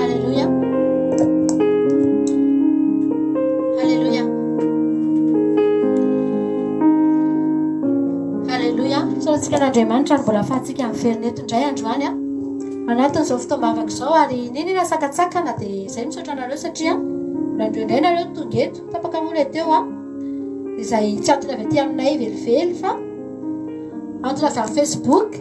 Alléluia. Alléluia. Alléluia. Misaotra an'Andriamanitra ary mbola afahantsika miverina eto indray androany a. Anatin'izao fotoam-bavaka izao ary niniana sakantsakana dia izay misaotra anareo satria mbola indreo indray nareo tonga eto. Tapaka moa ilay teo a. Izay tsy antony avy aty aminay velively fa antony avy amin'ny Facebook.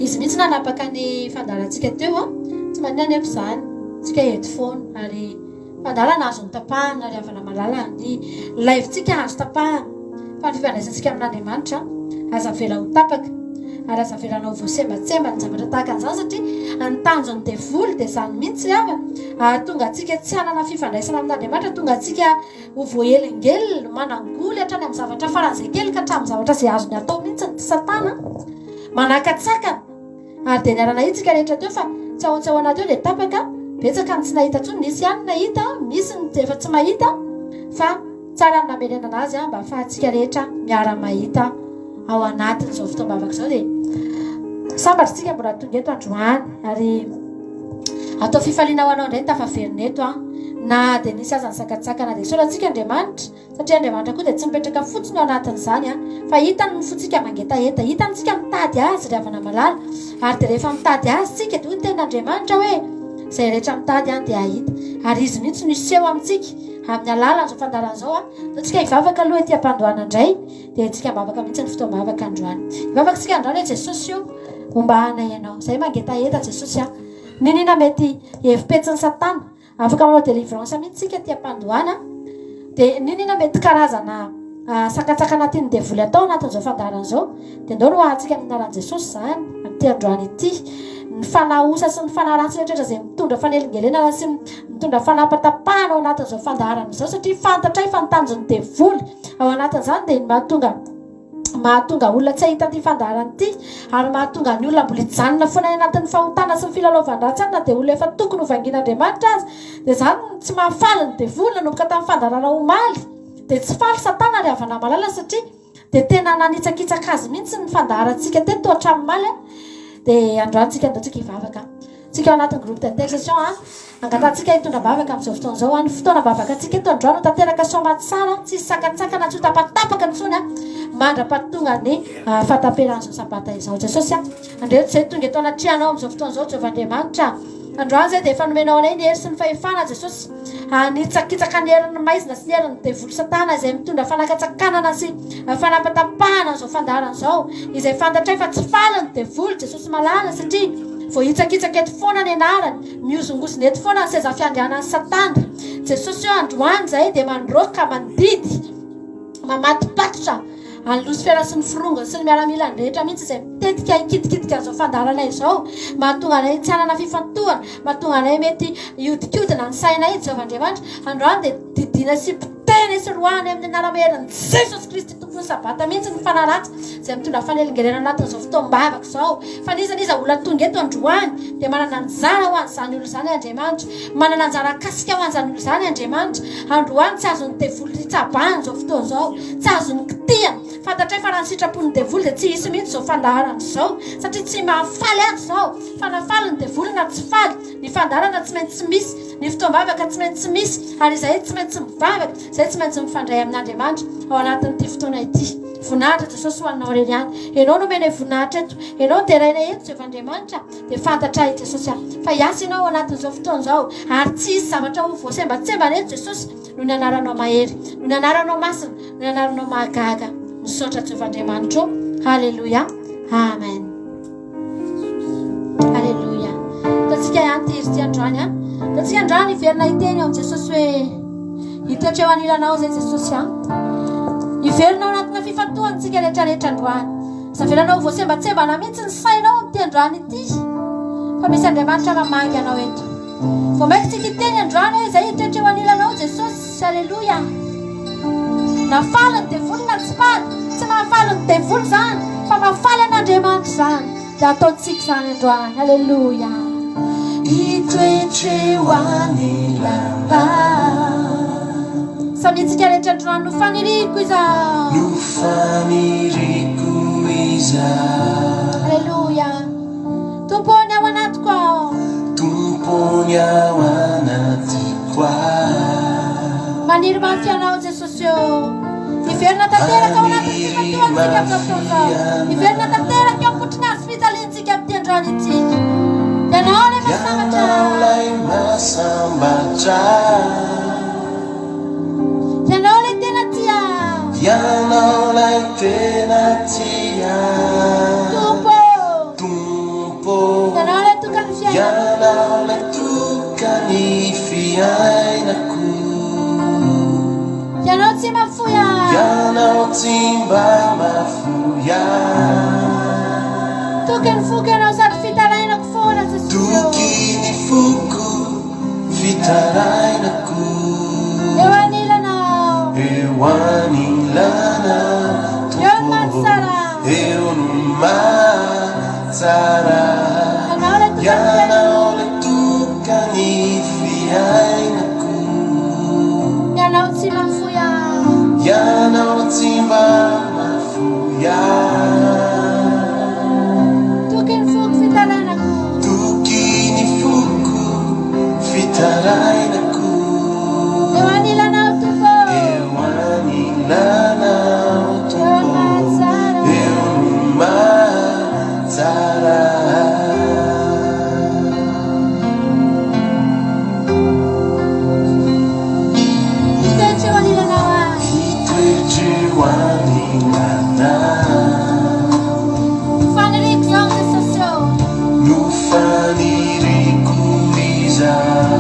Izy mihitsy nanapaka ny fandaharantsika teo a. Tsy maninona anefa izany. Tsika eto foana ary Fandalana azo notapahana ry havana malala ny live-tsika azo tapahana fa ny fifandraisantsika amin'Andriamanitra aza avela ho tapaka ary aza avelanao ho voasembatsembana ny zavatra tahaka an'izany satria ny tanjon'ny devoly dia izany mihitsy ry havana hahatonga antsika tsy hanana fifandraisana amin'Andriamanitra tonga antsika ho voahelingelina manangoly hatrany amin'ny zavatra faran'izay kely ka hatramin'ny zavatra izay azony atao mihitsy ny satana manakatsakana Ary dia niara-nahita isika rehetra teo fa tsy ao tsy ao anaty ao dia tapaka, betsaka ny tsy nahita intsony, nisy ihany ny nahita, misy ny efa tsy mahita fa tsara ny namerenana azy mba ahafahantsika rehetra miara-mahita ao anatin'izao fotoam-bavaka izao dia sambatra isika mbola tonga eto androany ary atao fifaliana ho anao indray ny tafaverina eto an na dia nisy aza ny sakantsakana dia isaorantsika Andriamanitra Satria Andriamanitra koa dia tsy mipetraka fotsiny ao anatin'izany an, fa hitany ny fontsika mangetaheta, hitany tsika mitady Azy ry havana malala, ary dia rehefa mitady Azy tsika dia hoy ny tenin'Andriamanitra hoe, izay rehetra mitady an dia hahita, ary Izy mihitsy no hiseho amintsika amin'ny alalan'izao fandaharana izao an. Ndao tsika hivavaka aloha ety am-pandohana indray, dia tsika ambavaka mihitsy ny fotoam-bavaka androany. Hivavaka tsika androany hoe Jesosy o, homba anay Ianao, izay mangetaheta Jesosy an, n'inona mety hevi-petsin'i Satana, Afaka manao délivrance mihitsy tsika aty am-pandohana dia n'inona mety karazana sakantsakana tian'ny devoly atao anatin'izao fandaharana izao dia ndao roahantsika amin'ny anaran'i Jesosy izany amin'ity androany ity. Ny fanahy osa sy ny fanahy ratsy rehetra izay mitondra fanelingelenana sy mitondra fanapatapahana ao anatin'izao fandaharana izao satria fantatray fa ny tanjon'ny devoly ao anatin'izany dia ny mahatonga mahatonga olona tsy hahita ity fandaharana ity ary mahatonga ny olona mbola hijanona foana any anatin'ny fahotana sy ny filalaovan-dratsy any na dia olona efa tokony ho vangian'Andriamanitra aza. Dia izany no tsy mahafaly ny devoly nanomboka tamin'ny fandaharana omaly. Dia tsy faly Satana ry havana malala satria dia tena nanitsakitsaka azy mihitsy ny fandaharantsika teto hatramin'ny omaly. Dia androany tsika andao tsika hivavaka. Tsika ao anatin'ny groupe d'intercession a. Angatahantsika hitondra am-bavaka amin'izao fotoana izao a. Ny fotoana am-bavakantsika eto androany ho tanteraka soamatsara, tsy hisy sakantsakana, tsy ho tapatapaka intsony a, mandra-pahatonga ny fahataperan'izao sabata izao. Jesosy a, andreto izay tonga eto anatrehanao amin'izao fotoana izao, Jehovah Andriamanitra. Androany izay dia efa nomenao anay ny hery sy ny fahefana, Jesosy, hanitsakitsaka ny herin'ny maizina sy ny herin'ny devoly satana izay mitondra fanakatsakanana sy fanapatapahana an'izao fandaharana izao, izay fantatray fa tsy faly ny devoly, Jesosy malala, satria voahitsakitsaka eto foana ny anarany, mihozongozona eto foana ny seza fiandrianan'i satana. Jesosy eo androany izay dia mandroaka, mandidy, mamatopatotra. An'i Losifera sy ny forongony sy ny miaramilany rehetra mihitsy izay mitetika hikitikitika an'izao fandaharanay izao, mahatonga anay tsy hanana fifantohana, mahatonga anay mety hiodikodina ny sainay, Jehovah Andriamanitra, androany dia didiana sy potehina sy roahina amin'ny anara-maherin'i Jesosy Kristy Tompon'ny Sabata mihitsy ny fanahy ratsy izay mitondra fanelingelenana anatin'izao fotoam-bavaka izao. Fa n'iza n'iza olona tonga eto androany dia manana anjara ho an'izany olona izany Andriamanitra. Manana anjara kasika ho an'izany olona izany Andriamanitra. Androany tsy azon'ny devoly itsabahana izao fotoana izao. Tsy azony kitihana. Fantatray fa raha ny sitrapon'ny devoly dia tsy hisy mihitsy izao fandaharana izao satria tsy mahafaly azy izao. Fa na faly ny devoly na tsy faly, ny fandaharana tsy maintsy misy, ny fotoam-bavaka tsy maintsy misy, ary izahay tsy maintsy mivavaka, izahay tsy maintsy mifandray amin'Andriamanitra ao anatin'ity fotoana ity. Voninahitra Jesosy ho anao irery ihany. Ianao no omenay voninahitra eto. Ianao no derainay eto Jehovah Andriamanitra. Dia fantatray Jesosy fa hiasa Ianao ao anatin'izao fotoana izao ary tsy hisy zavatra ho voasembatsembana eto Jesosy noho ny anaranao mahery, noho ny anaranao masina, noho ny anaranao mahagaga. Misaotra Jehovah Andriamanitra ô. Haleloia. Amen. Aleloia. Ataontsika ihany ity hira ity androany an. Ataontsika androany hiverina hiteny eo amin'i Jesosy hoe hitoetra eo anilanao izay Jesosy an. Hiverina ao anatina fifantohana isika rehetra rehetra androany. Aza avelanao ho voasembatsembana mihitsy ny sainao amin'ity androany ity. Fa misy Andriamanitra mamangy anao eto. Vao mainka tsika hiteny androany hoe izay hitoetra eo anilanao Jesosy. Aleloia. Na faly ny devoly na tsy faly, tsy mahafaly ny devoly izany, fa mahafaly an'Andriamanitra izany. Dia ataontsika izany androany. Aleloia. Hitoetra eo anilanao. Samiantsika rehetra androany no faniriako izao. No faniriako izao. Aleloia. Tompo ô ny ao anatiko ao. Tompo ô ny ao anatiko ao. Maniry mafy Anao Jesosy ô. Hiverina tanteraka ao anatin'ny fifantohantsika amin'izao fotoana izao. Hiverina tanteraka eo am-potry ny hazo fijaliantsika amin'ity androany ity. Ianao ilay mahasambatra. Ianao ilay mahasambatra. Ianao ilay tena tia. Ianao ilay tena tia. Tompo ô. Tompo ô. Ianao ilay tokan'ny fiainako. Ianao ilay tokan'ny fiainako. Ianao tsy mahafoy ahy. Ianao tsy mba mahafoy ahy. Tokin'ny foko ianao sady fitarainako foana Jesosy ô. Tokin'ny foko. Fitarainako. Eo anilanao. Eo anilanao. Eo no mahatsara. Eo no mahatsara. Ianao ilay tokan'ny fiainako. Ianao tsy mahafoy ahy. Ianao tsy mba mahafoy ahy. Tokin'ny foko fitarainako. Toky ny foko, fitarainako. Eo anilanao Tompo. Eo anilanao Tompo. Eo no mahatsara. Hitoetra eo anilanao aho. Hitoetra eo anilanao. Faniriako izao Jesosy ô. No faniriako izao.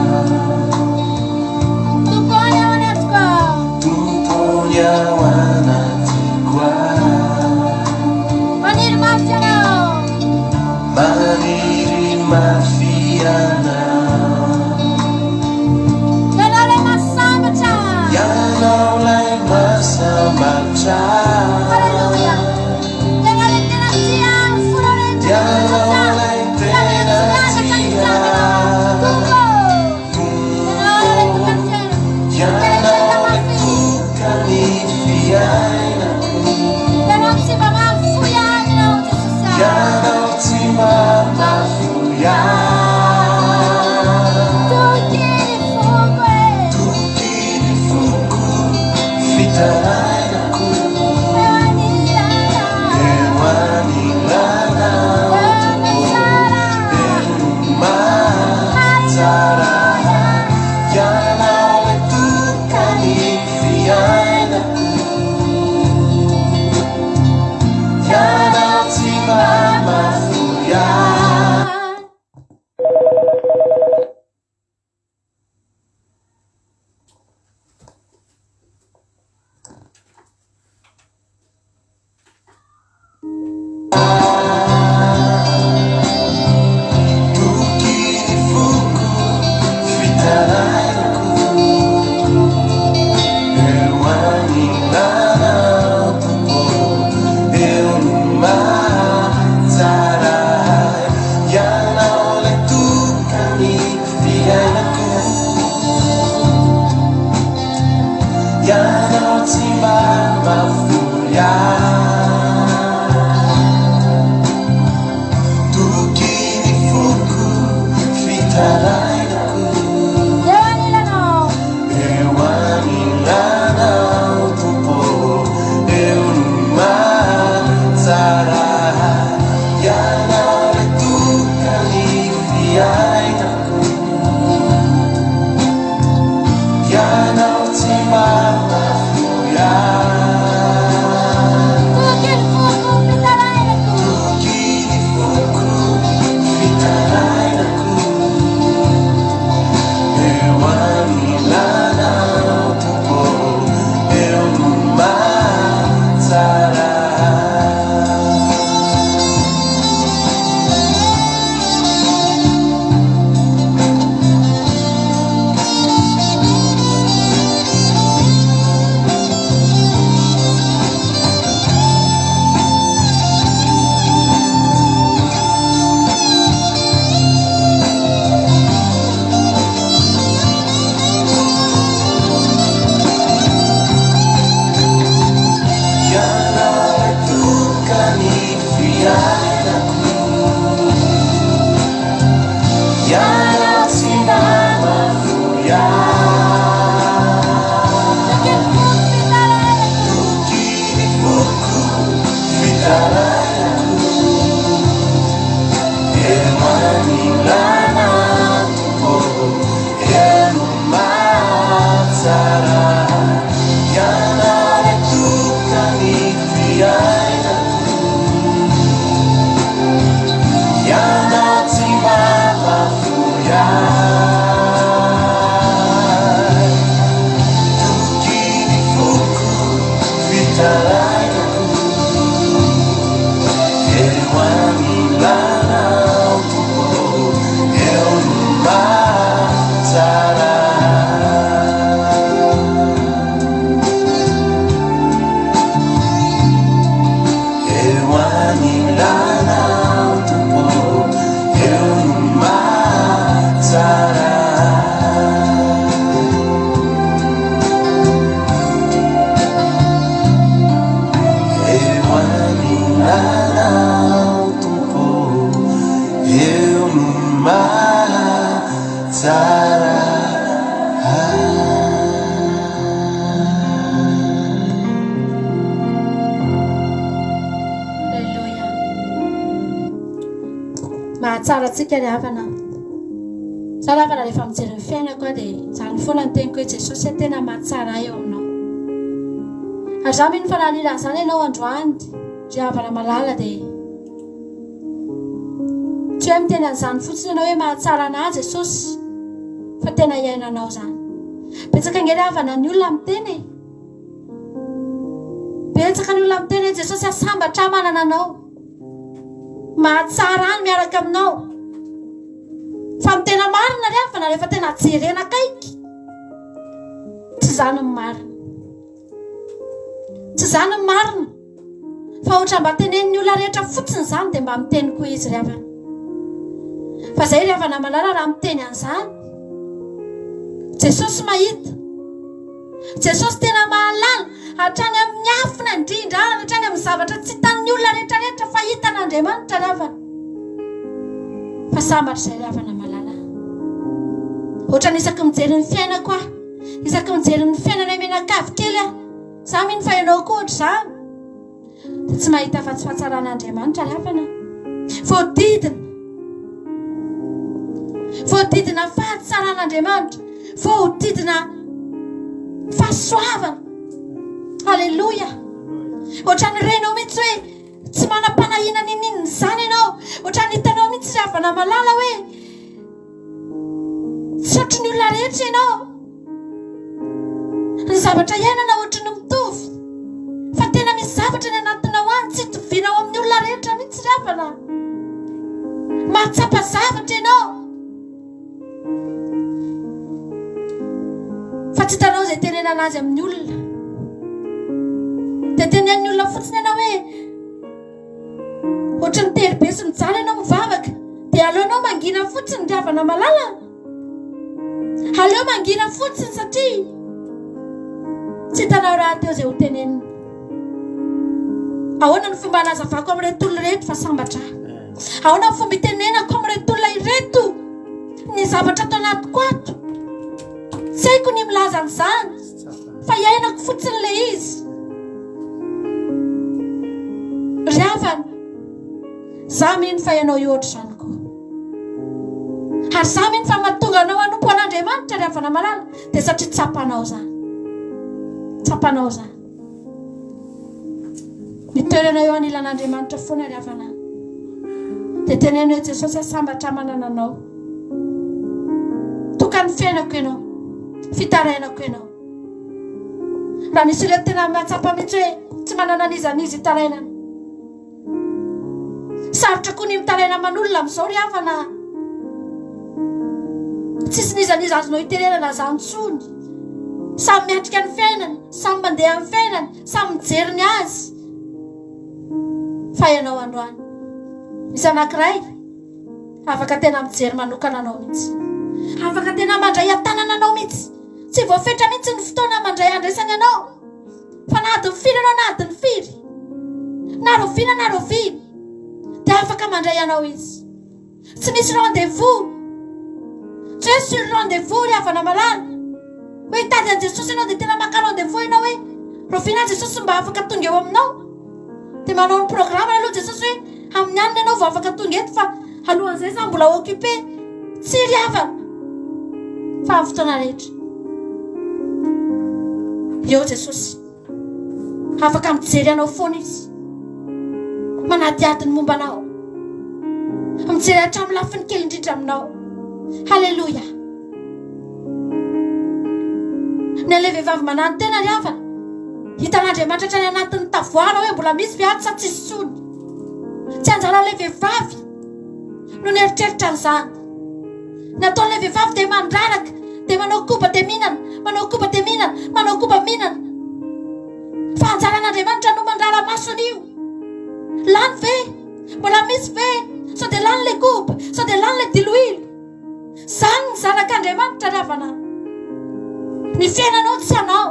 Tompo ny ao anatiko ao. Tompo ny ao anatiko ao. Maniry mafy Anao. Maniry mafy Anao. Ianao ilay mahasambatra. Ianao ilay mahasambatra. Haleloia. Ianao tsy mba mahafoy ahy. Toky ny foko, fitarainako. Eo anilanao. Eo anilanao Tompo, eo no mahatsara ahy. Ianao ilay tokan'ny fiainako. Ianao tsy mba mahafoy ahy. Toky ny foko, fitarainako. Toky ny foko, fitarainako. Eo anilanao Tompo, eo no mahatsara ahy. Ianao ilay tokan'ny fiainako. Ianao tsy mba mahafoy ahy. Toky ny foko, fitarainako. Toky ny foko, fitarainako. Eo anilanao Tompo, eo no mahatsara ahy. Ianao ilay tokan'ny fiainako. Ianao tsy mba mahafoy ahy. Toky ny foko, fitarainako. Eo anilanao Tompo, eo no mahatsara ahy. Eo anilanao Tompo, eo no mahatsara ahy. Eo anilanao Tompo, eo no mahatsara ahy. Alléluia. Mahatsara antsika ry havana. Za ry havana rehefa mijery ny fiainako aho dia izany foana ny teniko hoe Jesosy a tena mahatsara ahy eo aminao. Ary za mino fa raha nila an'izany ianao androany ry havana malala dia tsy hoe miteny an'izany fotsiny ianao hoe mahatsara anah Jesosy fa tena iainanao izany. Betsaka ange ry havana ny olona miteny e. Betsaka ny olona miteny hoe Jesosy a sambatra aho manana anao. Mahatsara ahy ny miaraka aminao. Fa ny tena marina ry havana rehefa tena jerena akaiky, tsy izany ny marina. Tsy izany ny marina. Fa ohatra mba tenenin'ny olona rehetra fotsiny izany dia mba miteny koa izy ry havana. Fa izay ry havana malala raha miteny an'izany, Jesosy mahita. Jesosy tena mahalala hatrany amin'ny miafina indrindra any, hatrany amin'ny zavatra tsy hitan'ny olona rehetra rehetra fa hitan'Andriamanitra ry havana. Fa sambatra izay ry havana malala. Ohatran'ny isaky mijery ny fiainako aho, isaky mijery ny fiainanay mianakavy kely aho, za mino fa ianao koa ohatr'izany. Dia tsy mahita afa-tsy fahatsaran'Andriamanitra ry havana. Voadidina. Voadidina fahatsaran'Andriamanitra. Voadidina fahasoavana. Alléluia. Ohatran'ny renao mihitsy hoe tsy manam-panahiana niniana izany ianao. Ohatran'ny hitanao mihitsy ry havana malala hoe Tsy ohatry ny olona rehetra ianao. Ny zavatra iainana ohatry ny mitovy. Fa tena misy zavatra ny anatinao any tsy itovianao amin'ny olona rehetra mihitsy ry havana. Mahatsapa zavatra ianao. Fa tsy hitanao izay tenenana azy amin'ny olona. Dia tenenin'ny olona fotsiny ianao hoe Ohatry ny tery be sy mijaly ianao mivavaka dia aleonao mangina fotsiny ry havana malala. Aleo mangina fotsiny satria Tsy hitanao rahateo izay ho tenenina. Ahoana ny fomba hanazavako amin'ireto olona ireto fa sambatra aho? Ahoana ny fomba hitenenako amin'ireto olona ireto ny zavatra ato anatiko ato? Tsy haiko ny milaza an'izany fa iainako fotsiny ilay izy. Ry havana, za mino fa ianao io ohatr'izany koa. Ary za mino fa mahatonga anao hanompo an'Andriamanitra ry havana malala dia satria tsapanao izany. Tsapanao izany. Ny toerana eo anilan'Andriamanitra foana ry havana. Dia teneno hoe Jesosy aho sambatra manana anao. Tokan'ny fiainako ianao. Fitarainako ianao. Raha misy olona tena mahatsapa mihitsy hoe tsy manana an'iza n'iza itarainana. Sarotra koa ny mitaraina aman'olona amin'izao ry havana. Tsisy n'iza n'iza azonao itenenana izany intsony. Samy miatrika ny fiainany, samy mandeha amin'ny fiainany, samy mijery ny azy. Fa ianao androany, misy anankiray afaka tena mijery manokana anao mihitsy. Afaka tena mandray an-tanana anao mihitsy. Tsy voafetra mihitsy ny fotoana mandray andraisany anao. Fa na adiny firy ianao na adiny firy, na rahoviana na rahoviana, dia afaka mandray anao izy. Tsy misy rendez-vous. Tsy hoe sur rendez-vous ry havana malala. Hoe hitady an'i Jesosy ianao dia tena maka rendez-vous ianao hoe rahoviana Jesosy mba afaka tonga eo aminao. Dia manao ny programme aloha Jesosy hoe amin'ny alina ianao vao afaka tonga eto fa alohan'izay za mbola occupé. Tsy ry havana. Fa amin'ny fotoana rehetra. Eo Jesosy. Afaka mijery anao foana izy. Manadihady ny momba anao. Mijery hatramin'ny lafiny kely indrindra aminao. Haleloia. Ny an'ilay vehivavy manano-tena ry havana. Hitan'Andriamanitra hatrany anatin'ny tavoara hoe mbola misy ve ato sa tsisy intsony. Tsy anjaran'ilay vehivavy no nieritreritra an'izany. Ny ataon'ilay vehivavy dia mandraraka, dia manao koba dia mihinana, manao koba dia mihinana, manao koba mihinana. Fa anjaran'Andriamanitra no mandrara maso an'io. Lany ve? Mbola misy ve? Sao dia lany ilay koba? Sao dia lany ilay diloilo? Zany ny zanak'Andriamanitra ry havana. Ny fiainanao tsy anao.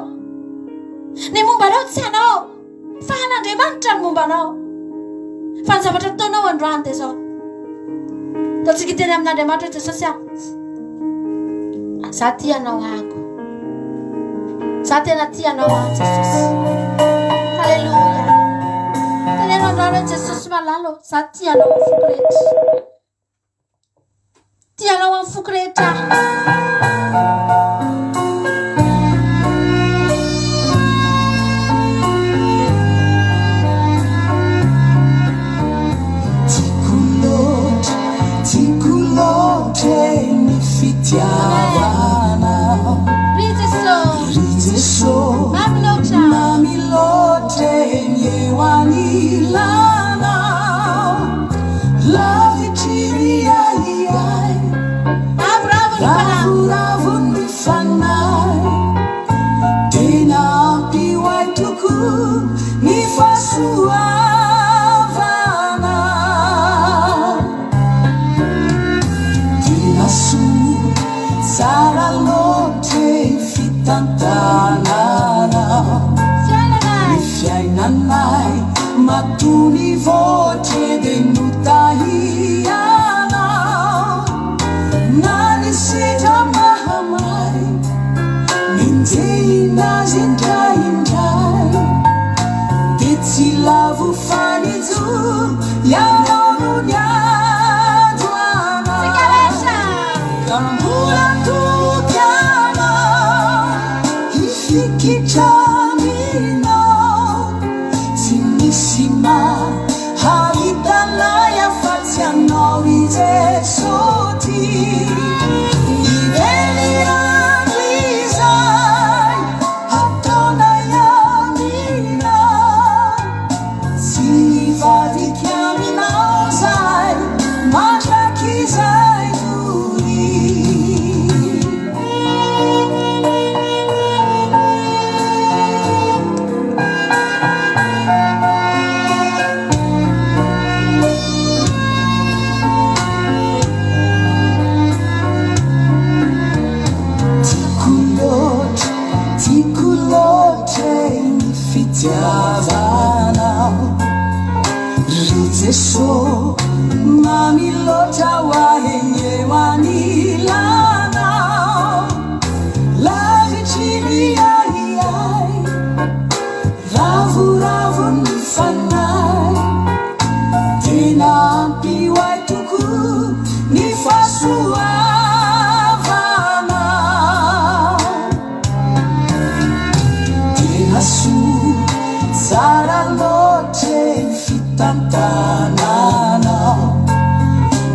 Ny momba anao tsy anao. Fa an'Andriamanitra ny momba anao. Fa ny zavatra ataonao androany dia izao. Ataontsika hiteny amin'Andriamanitra hoe Jesosy ah. Za tia anao ahako. Za tena tia anao aho Jesosy. Haleloia. Teneno androany hoe Jesosy malala za tia anao amin'ny foko rehetra. Tia anao amin'ny foko rehetra aho. Tiako loatra, tiako loatra ny fitiavanao. Ry Jesosy. Ry Jesosy. Mamy loatra. Mamy loatra ny eo anilanao. Lavitry ny ahiahy. Ravoravo ny fanahy. Ravoravo ny fanahy. Tena ampy ho ahy tokoa ny fahasoavana. Tena soa, tsara loatra e fitantananao. Fiainanay. Ny fiainanay matoa nivoatra e dia notahianao. Na ny sedra mahamay, nenjehina azy indraindray, dia tsy lavo fa nijoro, ianao no niady ho anay. Tsika rehetra. Ka mbola toky anao, hifikitra aminao, tsy misy mahavita anay afa-tsy anao ry Jesosy. Ny velirano izay ataonay aminao, tsy hivadika aminao zahay mandrakizay doria. fitiavanao Ry Jeso mamy loatra ho ahy ny eo anilanao Lavitry ny ahiahy Ravoravo ny fanahy Tena ampy ho ahy tokoa ny fahasoavanao Tena soa, tsara loatra e ny fitantananao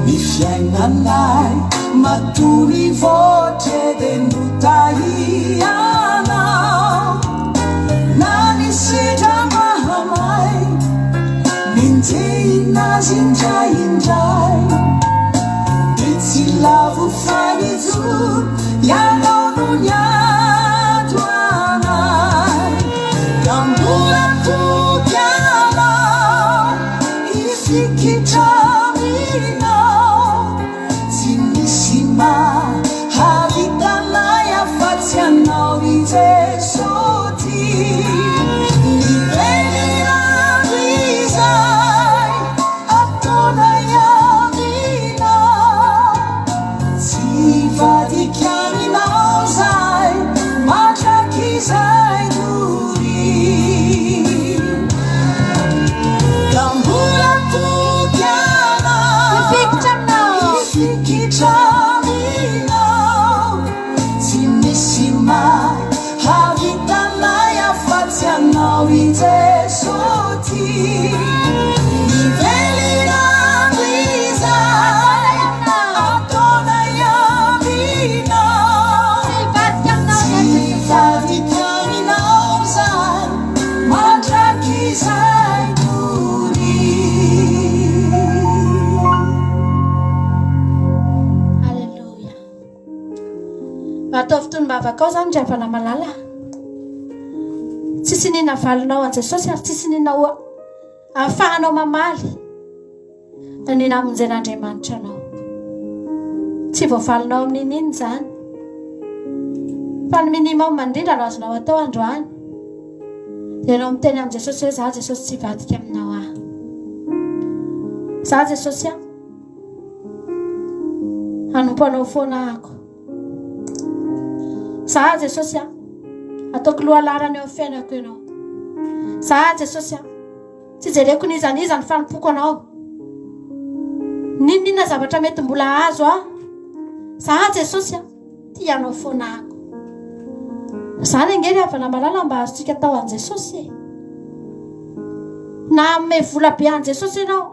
Ny fiainanay matoa mivoatra e dia notahianao Na ny sedra mahamay, nenjehina azy indraindray Dia tsy lavo fa nijoro, ianao no niato anay Ka mbola toky anao, hifikitra aminao Tsy misy mahavita anay afa-tsy Anao ry Jeso ty Ny velirano izay ataonay aminao Tsy hivadika aminao zahay mandrakizay doria Ka mbola toky anao Hifikitra aminao. Hifikitra aminao Tsy misy mahavita anay afa-tsy Anao i Jeso ty Ny velirano izay ataonay aminao Tsy hivadika aminao Tsy izahay Jesosy. hivadika aminao izahay mandrakizay doria. Alléluia. Ataovy toy ny vavakao izany ry havana malala. Tsisy nina valinao an'i Jesosy ary tsisy nina ho ahafahanao mamaly ny namonjen'Andriamanitra anao. Tsy voavalinao amin'ny ninin izany. Fa ny minimum indrindra no azonao atao androany. Dia ianao miteny amin'i Jesosy hoe za Jesosy tsy hivadika aminao aho. Za Jesosy aho. Hanompo anao foana ahako. Za Jesosy a, ataoko lohalarana eo amin'ny fiainako ianao. Za Jesosy a, tsy jereko n'iza n'iza ny fanompoako anao. N'inon'inona zavatra mety mbola hahazo ahy. Za Jesosy a, tia anao foana ahako. Izany ange ry havana malala mba azontsika atao an'i Jesosy e. Na hanome vola be an'i Jesosy ianao,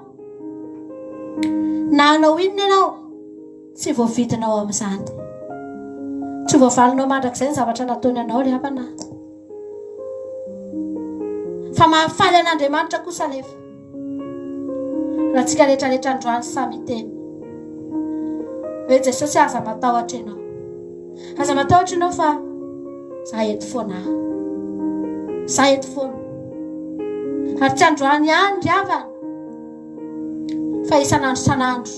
Na hanao inona ianao, tsy voavidinao amin'izany. Tsy voavalinao mandrakizay ny zavatra nataony anao ry havana. Fa mahafaly an'Andriamanitra kosa anefa. Raha tsika rehetrarehetra androany samy hiteny hoe Jesosy aza matahotra ianao. Aza matahotra ianao fa za eto foana aho. Za eto foana. Ary tsy androany ihany ry havana fa isan'andro isan'andro.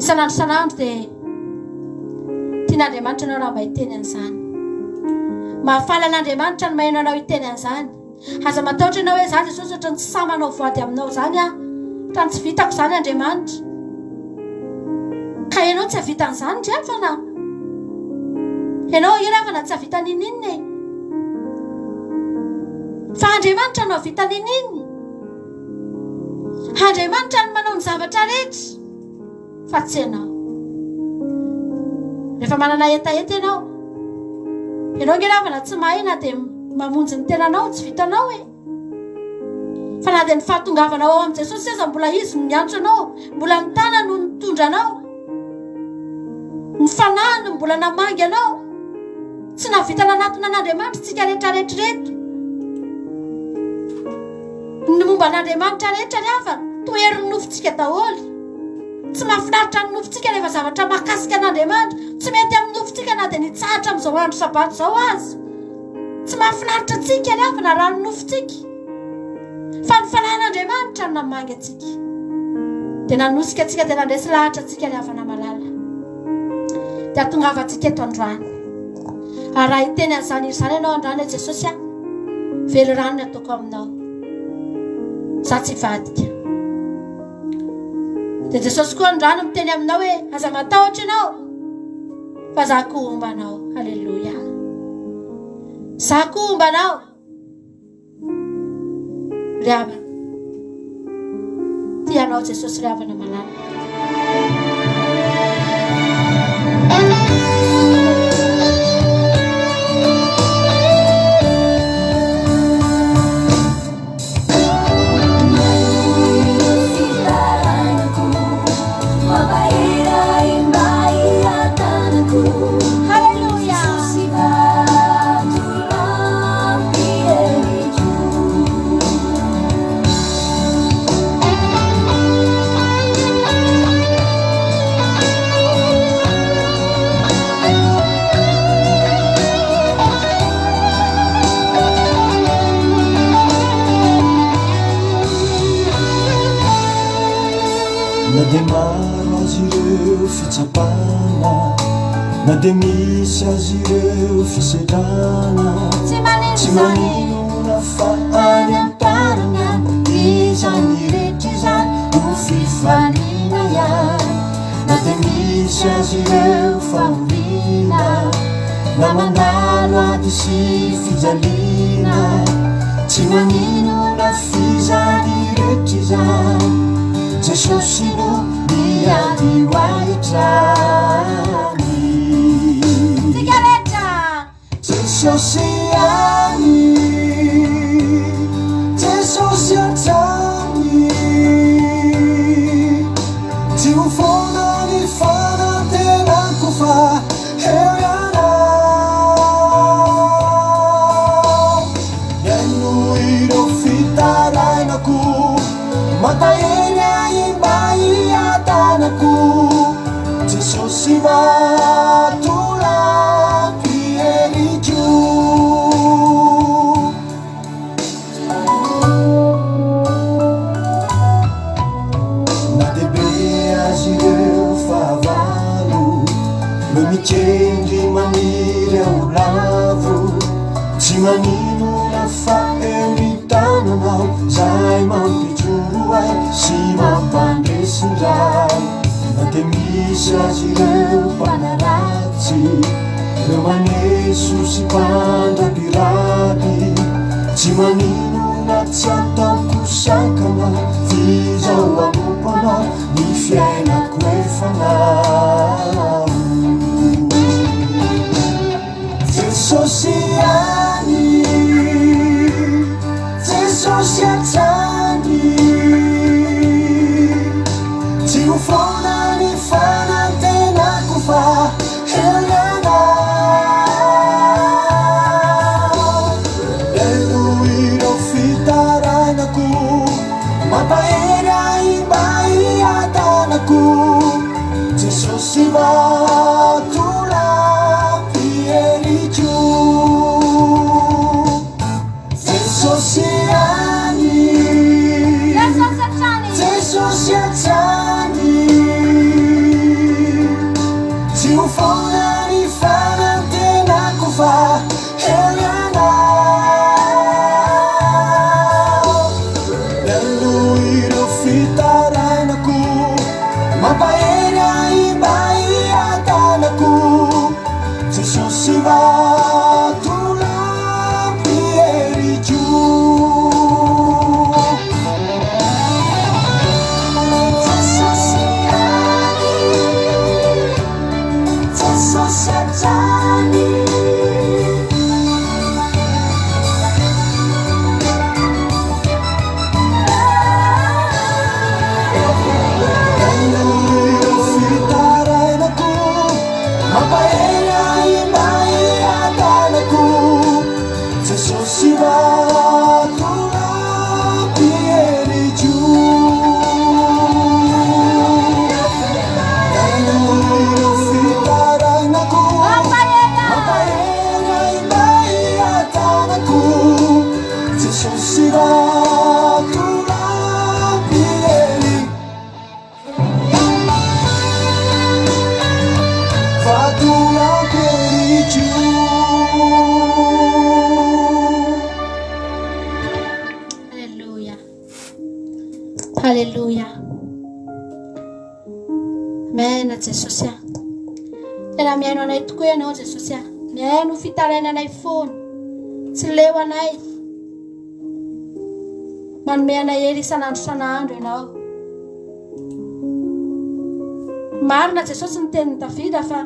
Isan'andro isan'andro dia tian'Andriamanitra ianao raha mba hiteny an'izany. Mahafaly an'Andriamanitra ny maheno anao hiteny an'izany. Aza matahotra ianao hoe za Jesosy ohatran'ny tsy sahy manao voady aminao izany aho. Ohatran'ny tsy vitako izany Andriamanitra. Ka ianao tsy hahavita an'izany ry havana. Ianao ry havana tsy hahavita n'inon'inona e. Fa Andriamanitra no hahavita n'inon'inona. Andriamanitra no manao ny zavatra rehetra fa tsy ianao. Rehefa manana hetaheta ianao, ianao ange ry havana tsy mahay na dia mamonjy ny tenanao, tsy vitanao e. Fa na dia ny fahatongavanao ao amin'i Jesosy aza mbola Izy no niantso anao, mbola ny tanany no nitondra anao. Ny fanahiny no mbola namangy anao. Tsy nahavita nanatona an'Andriamanitra isika rehetra rehetra ireto. Ny momba an'Andriamanitra rehetra ry havana, toherin'ny nofontsika daholo. Tsy mahafinaritra ny nofontsika rehefa zavatra mahakasika an'Andriamanitra. Tsy mety amin'ny nofontsika na dia ny hitsahatra amin'izao andro sabata izao aza. Tsy mahafinaritra antsika ry havana raha ny nofontsika. Fa ny fanahin'Andriamanitra no namangy antsika. Dia nanosika antsika, dia nandresy lahatra antsika ry havana malala. Dia hatongavantsika eto androany. Ary raha hiteny an'izany hira izany ianao androany hoe Jesosy a, Velirano ny ataoko aminao. Za tsy hivadika. Dia Jesosy koa andrano miteny aminao hoe aza matahotra ianao fa za koa homba anao. Alléluia. Za koa homba anao. Ry havana. Tia anao Jesosy ry havana malala. Na dia maro azy ireo fitsapana, na dia misy azy ireo fisedrana, tsy maninona fa any am-parany any izany rehetra izany ho fifaliana ihany. Na dia misy azy ireo fahoriana, na mandalo ady sy fijaliana, tsy maninona f'izany rehetra izany, Jesosy no miady ho ahy hatrany. Tsika rehetra. Jesosy ihany, Jesosy hatrany. Tsy ho foana ny fanantenako fa eo ianao. Mihaino ireo fitarainako, mampahery ahy mba hiadanako. Jesosy vatolampy heriko. Na dia be azy ireo fahavalo, no mikendry maniry aho lavo. Tsy maninona fa eo ny tananao, zay mampijoro ahy sy mampandresy indray. Na dia misy azy ireo mpanaratsy, ireo maneso sy mpandrapiraty, tsy maninona tsy ataoko sakana, f'izao hanompo anao ny fiainako efa anao. Jesosy ihany, Jesosy hatrany. Tsy ho foana ny fanantenako fa eo ianao. Mihaino ireo fitarainako, mampahery ahy mba hiadanako. Jesosy vatolampy heriko. Jesosy ihany, Jesosy hatrany. Jesosy hatrany. Tsy ho foana ny fanantenako fa eo ianao. Mihaino ireo fitarainako, mampahery ahy mba hiadanako. Jesosy vatolampy heriko. Jesosy ihany, Jesosy hatrany. Mihaino ireo fitarainako, mampahery ahy mba hiadanako. Jesosy vatolampy heriko. Mihaino ireo fitarainako, mampahery ahy mba hiadanako. Jesosy vatolampy heriko. Vatolampy heriko. Aleloia. Amen Jesosy a. Tena mihaino anay tokoa ianao Jesosy a. Mihaino fitarainanay foana. Tsy leo anay. Manome anay hery isan'andro isan'andro ianao. Marina Jesosy ny tenin'i Davida fa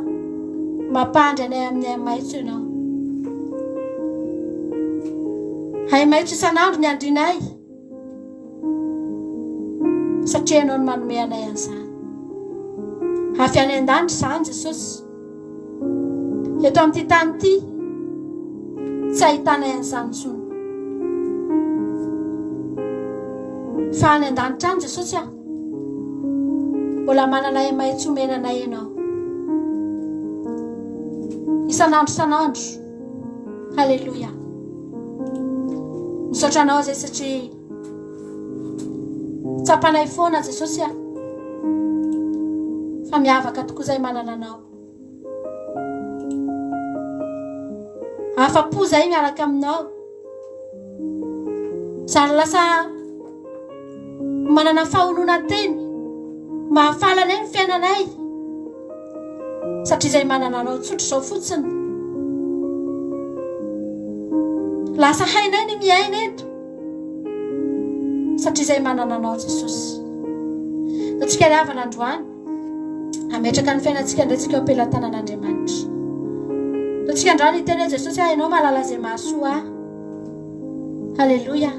mampandry anay amin'ny ahi-maitso ianao. Ahi-maitso isan'andro ny andrinay. Satria ianao no manome anay an'izany. Avy any an-danitra izany Jesosy. Eto amin'ity tany ity, tsy ahitanay an'izany intsony. Fa any an-danitra any Jesosy ah. Mbola manana ahi-maitso omena anay ianao. Isan'andro isan'andro. Haleloia. Misaotra anao zay satria tsapanay foana Jesosy a fa miavaka tokoa zay manana anao. Afa-po zay miaraka aminao. Zary lasa manana fahononan-teny mahafaly anay ny fiainanay satria izay manana anao tsotra izao fotsiny. Lasa hainay ny miaina eto satria izay manana anao Jesosy. Antsika ry havana androany hametraka ny fiainantsika indray tsika eo am-pelatanan'Andriamanitra. Antsika androany hiteny hoe Jesosy ah, ianao mahalala izay mahasoa ahy. Haleloia.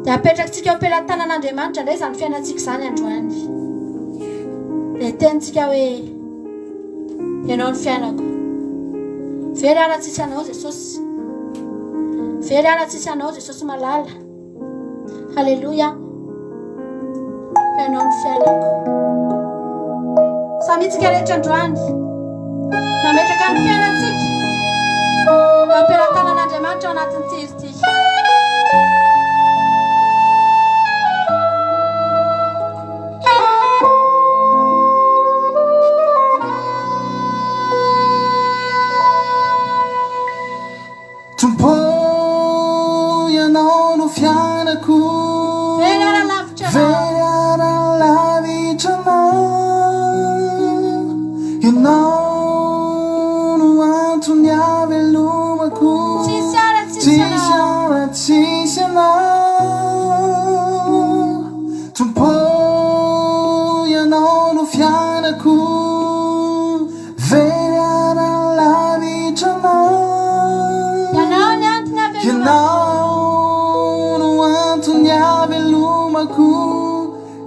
Dia apetrakitsika eo am-pelatanan'Andriamanitra indray izany fiainantsika izany androany. Dia tenintsika hoe Ianao ny fiainako. Very aho raha tsisy anao Jesosy. Very aho raha tsisy anao Jesosy malala. Haleloia. Fa ianao ny fiainako. Samy itsika rehetra androany. Mametraka ny fiainantsika. Eo am-pelatanan'Andriamanitra ao anatin'ity hira ity. Tompo ianao no fiainako. Very ara lavitra anao. Very ara lavitra anao. Ianao no antony avelomako. Tsisy ara tsisy anao. Tsisy ara tsisy anao. Tompo ianao no fiainako. Very ara lavitra anao. Ianao ny antony avelomako. Ianao no antony avelomako.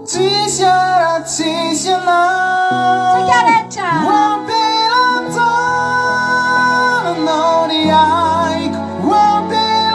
Tsisy ara tsisy anao. Tsika rehetra. Ho am-pelatananao ny aiko. Ho am-pelatananao.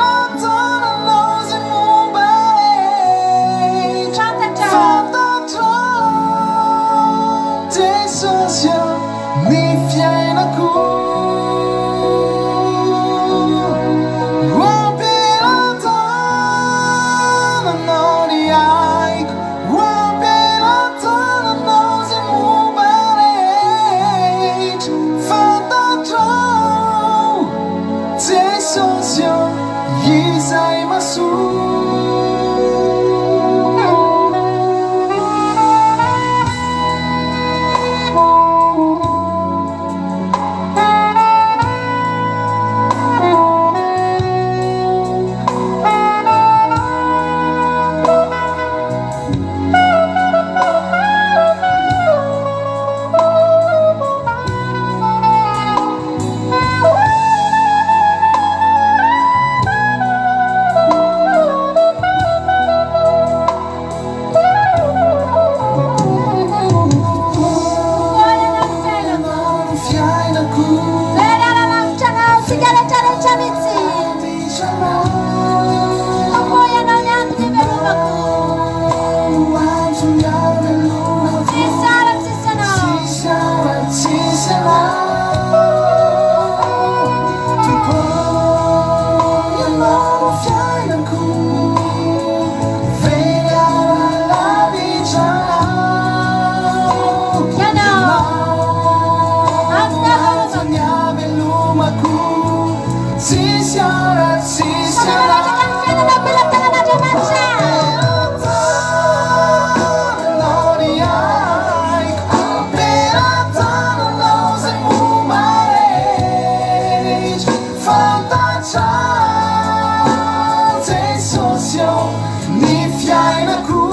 Fantatrao Jesosy ô ny fiainako.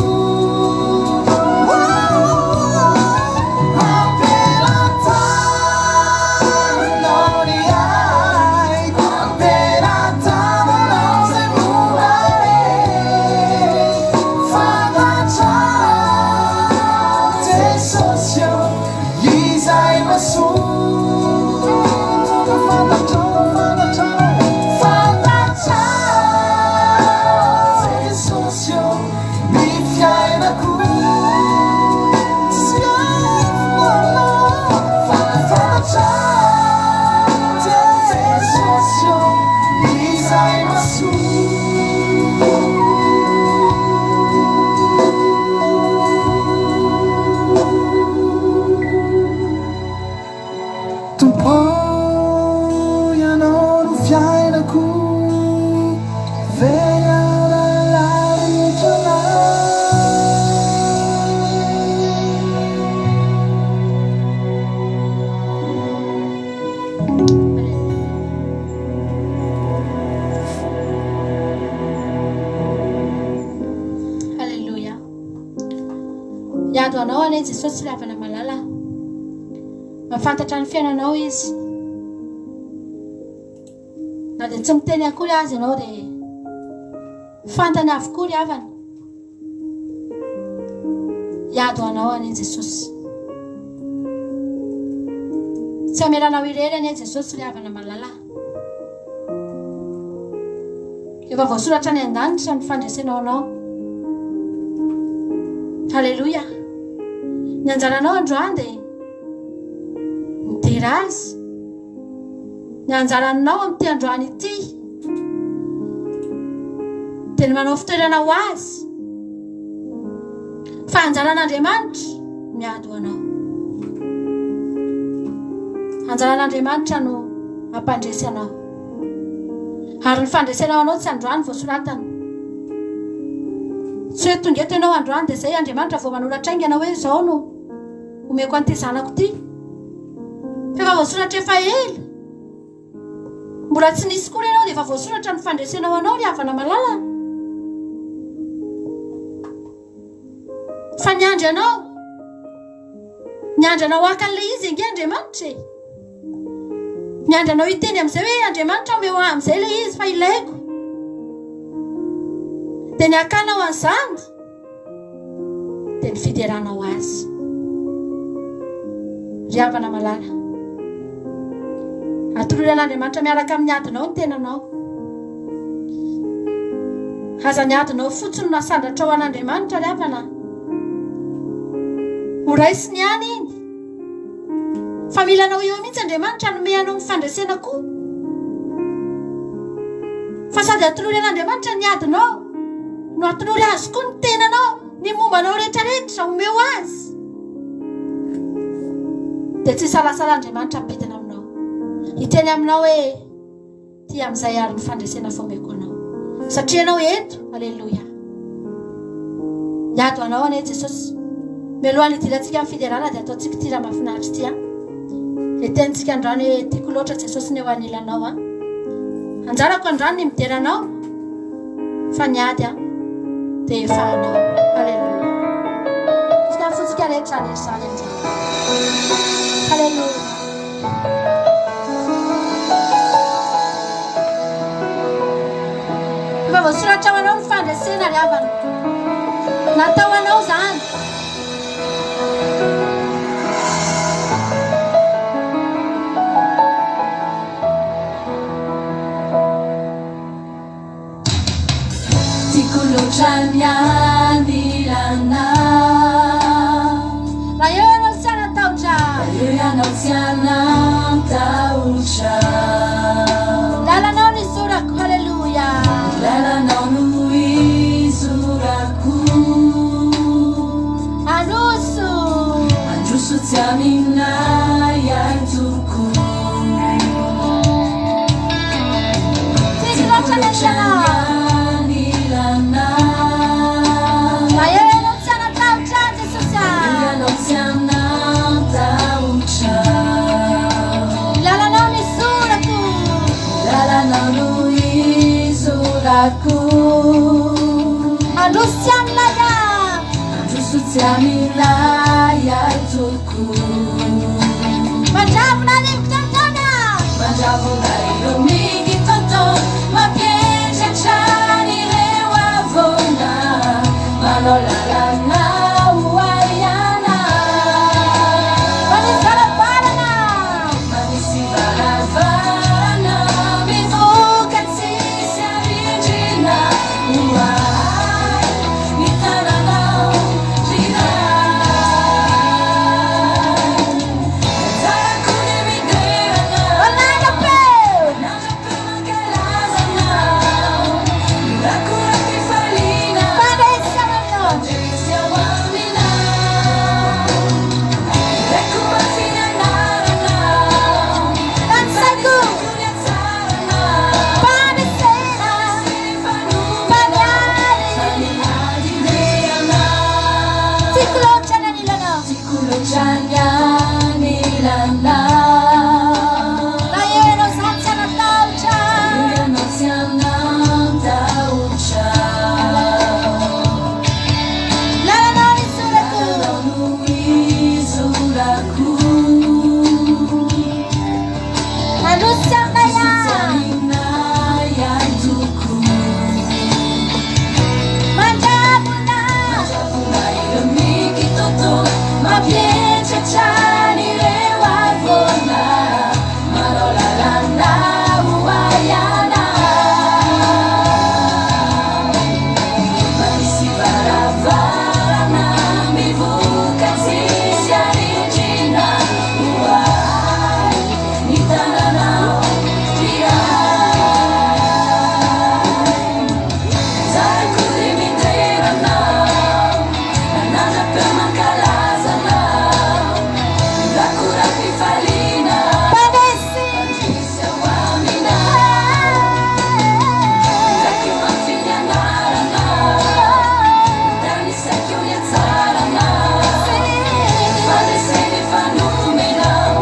Am-pelatananao ny aiko, am-pelatananao izay momba ahy. Fantatrao Jesosy ô izay mahasoa. Fantatrao, fantatrao, fantatrao Jesosy ô ny fiainako. Tsy haiko fa fantatrao Jesosy ô izay mahasoa. Tompo ô, Ianao no fiainako, very lavitra anao. Alléluia. Hiady ho anao anie Jesosy ry havana malala. Mahafantatra ny fiainanao Izy. Na dia tsy miteny akory aza ianao dia fantany avokoa ry havana. Hiady ho anao anie Jesosy. Tsy hamelanao irery anie Jesosy ry havana malala. Efa voasoratra any an-danitra ny fandresenao anao. Haleloia. Ny anjaranao androany dia midera azy. Ny anjaranao amin'ity androany ity dia ny manao fitoerana ho azy. Fa anjaran'Andriamanitra miady ho anao. Anjaran'Andriamanitra no hampandresy anao. Ary ny fandresena ho anao tsy androany vao soratana. Tsy hoe tonga eto ianao androany dia izay Andriamanitra vao manoratra haingana hoe izao no omeko an'ity zanako ity. Fa efa voasoratra efa ela. Mbola tsy nisy koa ianao dia efa voasoratra ny fandresena ho anao ry havana malala. Fa niandry anao. Miandry anao haka an'ilay izy ange Andriamanitra e. Miandry anao hiteny amin'izay hoe Andriamanitra omeo ahy amin'izay ilay izy fa ilaiko. Dia ny hakanao an'izany dia ny fideranao azy. Ry havana malala, atolory an'Andriamanitra miaraka amin'ny adinao ny tenanao. Aza ny adinao fotsiny no asandratrao an'Andriamanitra ry havana. Ho raisiny ihany iny. Fa mila anao eo mihitsy Andriamanitra hanome anao ny fandresena koa. Fa sady atolory an'Andriamanitra ny adinao, no atolory azy koa ny tenanao, ny momba anao rehetrarehetra, omeo azy. Dia tsy hisalasala Andriamanitra hampidina aminao. Hiteny aminao hoe. Ty amin'izay ary ny fandresena fomeko anao. Satria ianao eto, aleloia. Hiady ho anao anie Jesosy. Mialohan'ny hidirantsika amin'ny fiderana dia ataontsika ity raha mahafinaritra ity an. Ilay tenintsika androany hoe tiako loatra Jesosy ny eo anilanao an. Anjarako androany ny midera anao fa ny ady an dia efa anao. Aleloia. Tsika fotsika rehetra izany izany androany. Aleloia. Efa voasoratra ho anao ny fandresena ry havana. Natao anao izany. Tiako loatra ny anilanao. Raha eo ianao tsy hanan-tahotra. Raha eo ianao tsy hanan-tahotra. Lalanao no izorako, haleloia. Lalanao no izorako. Androso. Androso tsy aminay tokoa. Tiako loatra ny anilanao. Raha eo ianao tsy hanan-tahotra, Jesosy ah. Eo ianao tsy hanan-tahotra. Anjarako. Androso tsy aminay ah. Androso tsy aminay ahy toko. Mandravona ireo kitoantoana. Mandravona ireo mikitoantoana. Mampientratra ireo havoana. Manao lalana ho aiana. Manisy varavarana. Manisy varavarana. Mivoaka tsisy arindrina. Ho ahy ny tananao ry Ray. Anjarako ny midera anao. Manandrapeo. Manandrapeo mankalaza anao. Mihorakoram-pifaliana. Mpandresy ao aminao. Mpandresy ao aminao. Iraiko mafy ny anaranao. Tanisaiko. Tanisaiko ny hatsaranao. Fandresena. Fandresena. Faniary. Faniary anao. Tiako loatra ny anilanao. Tiako loatra ny anilanao. Na eo ianao izaho tsy hanan-tahotra. Eo ianao tsy hanan-tahotra. Lalanao no izorako. Lalanao no izorako. Androso tsy aminay Androso tsy ahy. aminay ahy toko. Mandravona. Mandravona ireo mikitoto. Mampientratra ireo havoana. Manao lalana ho aiana. Manisy varavarana. Mivoaka tsisy arindrina. Ho ahy ny tananao ry Ray. Anjarako ny midera anao. Manandrapeo mankalaza anao. Mihorakoram-pifaliana. Mpandresy. Mpandresy ao aminao. Iraiko mafy ny anaranao. Tanisaiko ny hatsaranao. Fandresena efa nomenao.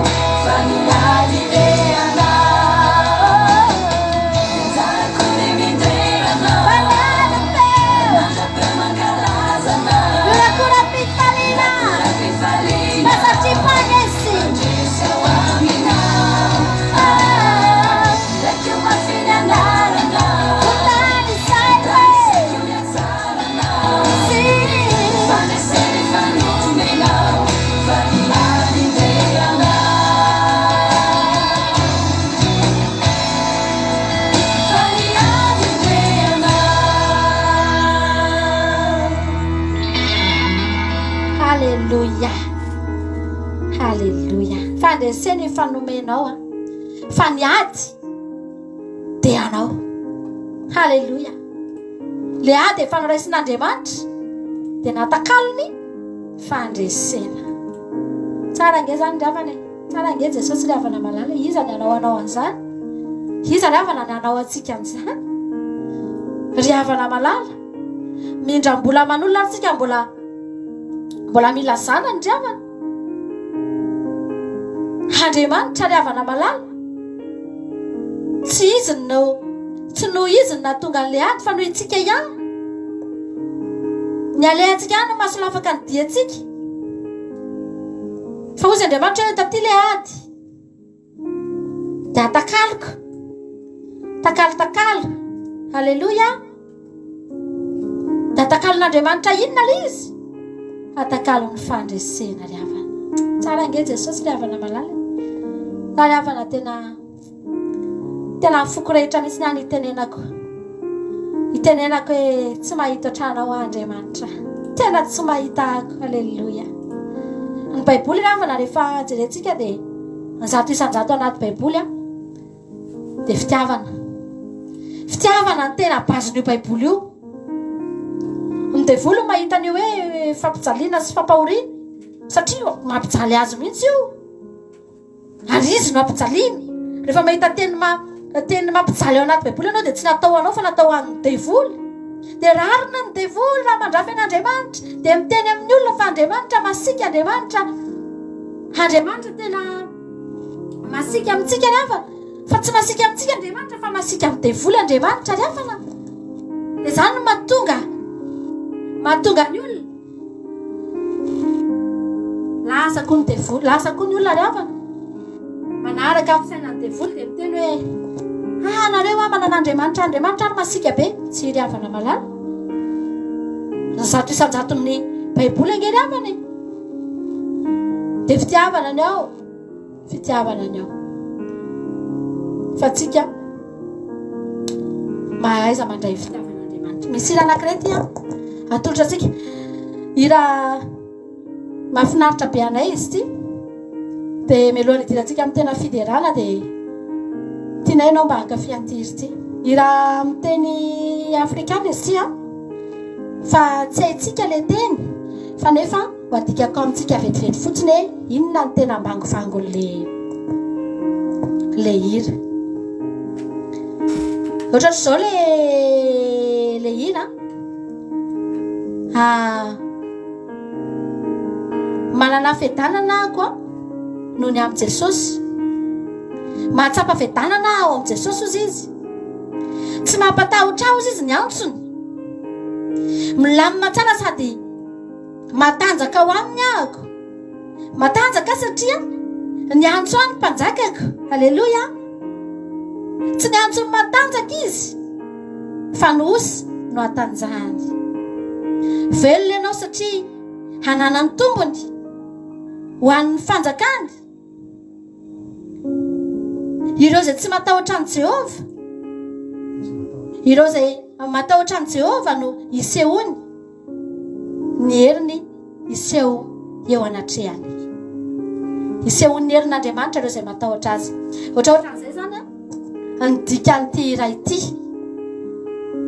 Fa ny ady dia anao. Anjarako ny midera anao. Manandrapeo. Manandrapeo mankalaza anao. Mihorakoram-pifaliana. Mihorakoram-pifaliana. Fa satria mpandresy. Mpandresy ao aminao. Iraiko mafy ny anaranao. Tanisaiko. Tanisaiko ny hatsaranao. Fandresena efa nomenao. Fa ny ady dia anao. Fa ny ady dia anao. Haleloia. Haleloia. Fandresena efa nomenao a. Fa ny ady dia anao. Haleloia. Le ady efa noraisin'Andriamanitra dia natakalony fandresena. Tsara ange zany ry havana e. Tsara ange Jesosy ry havana malala. Iza ny hanao anao an'izany? Iza ry havana ny hanao antsika an'izany? Ry havana malala. Mindram-bola aman'olona ary tsika mbola mbola mila zanany ry havana. Andriamanitra ry havana malala. Tsy izy no tsy noho izy no nahatonga an'ilay ady fa noho itsika ihany. Ny alehantsika ihany no mahasolafaka ny diantsika. Fa hozy Andriamanitra hoe taty ilay ady. Dia atakaloko. Takalo takalo. Alléluia. Dia atakalon'Andriamanitra inona ilay izy? Atakalon'ny fandresena ry havana. Tsara ange Jesosy ry havana malala. Ry havana tena tena ny foko rehetra mihitsy ny any itenenako. Itenenako hoe tsy mahita ohatranao aho Andriamanitra. Tena tsy mahita ako. Alléluia. Ny Baiboly ry havana rehefa jerentsika dia 100% anaty Baiboly a dia fitiavana. Fitiavana ny tena base-n'io Baiboly io. Ny devoly no mahita an'io hoe fampijaliana sy fampahoriana satria mampijaly azy mihitsy io. Ary izy no ampijaliany. Rehefa mahita teny ma teny mampijaly ao anaty Baiboly ianao dia tsy natao ho anao fa natao ho an'ny devoly. Dia rariny ny devoly raha mandrafy an'Andriamanitra. Dia miteny amin'ny olona fa Andriamanitra masiaka, Andriamanitra Andriamanitra tena masiaka amintsika ry havana. Fa tsy masiaka amintsika Andriamanitra fa masiaka amin'ny devoly Andriamanitra ry havana. Dia izany no mahatonga mahatonga ny olona lasa koa ny devoly, lasa koa ny olona ry havana. Manaraka ny fisainan'ny devoly dia miteny hoe ah nareo ah manana Andriamanitra, Andriamanitra ary masiaka be. Tsy ry havana malala. Ny 100%-n'ny Baiboly ange ry havana e. Dia fitiavana ny ao. Fitiavana ny ao. Fa tsika mahaiza mandray fitiavan'Andriamanitra. Misy hira anankiray ity an, atolotra antsika. Hira mahafinaritra be anay izy ity. Dia mialohan'ny hidirantsika amin'ny tena fiderana dia tianay ianao mba hankafy an'ity hira ity. Hira amin'ny teny afrikana izy ity an. Fa tsy haintsika ilay teny fa nefa Ho adikako amintsika vetivety fotsiny hoe inona no tena ambangovangon'le le hira. Ohatrohatr'izao le le hira. Ah, manana fiadanana aho koa noho ny amin'i Jesosy. Mahatsapa fiadanana aho ao amin'i Jesosy hozy izy. Tsy mampatahotra ahy hozy izy ny antsony. Milamina tsara sady Matanjaka ao aminy ahako. Matanjaka aho satria niantso ahy ny mpanjakako. Aleloia. Tsy niantso ny matanjaka izy, fa ny osy no hatanjahany. Velona ianao satria hananany tombony ho an'ny fanjakany. Ireo izay tsy matahotra an'i Jehovah, ireo izay matahotra an'i Jehovah no isehoany. Ny heriny hiseho eo anatrehany. Hisehoan'ny herin'Andriamanitra ireo izay matahotra azy. Ohatraohatran'izay izany an, ny dikan'ity hira ity.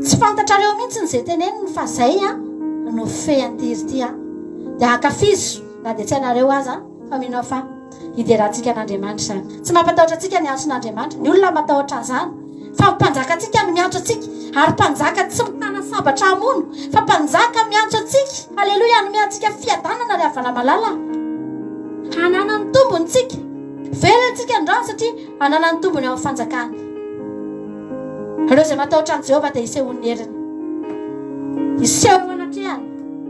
Tsy fantatrareo mihitsy izay teneniny fa izay an, no fean'ity hira ity an. Dia ankafizo na dia tsy hainareo aza fa mino aho fa hiderantsika an'Andriamanitra izany. Tsy mampatahotra antsika ny antson'Andriamanitra. Ny olona matahotra an'izany. Fa mpanjakantsika no miantso antsika, ary mpanjaka tsy mitana sabatra hamono, fa mpanjaka miantso antsika, aleloia, hanome antsika fiadanana ry havana malala. Hanana ny tombony tsika. Velona tsika androany satria hanana ny tombony ao amin'ny fanjakany. Ireo izay matahotra an'i Jehovah dia hisehoan'ny heriny. Hiseho eo anatrehany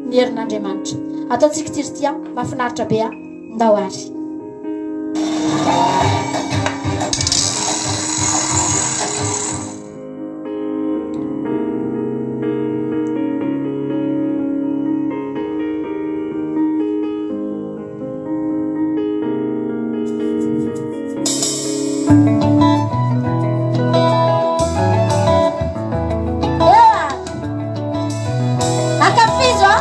ny herin'Andriamanitra. Ataontsika ity ry tia, mahafinaritra be an. Ndao ary. Ankafizo a!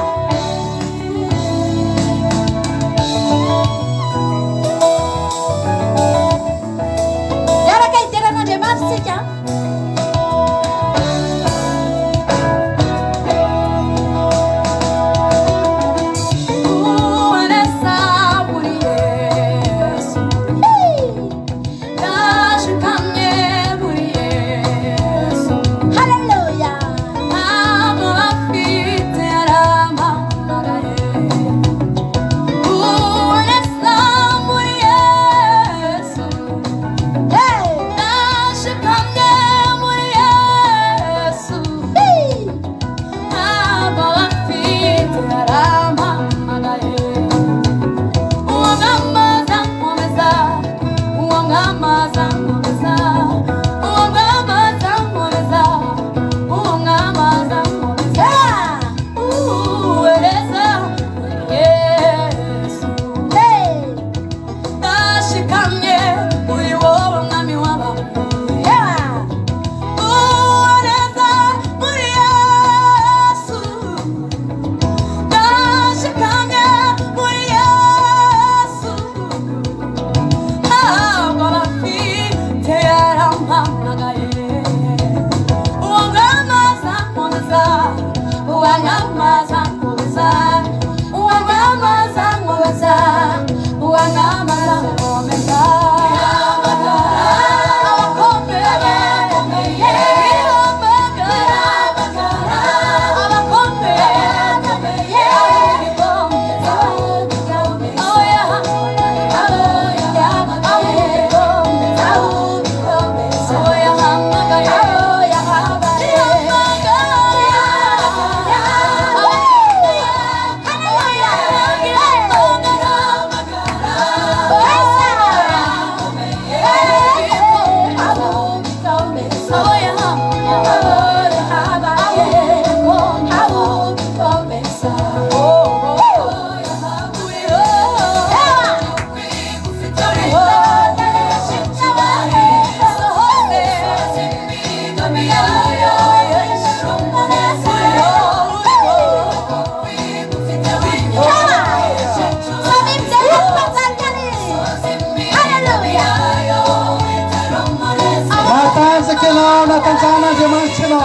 an'Andriamanitra ianao.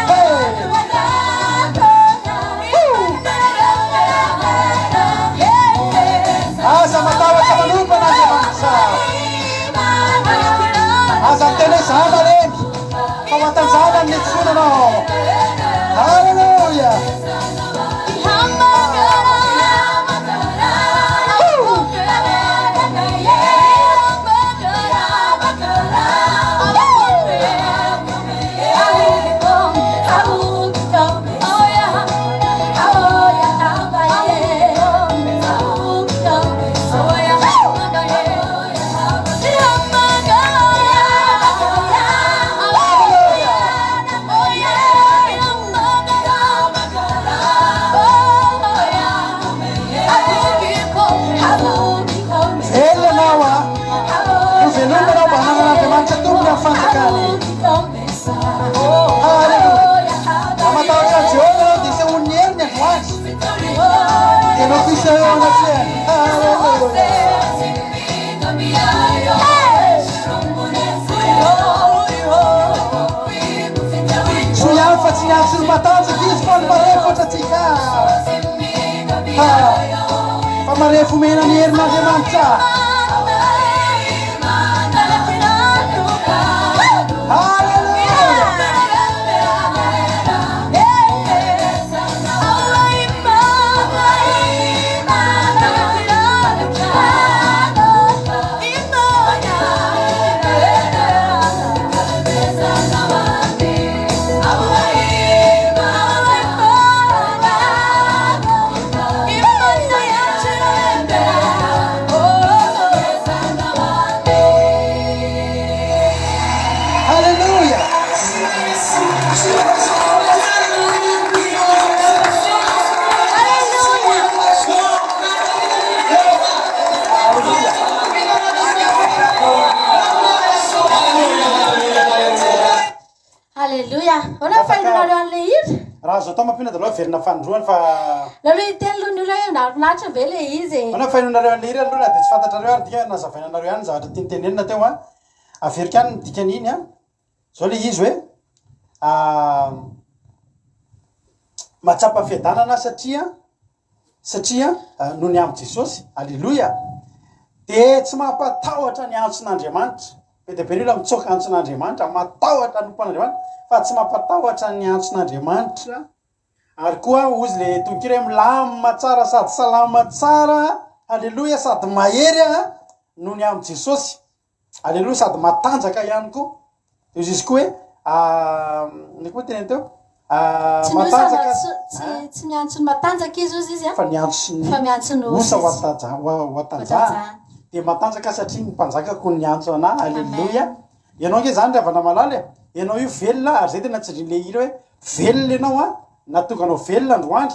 Hey! Aza matahotra manompo an'Andriamanitra. Aza miteny hoe za malemy, fa matanjahana ny nitsoina anao. Haleloia! Velona ianao a! Hovelomina ianao mba hananan'Andriamanitra tompony amin'ny fanjakany. Haleloia! Raha matahotra an'i Jehovah ianao dia isehoan'ny heriny androany. Dia ianao koa hiseho eo anatrehany. Haleloia! Soa ihany fa tsy niantso ny matanjaka izy fa ny marefo ohatrantsika. Ha! Fa marefo omena ny herin'Andriamanitra. Haleloia! Haleloia! Alléluia. Ahoana ny fahitanareo an'ilay hira? Raha azo atao mampino dia aleo averina fanindroany fa. Aloha hiteny aloha ny olona hoe nahafinaritra ve ilay izy e. Ahoana ny fahinonareo an'ilay hira aloha na dia tsy fantatrareo ary dika nazavaina anareo ihany ny zavatra tiany tenenina teo an. Averiko ihany ny dikan'iny an. Zao ilay izy hoe mahatsapa fiadanana aho satria satria noho ny amin'i Jesosy, aleloia, dia tsy mampatahotra ny antson'Andriamanitra. Be dia be ny olona mitsoaka antson'Andriamanitra, matahotra hanompo an'Andriamanitra, fa tsy mampatahotra ny antson'Andriamanitra. Ary koa hozy le tononkira hoe milamina tsara sady salama tsara, aleloia, sady mahery aho noho ny amin'i Jesosy. Aleloia sady matanjaka ihany koa. Dia hozy izy koa hoe inona koa teneny teo? Tsy ny osa Matanjaka tsy tsy miantso ny matanjaka izy hozy izy a. Fa niantso ny Fa miantso ny osa osa ho izy. ataja- ho ho atanjahana. Hatanjahana. Dia matanjaka satria ny mpanjakako niantso anah. Aleloia. Amen. Ianao ange izany ry havana malala e. Ianao io velona ary izay tena tsindrin'ilay hira hoe velona ianao an, nahatonga anao velona androany.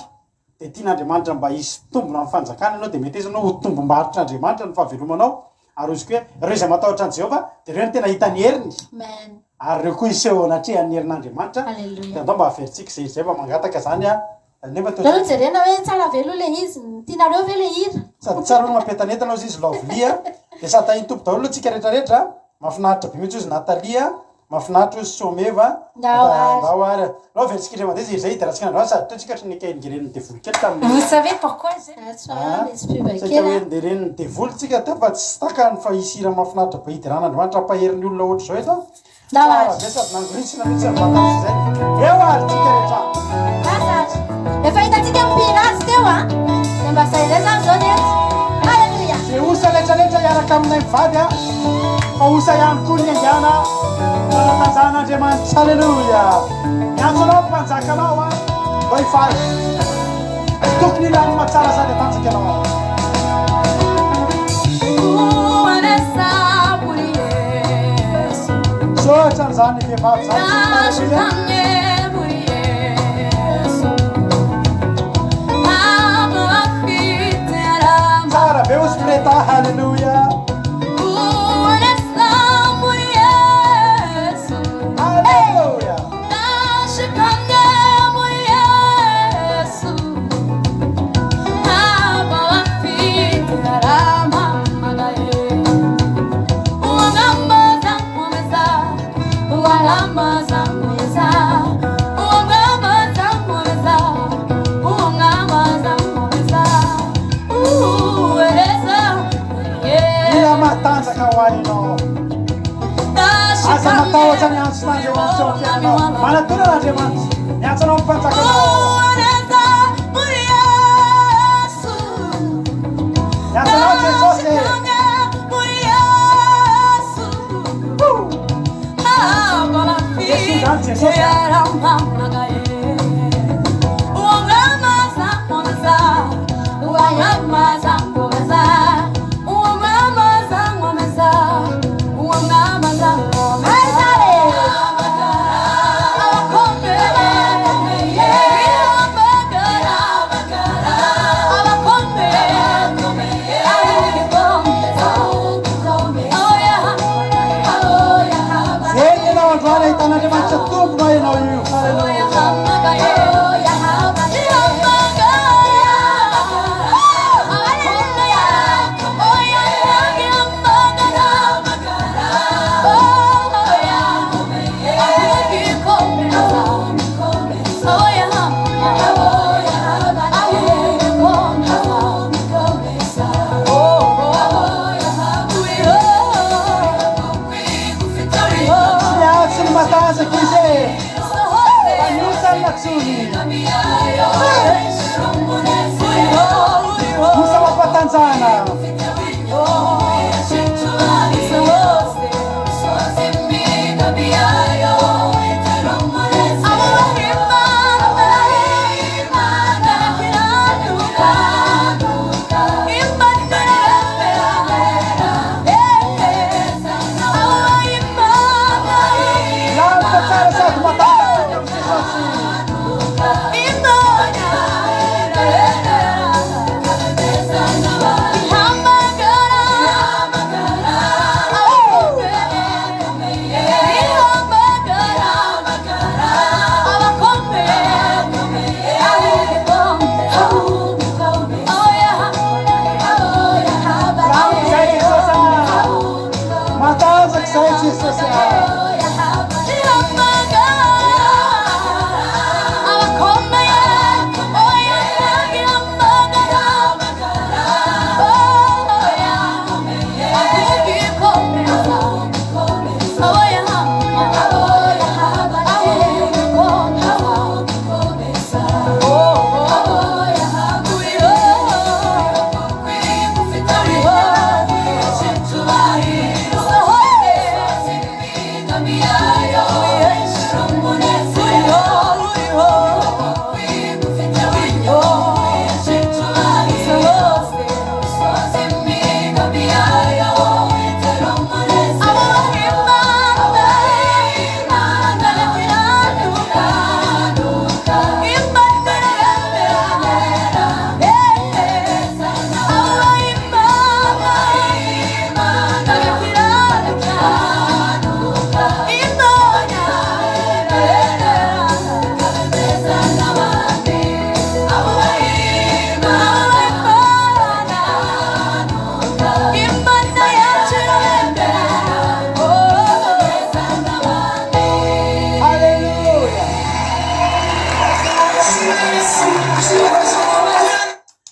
Dia tian'Andriamanitra mba hisy tombona amin'ny fanjakana ianao, dia meteza ianao ho tombom-barotr'Andriamanitra ny fahavelomanao, ary hoy izy koa hoe, ireo izay matahotra an'i Jehovah, dia ireo no tena hita ny heriny, Amen. ary ireo koa hiseho eo anatrehan'ny herin'Andriamanitra. Alléluia. Dia andao mba averintsika izay izay mba mangataka izany aho, nefa toa Nareo jerena hoe tsara ve aloha ilay izy, tianareo ve ilay hira? Sady tsara no mampientanentana hozy izy Lovely a! Dia sady tahin'ny Tompo daholo aloha tsika rehetra rehetra a! Mahafinaritra be mihitsy hozy Nathalie a! Mahafinaritra hozy Someva Ndao ary. Ndao ary. Ndao averintsika indray mandeha izay izay hidirantsika androany sady teo tsika ohatran'ny nikaingeren'ny devoly kely tamin'ny Vous savez pourquoi j'ai. Ah, tsy ah, misy pub Saika kely hoe ah. nderen'ny devoly tsika teo fa tsy takany fa hisy hira mahafinaritra be hidiran'Andriamanitra hampahery ny olona ohatr'izao eto. Ndao Tsara ary. be sady nangoritsina mihitsy ny vatana izay. Eo ary tsika rehetra. Lasa ary. Efa hitantsika ny mpihira azy teo a. Dia mba zay indray zany zao ny eto. Alléluia. Ze osa retraretra hiaraka aminay mivady a, fa osa ihany koa ny haingana fanatanjahan'Andriamanitra. Aleloia! Miantso anao ny mpanjakanao a, mba hifaly. Tokony hilamina tsara sady hatanjaka ianao. Misaotra an'izany vehivavy izany. Aleloia. Tsara be hozy Preta, haleloia. Haleloia. Jesosy eo amin'ny fiainanao. Manatona an'Andriamanitra. Miantso anao ny mpanjakanao. Miantso anao Jesosy. Yesu izany Jesosy. Velona ianao androany ahitan'Andriamanitra Tomponao ianao io. Haleloia. Tsy miantso ny matanjaka izy e. Fa ny osa no nantsoiny. Osa mampatanjahana. Lalitra tsara sady matanjaka amin'i Jesosy. Lalitra izay Jesosy ah. Matanjaka izay Jesosy ah.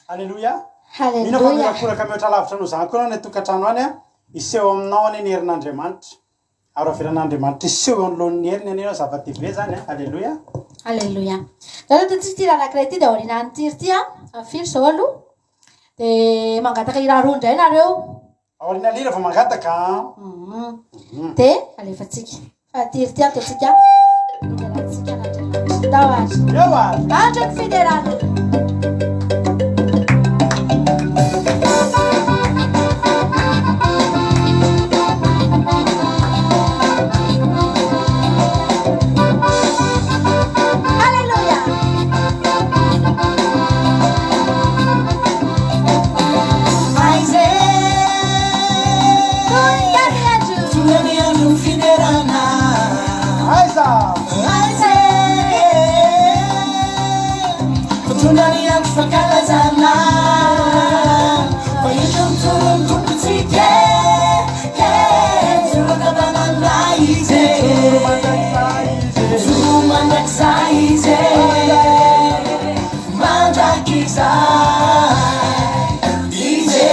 Haleloia. Haleloia. Mino aho fa Haleloia. miorakoraka mihoatra lavitra noho izany koa ianao any an-tokantrano any an. Hiseho aminao anie ny herin'Andriamanitra. Ary ho avelan'Andriamanitra hiseho eo anoloan'ny heriny anie ianao. Zava-dehibe izany an. Haleloia. Haleloia. Zao ataontsika ity hira anankiray ity dia aorianan'ity hira ity an, amin'ny firy izao aloha? Dia mangataka hira roa indray nareo. Aoriana lira vao mangataka an. Dia alefantsika. Fa ity ity ataontsika fiderantsika an'Andriamanitra. Ndao ary. Eo ary. Andro ny fiderana. Alléluia. Tonga ny andro. Tonga ny andro fiderana. Aiza. Aiza. Tonga ny andro fankalazana. Fa eto mijoro ny tompontsika. Mijoro ankavanana izy. Mijoro mandrakizay izy. Mijoro mandrakizay izy. Mandrakizay izy.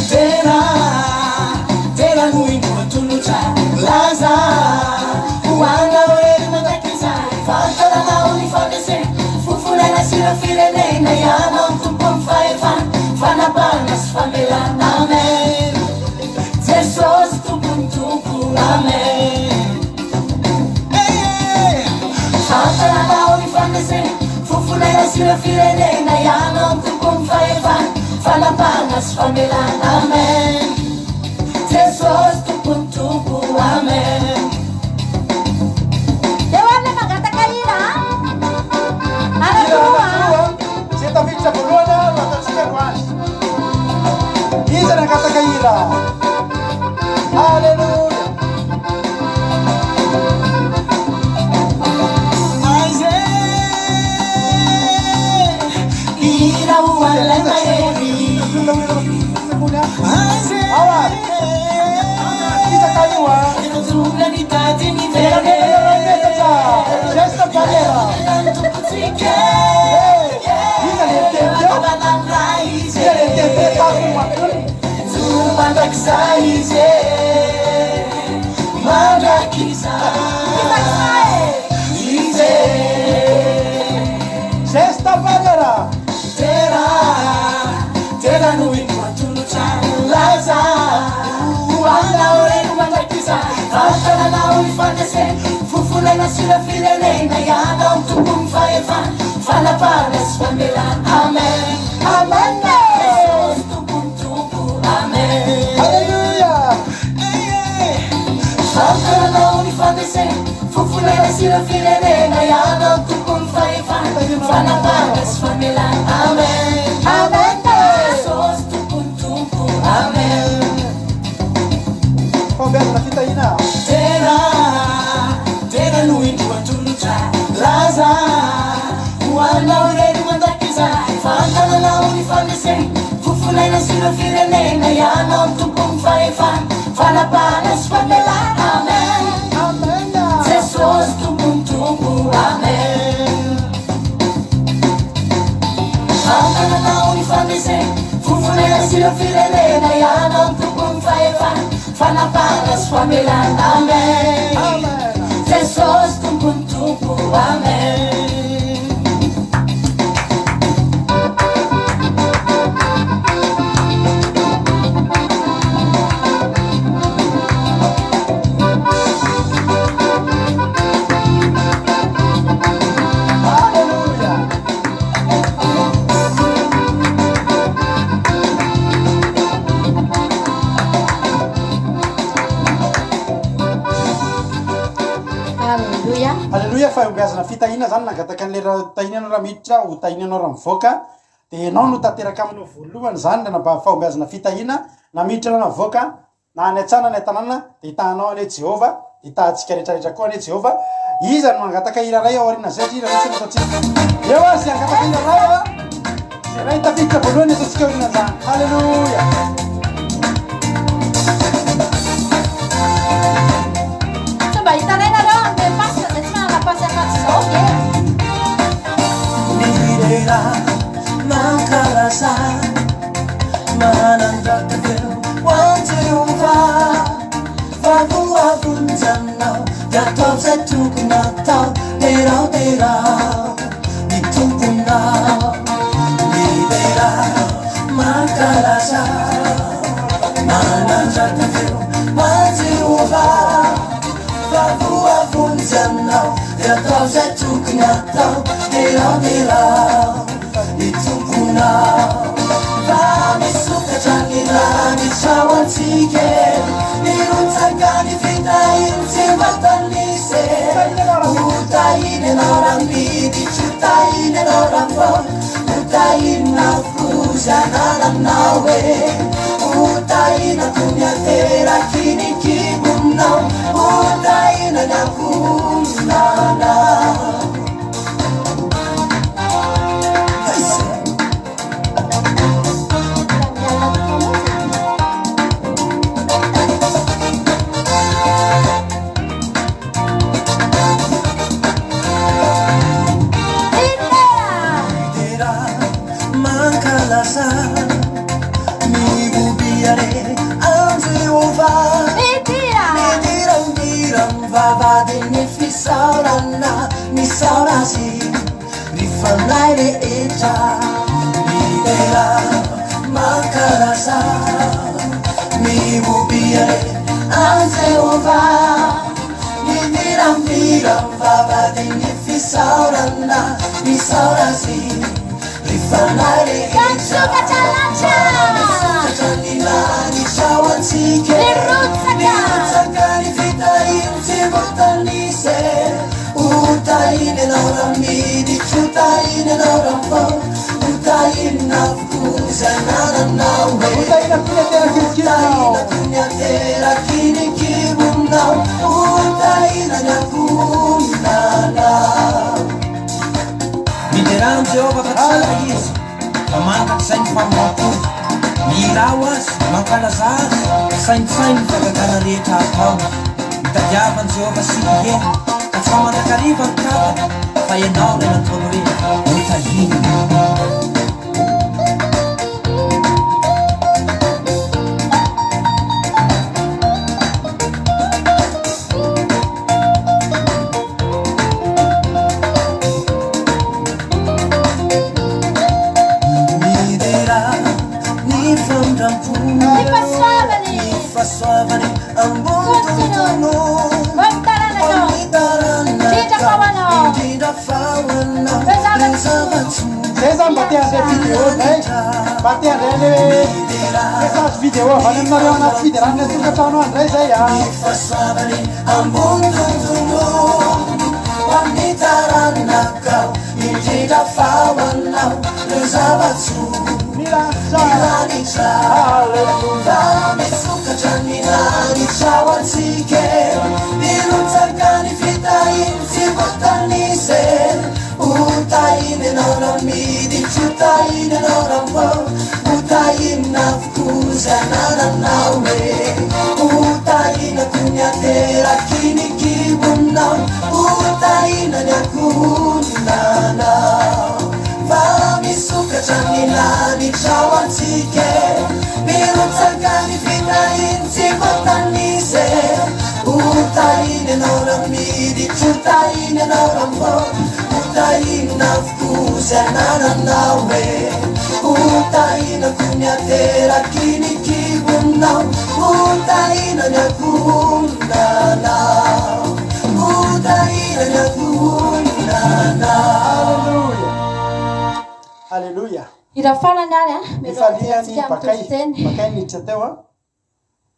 Tena, tena no indro atolotra. ireo firenena Ianao no tompon'ny fahefana Fanapahana sy famelana Amen Jesosy tompon'ny tompo Amen. Eo ary le mangataka hira a! Anankiroa a! Izay tafiditra voalohany no ataontsika androany. Iza nangataka hira? Alléluia. Aiza e! Hira ho an'ilay mahery. Aiza e! Iza ka io a? Efa tonga nitady ny very. Geste barrière. Ny tompontsika. Iza le niteny teo? Iza le niteny teo tato mampionona? Joro mandrakizay izy e, mandrakizay izy e. Geste barrière. Tera, tera no indro atolotra laza. Ho anao reny mandrakizay, vantananao ny fandresena, fofonana sy ireo firenena, ianao no tompon'ny fahefana, fanapahana sy famelana. Amen. Amen. Jesosy tompon'ny tompo. Amen. Alléluia. Vantananao ny fandresena, fofonana sy ireo firenena, ianao no tompon'ny fahefana, fanapahana sy famelana. Amen. Amen. Jesosy tompon'ny tompo. Amen. Fahombiazana fitahiana. Tena, tena no indro atolotra laza. Ho anao irery mandrakizay, fantananao ny fandresena, fofon'aina sy ireo firenena, ianao no tompon'ny fahefana, fanapahana sy famelana. Amen. Amen. Jesosy tompon'ny tompo. Amen. Fantananao ny fandresena, fofon'aina sy ireo firenena, ianao no tompon'ny fahefana, fanapahana sy famelana. Amen. Amen. Jesosy tompon'ny tompo. Amen. Alléluia. Alléluia. Alléluia fahombiazana fitahiana zany nangataka an'ilay raha tahiana ianao raha miditra ho tahiana ianao raha mivoaka dia ianao no tanteraka aminao voalohany zany le namba fahombiazana fitahiana na miditra anao na mivoaka na any an-tsana na any an-tanàna dia hitahanao anie Jehovah hitahantsika rehetrarehetra koa anie Jehovah iza no mangataka hira iray ao aorianan'izay satria hira iray tsy nataontsika eo ary izay hangataka hira iray a izay iray tafiditra voalohany ataontsika aorianan'izany Alléluia. Tsy mba hitanay nareo hanome pasy fa zay tsy manana pasy afa-tsy izao nge. Midera mankalaza manandratra feo ho an'i Jehovah fa voavonjy anao dia ataovy izay tokony hatao derao derao ny tomponao Midera mankalaza manandratra feo ho an'i Jehovah fa voavonjy anao dia ataovy izay tokony hatao derao derao ny tomponao fa misokatra ny lanitra ho antsika e mirotsaka ny fitahiany tsy mba tanisa e ho tahiny ianao raha miditra ho tahiny ianao raha mivoaka ho tahina avokoa izay anananao e ho tahina toy ny ateraky ny kibonao ho tahina ny ankohonanao. Aiza. Miala tokoa mihitsy. Midera! Midera mankalaza mihobia re an'i Jehovah Midira! Midira midira mivavahadin'ny fisaorana misaora azy ry fanahy rehetra Midera mankalaza mihobia re an'i Jehovah Midira midira mivavahadin'ny fisaorana misaora azy. fanahy rehetra. Misokatra lanitra. Misokatra ny lanitra ho antsika. Mirotsaka. Mirotsaka ny fitahiany tsy voatanisa e. Ho tahiana ianao raha miditra, ho tahiana ianao raha mivoaka, ho tahiana avokoa izay anananao e. Ho tahiana koa ny ateraky ny kibonao. Ho tahiana koa ny ateraky ny kibonao, ho tahiana ny ankohonanao. Miderà an'i Jehovah fa tsara izy, fa mandrakizay ny famindram-pony. Mihirà ho azy, mankalazà azy, saintsaino ny fahagagana rehetra ataony. Mitadiava an'i Jehovah sy ny heriny, ka tsy ho mandrakariva ny tavany, fa ianao ilay nataony hoe hotahiny. Midera ny famindram-pony. Ny fahasoavany. Ny fahasoavany ambony tontolo. Amin'ny taranakao. Amin'ny taranakao. Indrindra fa ho anao. Indrindra fa ho anao. Ireo zava-tsoa. Ireo zava-tsoa. Zay zany mba te handray vidéo zay. Mba te handray le message vidéo avy any aminareo anaty fiderana any an-tokantrano any ndray zay a. Ny fahasoavany ambony tontolo. Amin'ny taranakao. Indrindra fa ho anao. Ireo zava-tsoa. Ny lanitra. Ny lanitra. Alléluia. Fa misokatra ny lanitra ho antsika e. Mirotsaka ny fitahiany tsy voatanisa e. Ho tahiana ianao raha miditra, ho tahiana ianao raha mivoaka, ho tahiana avokoa izay anananao e. Ho tahiana koa ny ateraky ny kibonao, ho tahiana ny ankohonanao. Fa misokatra ny lanitra ho antsika e. Mirotsaka ny fitahiany tsy voatanisa e. Ho tahiana ianao raha miditra, ho tahiana ianao raha mivoaka, ho tahiana avokoa izay anananao e. Ho tahiana koa ny ateraky ny kibonao, ho tahiana ny ankohonanao. Ho tahiana ny ankohonanao. Alléluia. Alléluia. Hira farany ary a, Mifaliany mialohan'ny bakay toriteny. bakay niditra teo a.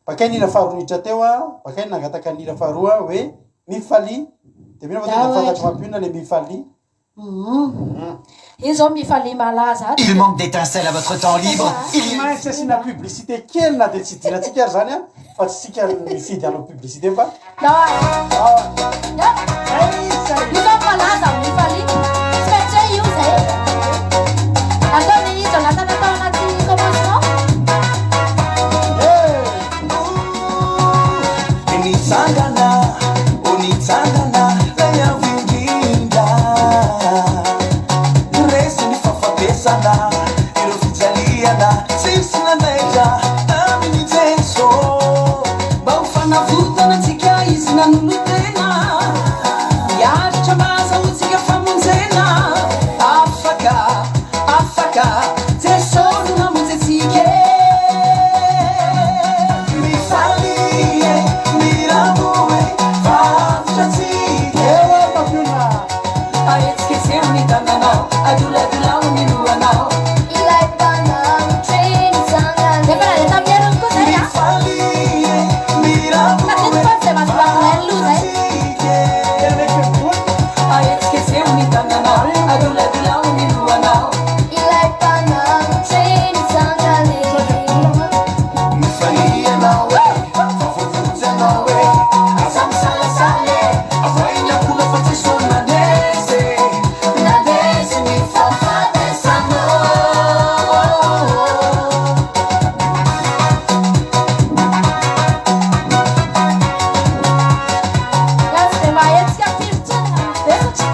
Bakay ny hira faharoa niditra teo a, bakay nangataka ny hira faharoa hoe mifalia. Dia mino fa tonga Daoud. fantatry mampionona le mifalia. Iny zao mifalia malaza ato. Il manque d'étincelles à votre temps libre. Il Tsy y a... maintsy asiana publicité kely na dia tsy idirantsika ary zany a, fa tsy isika mifidy hanao publicité fa Daoud. Ah, Ya. zay zay. Io zao malaza mifalia. Tsy maintsy hoe io zay. Ataony Jonathan atao anaty commencement. Hey! Nitsangana, oh nitsangana, lay avo indrindra. Resy ny fahafatesana, ireo fijaliana, tsisy nandaitra tamin'i Jeso. Mba ho fanavotana antsika izy nanolo-tena. Miaritra mba hahazahoantsika famonjena. Afaka, afaka, Jesosy no namonjy antsika e. Mifalia e, miravo e, fa avotra antsika. Ewa mampionona. Ahetsiketseho ny tananao, adoladolao ny lohanao. Ilay mpanavotra nitsangana. Efa nandeha tamin'ny heriny koa zay a. Mifalia e, miravo e, Tadidiko fa tsy dia mahazo aloha zay. antsika. Tena mety voly. Ahetsiketseho ny tananao, adoladolao ny lohanao. Ilay mpanavotra nitsangana. Mifalia ianao e, fa voavonjy ianao e. Aza misalasala e, avoay ny ankohona fa Jesoa nandresy e. Nandresy ny fahafatesana. Ya tsy dia mahetsika firy intsony na mivesatra.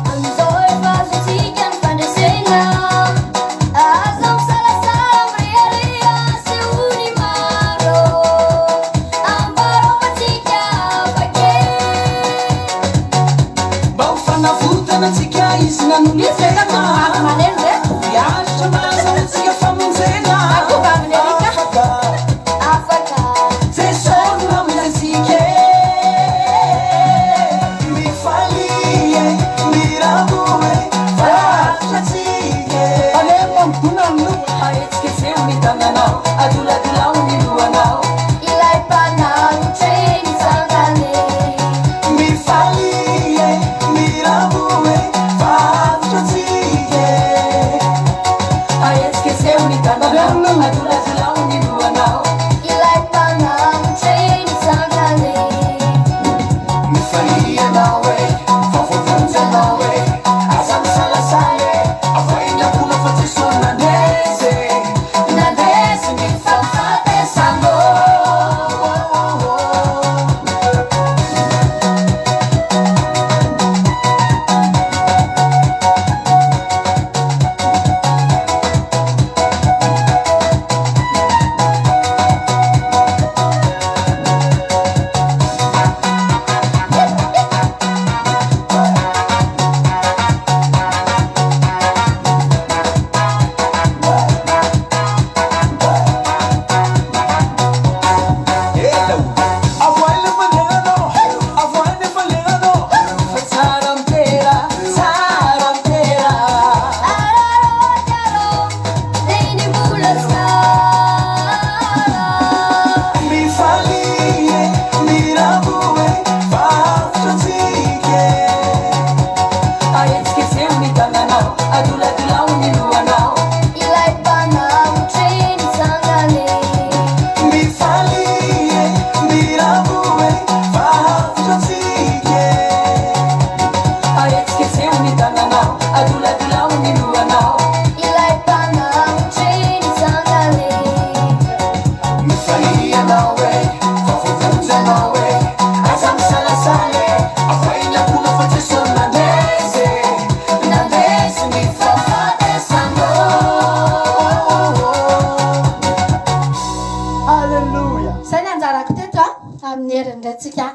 Amin'izao efa azontsika ny fandresena. Aza misalasala mirehareha asehony maro. Ambarao fa tsika afaka e. Mba ho fanavotana antsika izy nanolo-tena. Vavy maneno reto. Miaritra mba hahazahoantsika famonjena. Akoho amin'ny alika. Afaka, Afaka. Jesosy no namonjy antsika e. Adoladolao ny lohanao. Ilay mpanavotra e nitsangana e. Mifalia e, miravoa e, fa avotra antsika e. Ahetsiketseho ny tananao, adoladolao ny lohanao. Ilay mpanavotra e nitsangana e. Mifalia ianao e, fa voavonjy ianao e, aza misalasala e, avoahy ny akoho fa Jeso nandresy e, nandresy ny fahafatesana ô. Fa tsara mitera, tsara mitera. Araraoty arô, dia ny mbola tsara. Mifalia e, miravoa e, fa avotra antsika e. Ahetsiketseho ny tananao, adoladolao ny lohanao. Ilay mpanavotra e nitsangana e. Mifalia e, miravoa e, fa avotra antsika e. Ahetsiketseho ny tananao, adoladolao ny lohanao. Ilay mpanavotra e nitsangana e. Mifalia ianao e, fa voavonjy ianao e, aza misalasala e, avoahy ny akoho fa Jeso nandresy e, nandresy ny fahafatesana ô. Alléluia. Izay ny anjarako teto a, amin'ny heriny indray tsika.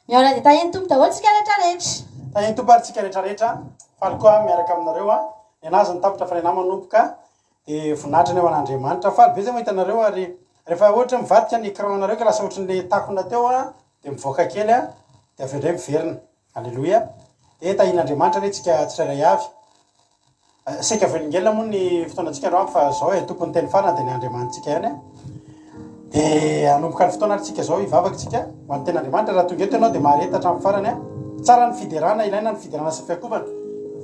Mihaona dia tahian'ny Tompo daholo tsika rehetra rehetra. Tahian'ny Tompo ary tsika rehetra rehetra. Faly koa miaraka aminareo a. Ny anazy ny tapitra fa ny anah manomboka. Dia voninahitra ny ho an'Andriamanitra. Faly be zay mahita anareo ary rehefa ohatra mivadika ny écran nareo ka lasa ohatran'le takona teo a, dia mivoaka kely a, dia avy eo indray miverina. Aleloia. Dia tahian'Andriamanitra anie tsika tsirairay avy. Saika velingelina moa ny fotoanantsika androany fa zao e, tompon'ny teny farany dia ny Andriamanitsika ihany e. Dia hanomboka ny fotoana ary tsika zao hivavaka tsika ho an'ny tenin'Andriamanitra. Raha tonga eto ianao dia mahareta hatramin'ny farany a. Tsara ny fiderana, ilaina ny fiderana sy ny fiakovana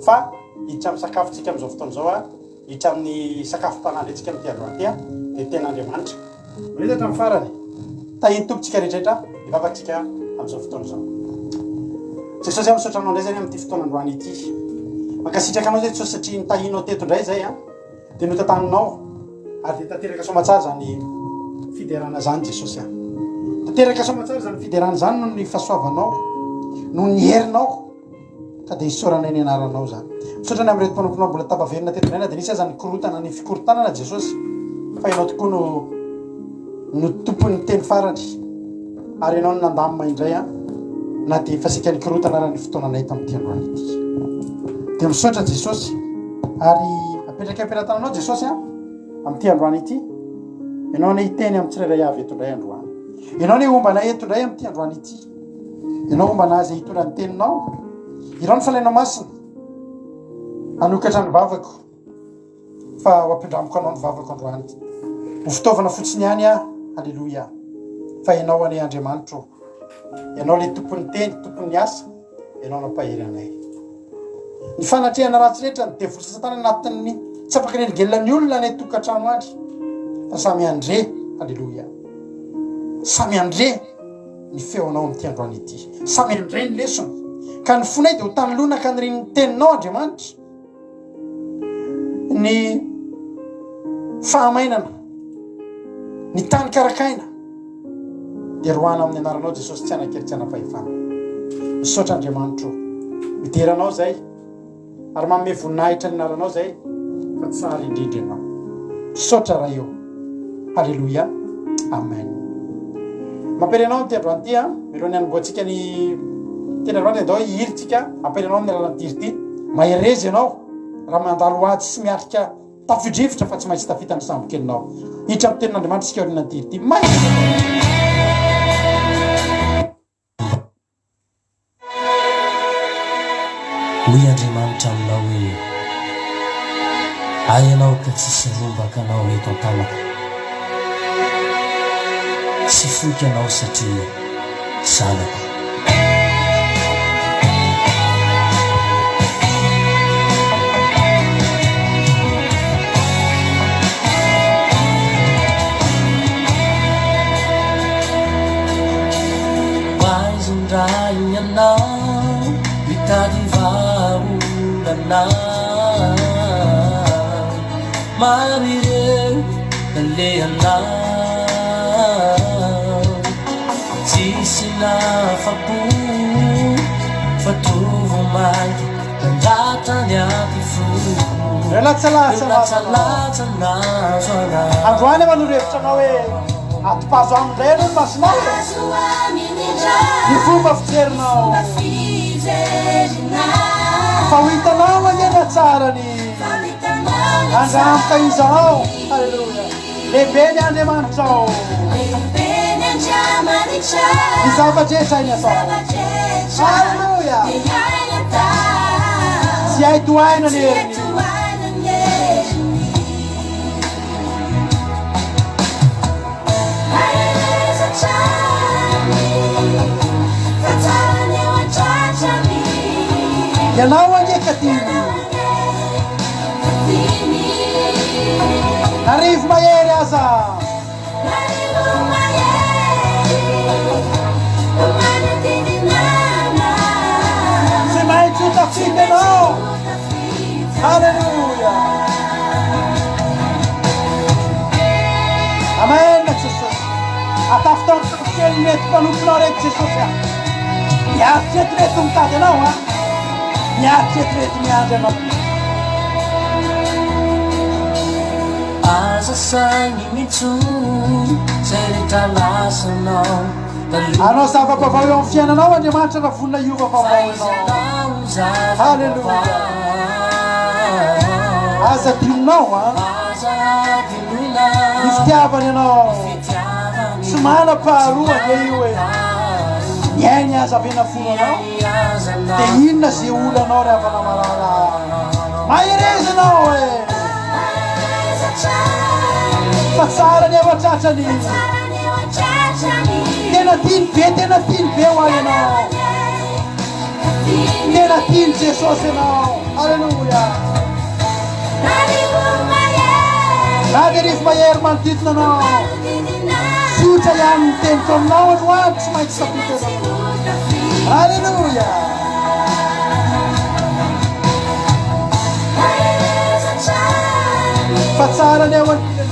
fa hiditra amin'ny sakafontsika amin'izao fotoana izao a, hiditra amin'ny sakafom-panahy indray tsika amin'ity androany ity a, dia ny tenin'Andriamanitra. Mahareta hatramin'ny farany. Tahin'ny Tompo tsika rehetra rehetra, hivavaka tsika amin'izao fotoana izao. Jesosy aho misaotra anao indray zany amin'ity fotoana androany ity. Mankasitraka anao zay Jesosy satria nitahianao teto indray zay a. Dia notantaninao ary dia tanteraka soamatsara izany fiderana izany Jesosy a. Tanteraka soamatsara izany fiderana izany noho ny fahasoavanao, noho ny herinao. Ka dia isaoranay ny anaranao izany. Misaotra ny amin'ireto mpanomponao mbola tafaverina teto indray na dia nisy aza ny korotana ny fikorontanana Jesosy fa ianao tokoa no no tompon'ny teny farany ary ianao no nandamina indray an na dia efa saika nikorotana ara ny fotoananay tamin'ity androany ity. Dia misaotra Jesosy ary apetraka am-pelatananao Jesosy an amin'ity androany ity. Ianao anie hiteny amin'ny tsirairay avy eto indray androany. Ianao anie homba anay eto indray amin'ity androany ity. Ianao homba anay izay hitondra ny teninao. Irao ny Fanahinao Masina hanokatra ny vavako fa ho ampindramiko anao ny vavako androany. Ho fitaovana fotsiny ihany aho. Haleloia. Fa ianao anie Andriamanitro. Ianao ilay tompon'ny teny, tompon'ny asa. Ianao nampahery anay. Ny fanatrehana ratsy rehetra, ny devoly sy satana anatin'ny tsy afaka neligelina ny olona any an-tokantrano any. Fa samy handre, haleloia. Samy handre ny feonao amin'ity androany ity. Samy handre ny lesona. Ka ny fonay dia ho tany lonaka anirian'ny teninao Andriamanitra. Ny fahamainana, ny tany karakaina dia roahana amin'ny anaranao Jesosy tsy hanan-kery tsy hanam-pahefana. Misaotra Andriamanitro. Midera anao zay ary manome voninahitra ny anaranao zay fa tsara indrindra ianao. Misaotra Ray ô. Haleloia. Amen. Mampiely anao ity androany ity a. Mialohan'ny hanombohantsika ny teny androany dia andao hihira tsika. Mampiely anao amin'ny alalan'ity hira ity. Mahereza ianao raha mandalo ady sy miatrika tafio-drivotra fa tsy maintsy tafita ny sambokelinao. Hiditra amin'ny tenin'Andriamanitra isika aorianan'ity hira ity. Mahereza. Hoy Andriamanitra aminao hoe, Ahy ianao ka tsisy rombaka anao eto an-tanako. Tsy foiko ianao satria zanako. Aiza indray ianao mitady vahaolana Maro ireo nalehanao Tsisy nahafapo fa toa vao mainka nandratra ny aty fo Ireo latsalatsa Ireo latsalatsa nahazo anao Androany aho manoro hevitra anao hoe atopazo aminy indray aloha ny masonao e. Ny fomba fijerinao. Fa ho hitanao anie ny hatsarany. Andramboka izao. Haleloia. Lehibe ny Andriamanitrao. Ny zava-drehetra hainy atao. Haleloia. Tsy hay tohaina ny heriny. Ianao anie ka tiany. Na rivo-mahery aza. Tsy maintsy ho tafita ianao. Haleloia. Amen Jesosy. Atafitao kely ny reto mpanomponao reto Jesosy a. Miaritra eto reto mitady anao a. Miaritra eto reto miandry anao. Aza saigny intsony zay rehetra lasanao taloha. Hanao zava-baovao eo amin'ny fiainanao Andriamanitra raha vonona hiova vaovao ianao. Haleloia. Aza adinonao an. Ny fitiavany anao. Tsy manam-paharoa ange io e. Ny ainy aza avela folo anao. Dia inona ze olanao ry havana malala. Mahereza ianao e. Fa tsara ny ao an-tratrany. Tena tiany be, tena tiany be ho ahy ianao. Tena tian'i Jesosy ianao. Aleloia. Na dia rivo mahery manodidina anao. Tsotra ihany ny teniko aminao androany, tsy maintsy tafita ianao. Aleloia. Fa tsara ny ao anilany.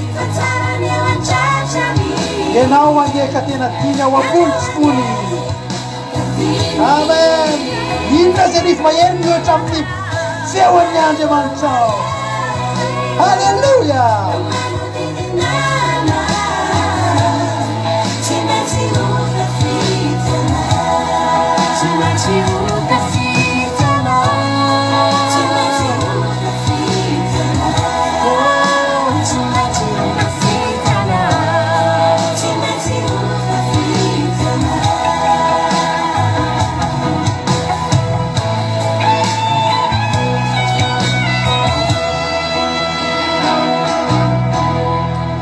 Ianao ange ka tena tiany ao am-pony tsy fony. Amen. Inona izay rivo mahery mihoatra amin'ny feon'ny Andriamanitrao. Alléluia.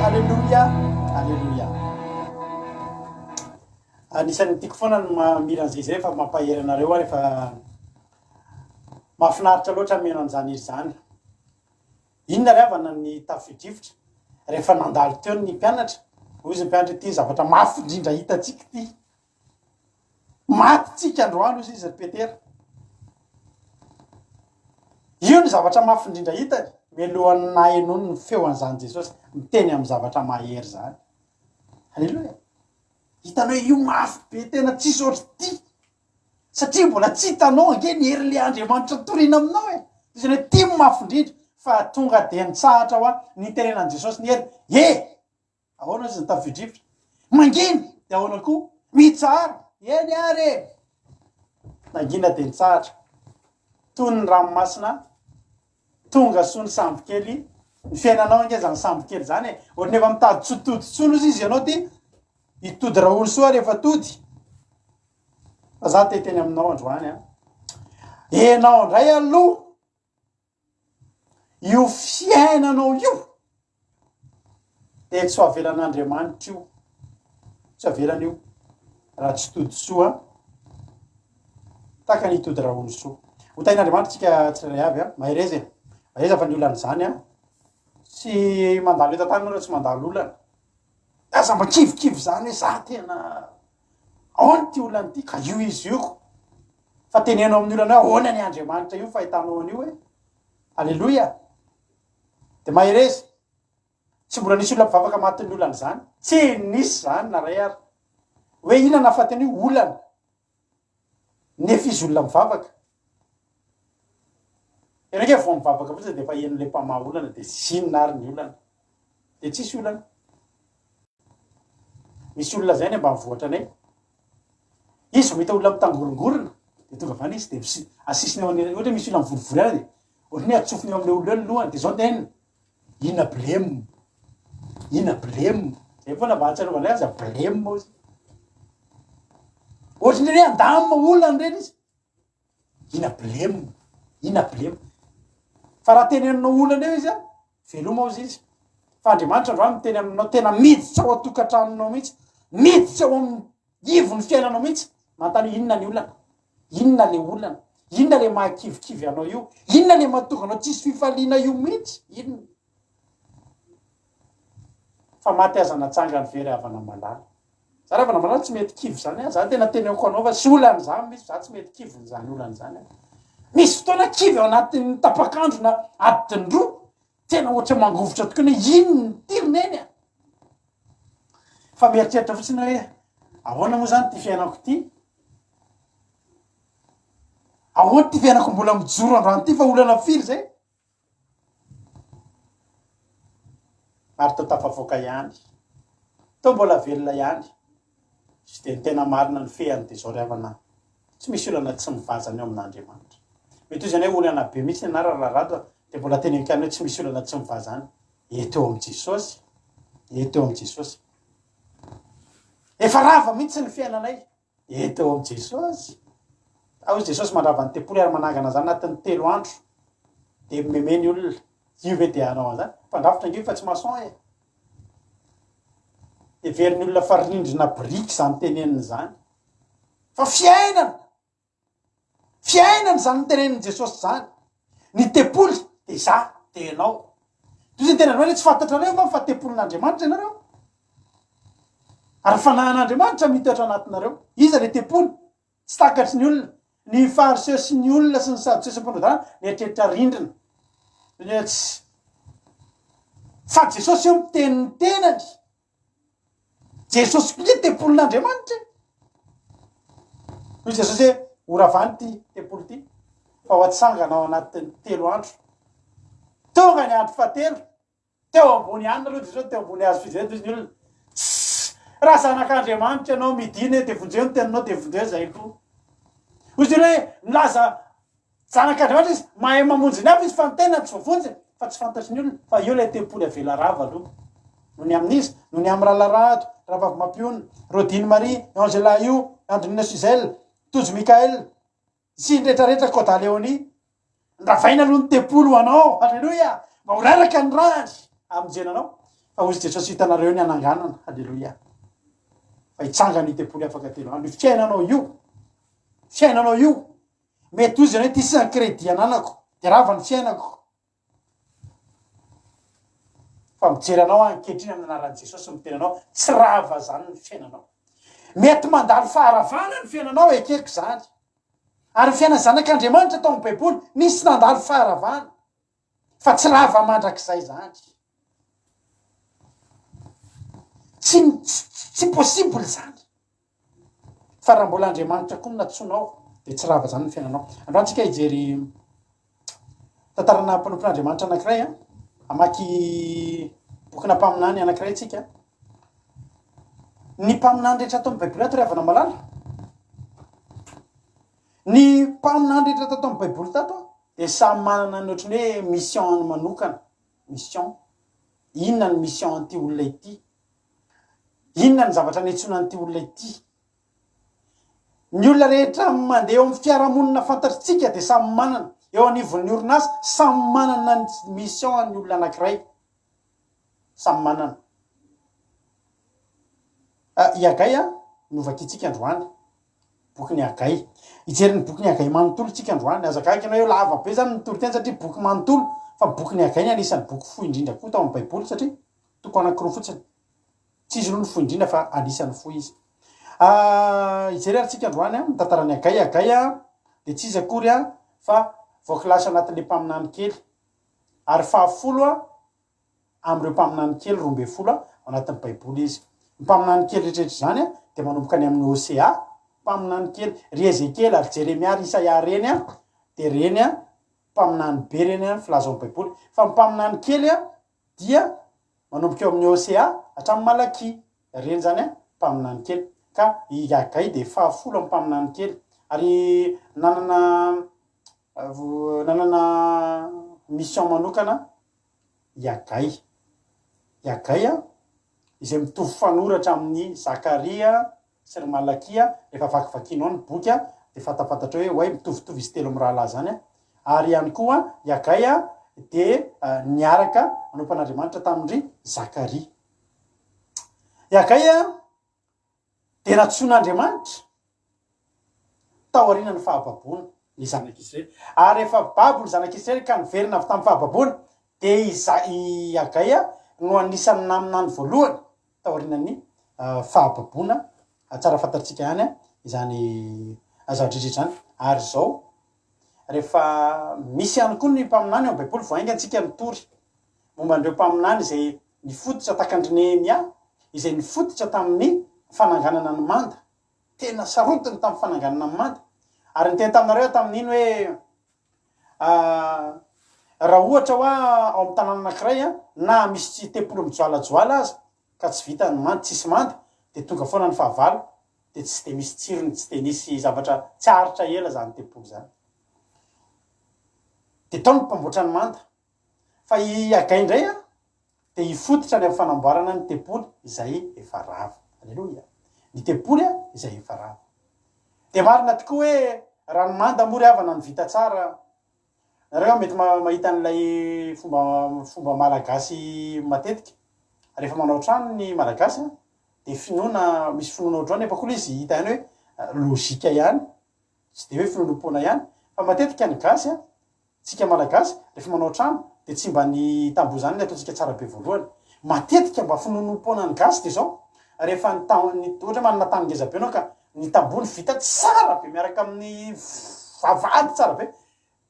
Aleloia, aleloia. Anisan'ny tiako foana ny mamira an'izay izay fa mampahery anareo aho rehefa mahafinaritra loatra mihaino an'izany hira izany. Inona ry havana ny tafio-drivotra? Rehefa nandalo teo ny mpianatra, hoy izy ny mpianatra, ity ny zavatra mafy indrindra hitantsika ity. Maty tsika androany, hoy izy ry Petera. Io ny zavatra mafy indrindra hitany, mialohan'ny nahenoany ny feo an'izany Jesosy miteny amin'ny zavatra mahery izany. Aleloia. Hitany hoe io mafy be tena tsisy ohatr'ity. Satria mbola tsy hitanao ange ny herin'ilay Andriamanitra torina aminao e! Izany hoe tia ny mafy indrindra fa tonga dia nitsahatra hoa nitenenan'i Jesosy ny hery, E! Ahoana izy nitafio-drivotra? Mangina! Dia ahoana koa? Mitsahara! Eny ary e! Nangina dia nitsahatra. Tony ny ranomasina, tonga soa ny sambo kely. Ny fiainanao ange izany sambo kely izany e! Ohatran'ny efa mitady tsy ho tody intsony ozy izy ianao ity, hitody Raholisoa rehefa tody. Fa za te hiteny aminao androany an. Enao indray aloha io fiainanao io dia tsy ho avelan'Andriamanitra io. Tsy avelany io raha tsy tody soa tahaka ny tody rahona soa. Ho tahin'Andriamanitra tsika tsirairay avy a. Mahereza e. Mahereza fa ny olana izany a. Tsy mandalo eto an-tany ianao raha tsy mandalo olana. Aza mba kivikivy izany hoe za tena ahoana ity olana ity ka io izy io ko. Fa teneno amin'ny olana hoe ahoana ny Andriamanitra io fahitanao an'io e. Aleloia. Dia mahereza. Tsy mbola nisy olona mpivavaka matin'ny olana izany. Tsy nisy izany na iray ary. Hoe inona nahafaty an'io olana. Nefa izy olona mivavaka. Ianao ange vao mivavaka fotsiny dia efa henon'ilay mpamaha olana dia zinona ary ny olana. Dia tsisy olana. Misy olona izay any ambanivohitra anay. Izy vao mahita olona mitangorongorona dia tonga avy any izy dia asisiny eo an'ilay, ohatra hoe misy olona mivorivory any dia ohatran'ny hoe atsofony eo amin'ilay olona eo ny lohany dia izao ny teneniny, Ina blem, ina blem, zay foana mba ahatsiarovana azy, blem ozy. Ohatran'ny hoe andamina olona ireny izy. Ina blem, ina blem. Fa raha teneninao olana eo izy an, veloma ozy izy. Fa Andriamanitra androany miteny aminao tena miditra ao an-tokantranonao mihitsy, miditra ao amin'ny ivon'ny fiainanao mihitsy, manontany hoe inona ny olana. Inona le olana? Inona le mahakivikivy anao io? Inona le mahatonga anao tsisy fifaliana io mihitsy? Inona? Fa maty aza natsangany ve ry havana malala? Za ry havana malala tsy mety kivy zany a, za tena teneniko anao fa tsy olana zany mihitsy, za tsy mety kivy zany olana zany a. Misy fotoana kivy ao anatin'ny tapak'andro na adiny roa, tena ohatra mangovitra tokoa ny hoe inona ity ry neny a? Fa mieritreritra fotsiny hoe ahoana moa zany ity fiainako ity? Ahoana ity fiainako mbola mijoro androany ity fa olana firy zay? Ary toa tafavoaka ihany. Toa mbola velona ihany. Sy dia ny tena marina ny fehany dia izao ry havana, tsy misy olana tsy mivazana eo amin'Andriamanitra. Mety ho izany hoe olana be mihitsy ny anarana Rarado a, dia mbola teneniko ihany hoe tsy misy olana tsy mivazana eto eo amin'i Jesosy, eto eo amin'i Jesosy. Efa rava mihitsy ny fiainanay. Eto eo amin'i Jesosy. Ao izy Jesosy mandrava ny tempoly ary manangana an'izany anatin'ny telo andro. Dia mimeme ny olona. Io ve dia hanao an'izany? Mpandrafitra ange io fa tsy maçon e. Heverin'ny olona fa rindrina biriky izany teneniny izany. Fa fiainana! Fiainana izany notenenin'i Jesosy izany. Ny tempoly dia izaho, dia ianao. Toy izay ny tenanareo hoe tsy fantatrareo va fa tempolin'Andriamanitra ianareo? Ary fanahin'Andriamanitra mitoetra anatinareo. Iza ilay tempoly? Tsy takatry ny olona. Ny Fariseo sy ny olona sy ny Sadoseo sy ny mpanao dalàna nieritreritra rindrina. Tsy. Fa Jesosy eo miteny ny tenany. Jesosy koa nge tempolin'Andriamanitra e. Hoy Jesosy hoe horavany ity tempoly ity fa ho atsangana ao anatin'ny telo andro. Tonga ny andro fahatelo, teo ambony hanina aloha Jesosy, teo ambony hazo fijaliana toy ny olona. Tss! Raha zanak'Andriamanitra ianao, midina eo dia vonjeo ny tenanao dia vonjeo izahay koa. Hoy izy ireo hoe milaza Zanak'Andriamanitra izy, mahay mamonjy ny hafa izy fa ny tenany tsy voavonjy, fa tsy fantatry ny olona fa eo ilay tempoly avela rava aloha. Noho ny amin'iza? Noho ny amin'i Ralarado, Rahavavy Mampionona, Rodine Marie, Angela Io, Andronina Suzelle, Tojo Michael, sy ny rehetra rehetra, Koda Léonie. Nravaina aloha ny tempoly ho anao, haleloia, mba ho raraka ny rany hamonjena anao, fa hozy Jesosy hitanareo ny hananganana, haleloia, fa hitsangana io tempoly afaka telo andro, io fiainanao io, fiainanao io, Mety ho izy hoe ity sisa ny crédit ananako dia rava ny fiainako. Fa mijery anao aho ankehitriny amin'ny anaran'i Jesosy miteny anao tsy rava zany ny fiainanao. Mety mandalo faharavana ny fiainanao ekeko izany. Ary ny fiainan'ny zanak'Andriamanitra tao amin'ny Baiboly nisy nandalo faharavana. Fa tsy rava mandrakizay izany. Tsy tsy possible izany. Fa raha mbola Andriamanitra koa no nantsoinao dia tsy rava izany ny fiainanao. Androany tsika hijery tantarana mpanompon'Andriamanitra anankiray a. Hamaky bokina mpaminany anankiray tsika. Ny mpaminany rehetra ato amin'ny Baiboly ato ry havana malala. Ny mpaminany rehetra tato amin'ny Baiboly tato dia samy manana ny ohatran'ny hoe mission-ny manokana. Mission. Inona ny mission an'ity olona ity? Inona ny zavatra niantsoana an'ity olona ity? Ny olona rehetra mandeha eo amin'ny fiarahamonina fantatritsika dia samy manana, eo anivon'ny orinasa, samy manana ny mission ny olona anankiray. Samy manana. I Hagay no vakintsika androany. Bokin'i Hagay. Hijery ny bokin'i Hagay manontolo isika androany. Aza gaga ianao hoe lava be izany ny toriteny satria boky manontolo, fa bokin'i Hagay ny anisan'ny boky fohy indrindra koa tao amin'ny Baiboly satria toko anankiroa fotsiny. Tsy izy aloha no fohy indrindra fa anisan'ny fohy izy. Hijery ary isika androany ny tantaran'i Hagay. Hagay dia tsy iza akory fa voakilasy anatin'ilay mpaminany kely. Ary fahafolo amin'ireo mpaminany kely 12 ao anatin'ny Baiboly izy. Ny mpaminany kely rehetra rehetra izany dia manomboka any amin'i Hosea, mpaminany kely, ry Ezekiela, ry Jeremia, ry Isaia ireny dia ireny mpaminany be ireny ny filaza ao amin'ny Baiboly. Fa ny mpaminany kely dia manomboka eo amin'i Hosea hatramin'i Malakia. Ireny izany mpaminany kely. Ka i Hagay dia fahafolo amin'ny mpaminany kely. Ary nanana nanana mission manokana i Hagay. I Hagay izay mitovy fanoratra amin'i Zakaria sy ry Malakia, rehefa vakivakianao ny boky dia fantapantatrao hoe oay mitovitovy izy telo mirahalahy izany. Ary ihany koa i Hagay dia niaraka nanompo an'Andriamanitra tamin-dry Zakaria. I Hagay dia nantsoin'Andriamanitra taorian'ny fahababoana ny zanak'Israely. Ary rehefa babo ny zanak'Israely ka niverina avy tamin'ny fahababoana, dia i i Hagaia no anisan'ny naminany voalohany taorian'ny fahababoana. Tsara fantatsika ihany izany zavatra rehetra izany. Ary izao, rehefa misy ihany koa ny mpaminany ao amin'ny Baiboly, vao haingana isika nitory momba an'ireo mpaminany izay nifototra takan-dry Nehemia, izay nifototra tamin'ny fananganana ny manda. Tena sarotiny tamin'ny fananganana ny manda. Ary niteny taminareo aho tamin'iny hoe, Raha ohatra hoa ao amin'ny tanàna anankiray na misy tempoly mijoalajoala aza ka tsy vita ny manda, tsisy manda, dia tonga foana ny fahavalo, dia tsy dia misy tsirony, tsy dia nisy zavatra, tsy haharitra ela izany tempoly izany. Dia tao ny mpamboatra ny manda. Fa i Hagay indray dia hifototra any amin'ny fanamboarana ny tempoly izay efa rava. Aleloia! Ny tempoly izay efa rava. Dia marina tokoa hoe raha ny manda moa ry havana no vita tsara, nareo mety mahita an'ilay fomba fomba malagasy matetika, rehefa manao trano ny malagasy dia finoana, misy finoana ohatr'izao nefa koa ilay izy hita ihany hoe logique ihany, tsy dia hoe finoanoam-poana ihany, fa matetika ny gasy Tsika Malagasy rehefa manao trano dia tsy mba ny tamboho zany ny ataontsika tsara be voalohany. Matetika mba finoanoam-poana ny gasy dia zao, rehefa ny ta- ny ohatra hoe manana tany ngeza be anao ka ny tamboho ny vita tsara be miaraka amin'ny vavahady tsara be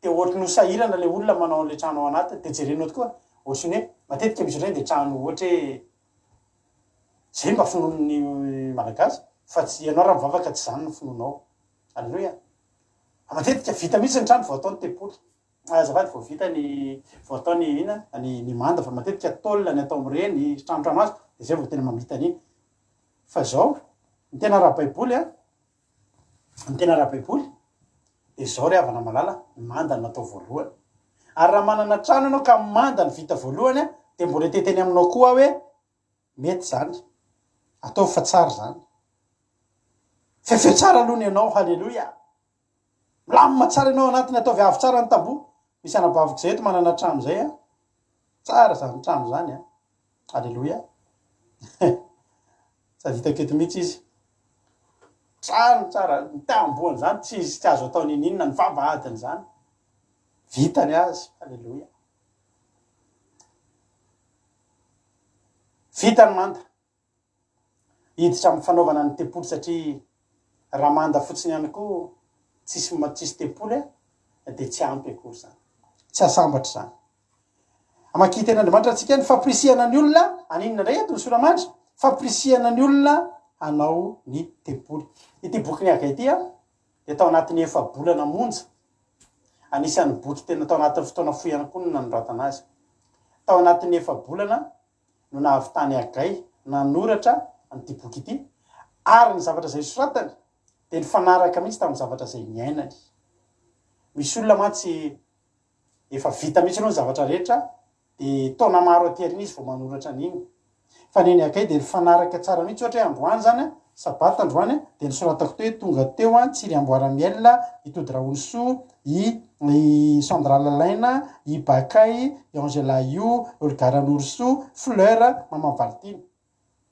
dia ohatry ny ho sahirana le olona manao an'le trano ao anatiny dia jerenao tokoa ohatry ny hoe matetika misy ohatran'iny dia trano ohatra hoe zay mba finoan'ny Malagasy fa tsy ianao raha mivavaka tsy zany no finoanao. Aleloia. Fa matetika vita mihitsy ny trano vao atao ny tempoly. Azafady vao vita ny vao atao ny inona ny ny manda fa matetika tôle ny atao amin'ireny tranotrano hazo dia zay vao tena mamita an'iny. Fa zao ny tena ara-baiboly an, ny tena ara-baiboly dia zao ry havana malala, ny manda no natao voalohany. Ary raha manana trano ianao ka manda no vita voalohany an, dia mbola hiteteny aminao koa aho hoe Mety zany. Ataovy fa tsara zany. Fefeo tsara aloha ny anao, haleloia. Milamina tsara ianao anatiny, ataovy avo tsara ny tamboho. Misy anabaviko zay eto manana trano zay a. Tsara zany trano zany a. Haleloia. Sady hitako eto mihitsy izy. Trano tsara, ny tambohany zany tsy izy tsy azo atao ninininona, ny vavahadiny zany. Vita ny azy. Haleloia. Vita ny manda. Hiditra amin'ny fanaovana ny tempoly satria raha manda fotsiny ihany koa tsisy tsisy tempoly dia tsy ampy akory izany. Tsy hahasambatra izany. Hamakia tenin'Andriamanitra antsika ny fampirisihana ny olona haninona indray eto ny soramandry? Fampirisihana ny olona hanao ny tempoly. Ity bokin'i Hagay ity dia tao anatin'ny efa-bolana monja Anisan'ny boky tena tao anatin'ny fotoana fohy ihany koa no nanoratana azy. Tao anatin'ny efa-bolana no nahavitan'i Hagay nanoratra an'ity boky ity, ary ny zavatra izay nosoratany dia nifanaraka mihitsy tamin'ny zavatra izay niainany. Misy olona mantsy efa vita mihitsy aloha ny zavatra rehetra Dia taona maro aty aoriana izy vao manoratra an'iny. Fa ny an'i Hagay dia nifanaraka tsara mihitsy, ohatra hoe androany izany an, sabata androany an, dia nosoratako teo hoe tonga teo an, Tsiry Amboaramiel, i Tody Rahonisoa, i i Sandra Lalaina, i Bakay, i Angela Io, Olga Ranorosoa, Fleur, Maman Valintine.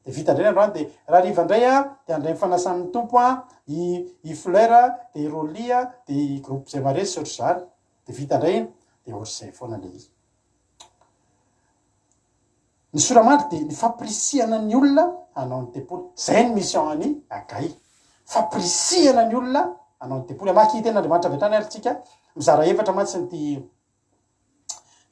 Dia vita indray ny androany dia raha hariva indray an, dia handray ny fanasan'ny Tompo an, i i Fleur an, dia i Rolly an, dia i groupe izay maresy sy ohatr'izany. Dia vita indray iny, dia ohatr'izay foana ilay izy. Ny soramandry dia ny fampirisihana ny olona hanao ny tempoly. Izay ny mission an'i Hagay. Fampirisihana ny olona hanao ny tempoly. Hamaky tenin'Andriamanitra avy hatrany ary tsika. Mizara efatra mantsy ity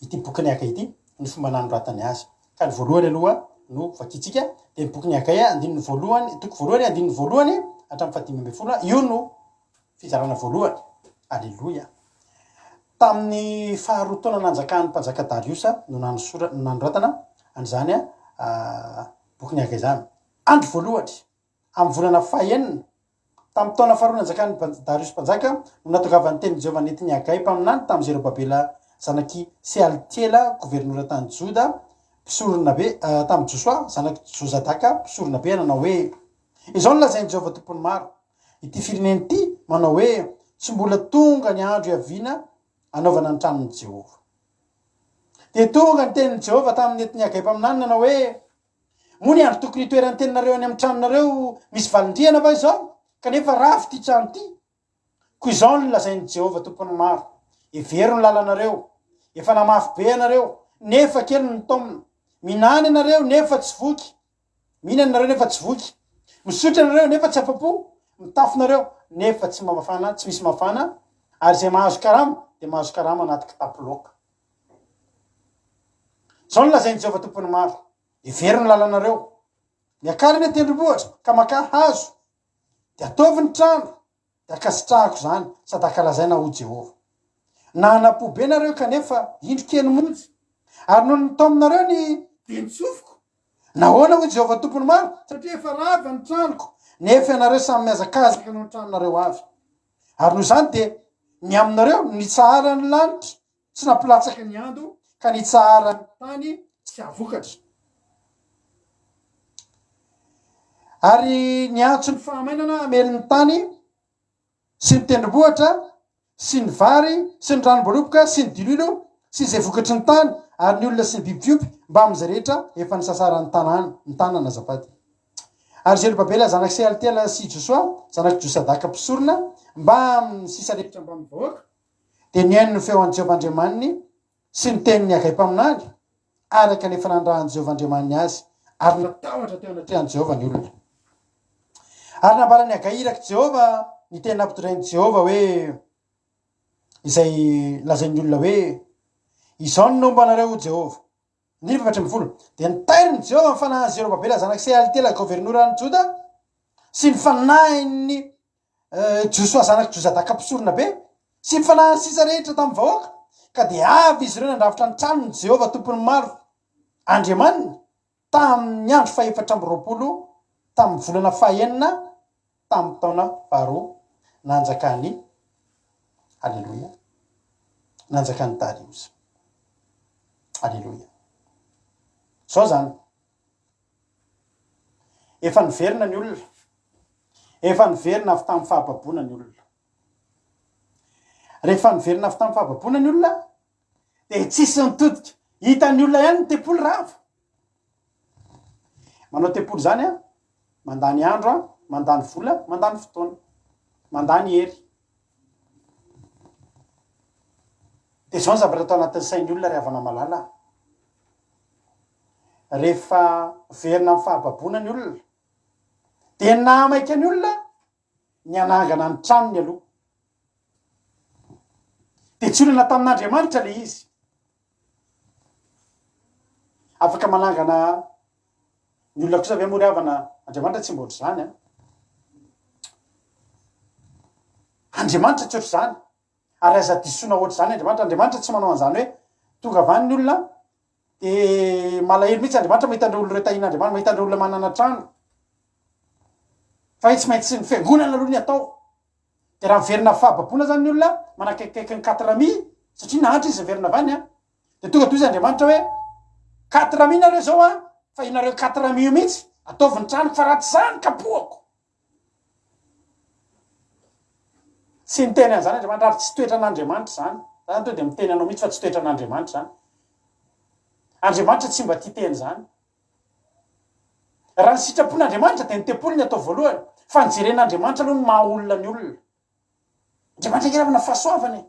ity bokin'i Hagay ity, ny fomba nanoratany azy. Ka ny voalohany aloha no vakintsika, dia ny bokin'i Hagay andininy voalohany, toko voalohany andininy voalohany hatramin'ny fahadimy ambin'ny folo, io no fizarana voalohany. Aleloia. Tamin'ny faharoa taona nanjakan'ny mpanjaka Dariosa no nanosora, no nanoratana an'izany bokin'i Hagay izany. Andro voalohany. Amin'ny volana fahenina, tamin'ny taona faharoa nanjakan'i Dariosy mpanjaka, no nahatongavan'ny tenin'i Jehovah nentin'i Hagay mpaminany tamin'i Zerobabela zanak'i Sealtiela, governora tany Joda, mpisoronabe, tamin'i Josoa zanak'i Jozadaka, mpisoronabe, nanao hoe, Izao no lazain'i Jehovah Tompon'ny maro, Ity firenena ity manao hoe, 'Tsy mbola tonga ny andro hiaviana hanaovana ny tranon'i Jehovah. Dia tonga ny tenin'i Jehovah tamin'ny nentin'i Hagay mpaminany nanao hoe, Moa ny andro tokony hitoeran'ny teninareo any amin'ny tranonareo misy valin-drihana va izao, kanefa rava ity trano ity? Koa izao no lazain'i Jehovah Tompon'ny maro, Hevero ny lalanareo. Efa namafy be ianareo, nefa kely no nitaomina. Mihinana ianareo, nefa tsy voky. Mihinana ianareo, nefa tsy voky. Misotro ianareo, nefa tsy afa-po. Mitafy nareo, nefa tsy mafana, tsy misy mafana. Ary izay mahazo karama, dia mahazo karama anaty kitapo loaka. Izao no lazain'i Jehovah Tompon'ny maro, Hevero ny lalanareo. Miakara eny an-tendrombohitra, ka makà hazo, dia ataovy ny trano, dia ankasitrahako izany, sady ankalazaina ho Jehovah. Nanam-po be nareo, kanefa indro kely monja, ary nony nitaominareo ny dia nitsofiko. Nahoana, hoy Jehovah Tompon'ny maro? Satria efa rava ny tranoko, nefa ianareo samy mihazakazaka noho ny tranonareo avy. Ary noho izany dia ny aminareo no nitsaharan'ny lanitra, Tsy nampilatsaka ny ando ka nitsaharan'ny tany tsy hahavokatra. Ary niantso ny fahamainana hamely ny tany sy ny tendrombohitra sy ny vary sy ny ranom-boaloboka sy ny diloilo sy izay vokatry ny tany ary ny olona sy ny biby fiompy mbamin'izay rehetra efa nisasaran'ny tanàna, ny tanana azafady. Ary Zerobabela zanak'i Sealtiela sy Josoa zanak'i Josadaka mpisorona mbamin'ny sisa rehetra mbamin'ny vahoaka Dia nihaino ny feo an'i Jehovah Andriamaniny sy ny tenin'i Hagay mpaminany, araka ny efa nanirahan'i Jehovah Andriamaniny azy, ary natahotra teo anatrehan'i Jehovah ny olona. Ary nambaran'i Hagay irak'i Jehovah ny teny nampitondrain'i Jehovah hoe, izay lazain'ny olona hoe, Izao no nomba anareo, hoy Jehovah. Andininy faha-14. Dia nitairin'i Jehovah ny fanahin'i Zerobabela zanak'i Sealtiela governoran'i Joda sy ny fanahin'i Josoa zanak'i Jozadaka mpisoronabe sy ny fanahin'ny sisa rehetra tamin'ny vahoaka, ka dia avy izy ireo nandrafitra ny tranon'i Jehovah Tompon'ny maro, Andriamaniny, tamin'ny andro fahefatra amby 20 tamin'ny volana fahenina tamin'ny taona faharoa nanjakan'i Aleloia, nanjakan'i Dariosa. Aleloia. Izao izany. Efa niverina ny olona. Efa niverina avy tamin'ny fahababoana ny olona. Rehefa niverina avy tamin'ny fahababoana ny olona, dia tsisy nitodika. Hitan'ny olona ihany ny tempoly rava. Manao tempoly izany an, mandany andro an, mandany vola, mandany fotoana, mandany hery. Dia izao ny zavatra atao anatin'ny sain'ny olona ry havana malala. Rehefa miverina amin'ny fahababoana ny olona, dia nahamaika ny olona ny hanangana ny tranony aloha. Dia tsy olana tamin'Andriamanitra ilay izy. Afaka manangana ny olona kosa ve moa ry havana? Andriamanitra tsy mba ohatr'izany an. Andriamanitra tsy ohatr'izany. Ary aza disoina ohatr'izany Andriamanitra. Andriamanitra tsy manao an'izany hoe tonga avy any ny olona dia malahelo mihitsy Andriamanitra mahita an'ireo olona ireo tahian'Andriamanitra, mahita an'ireo olona manana trano. Fa hoe tsy maintsy ny fiangonana aloha ny atao. Dia raha miverina fahababoana zany ny olona manakaikikaiky ny quatre mille satria nahantra izy miverina avy any an. Dia tonga toy izy Andriamanitra hoe quatre mille nareo izao an, fa inareo quatre mille io mihitsy ataovy ny tranoko fa raha tsy izany kapohako. Tsy niteny an'izany Andriamanitra ary tsy toetran'Andriamanitra izany. Za zany tonga dia miteny anao mihitsy fa tsy toetran'Andriamanitra izany. Andriamanitra tsy mba tia teny izany. Raha ny sitrapon'Andriamanitra dia ny tempoly ny atao voalohany, fa ny jeren'Andriamanitra aloha ny maha olona ny olona. Andriamanitra ange ravana fahasoavana e.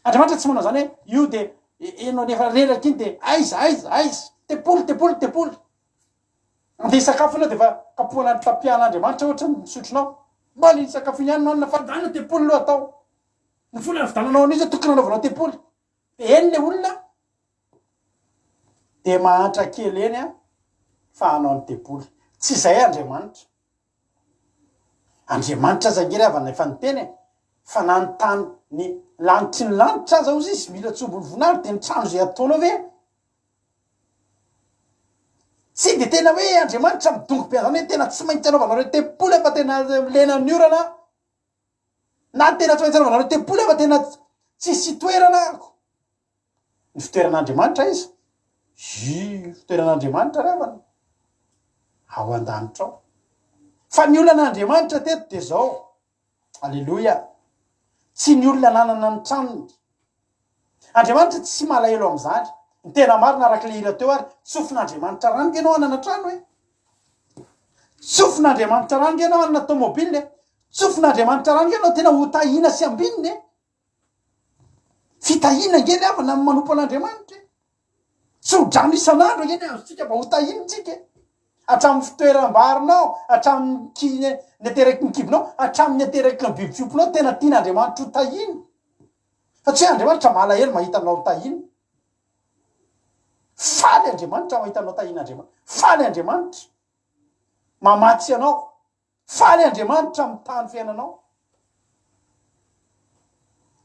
Andriamanitra tsy manao izany hoe io dia enao nefa reraka iny dia aiza aiza aiza tempoly tempoly tempoly. Andeha hisakafo ianao dia efa kapohana tapiahan'Andriamanitra ohatra ny sotronao. Mba le hisakafo iny ihany no hanina fa ndana tempoly aloha atao. Ny vola nividiananao an'io zao tokony hanaovanao tempoly. Dia eny le olona dia mahantra kely eny an fa hanao ny tempoly. Tsy izay Andriamanitra. Andriamanitra aza ange ry havana efa niteny e, fa na ny tany ny lanitry ny lanitra aza hozy izy mila tsombony voninahitra dia ny trano izay ataonao ve tsy dia tena hoe Andriamanitra midongy be an'izany hoe tena tsy maintsy anaovanareo tempoly fa tena lenan'ny orana na tena tsy maintsy anaovanareo tempoly fa tena tsisy toerana ako. Ny fitoeran'Andriamanitra aiza? Io fitoeran'Andriamanitra ry havana, ao an-danitra ao. Fa ny olan'Andriamanitra teto dia izao, Aleloia, tsy ny olona nanana ny tranony. Andriamanitra tsy malahelo amin'izany. Ny tena marina araka ilay hira teo ary, tsofin'Andriamanitra rano nge ianao hanana trano e. Tsofin'Andriamanitra rano nge ianao hanana tomobile e. Tsofin'Andriamanitra rano nge ianao tena ho tahiana sy ambinina e. Fitahiana ange ry havana ny manompo an'Andriamanitra e. Tso-drano isan'andro ange ny azontsika mba ho tahiana tsika e. Hatramin'ny fitoeram-barinao, hatramin'ny ki- ny ateraky ny kibonao, hatramin'ny ateraky ny biby fiompinao, tena tian'Andriamanitra ho tahiana. Fa tsy hoe Andriamanitra malahelo mahita anao tahiana. Faly Andriamanitra mahita anao tahian'Andriamanitra. Faly Andriamanitra mamatsy anao. Faly Andriamanitra mitaha ny fiainanao.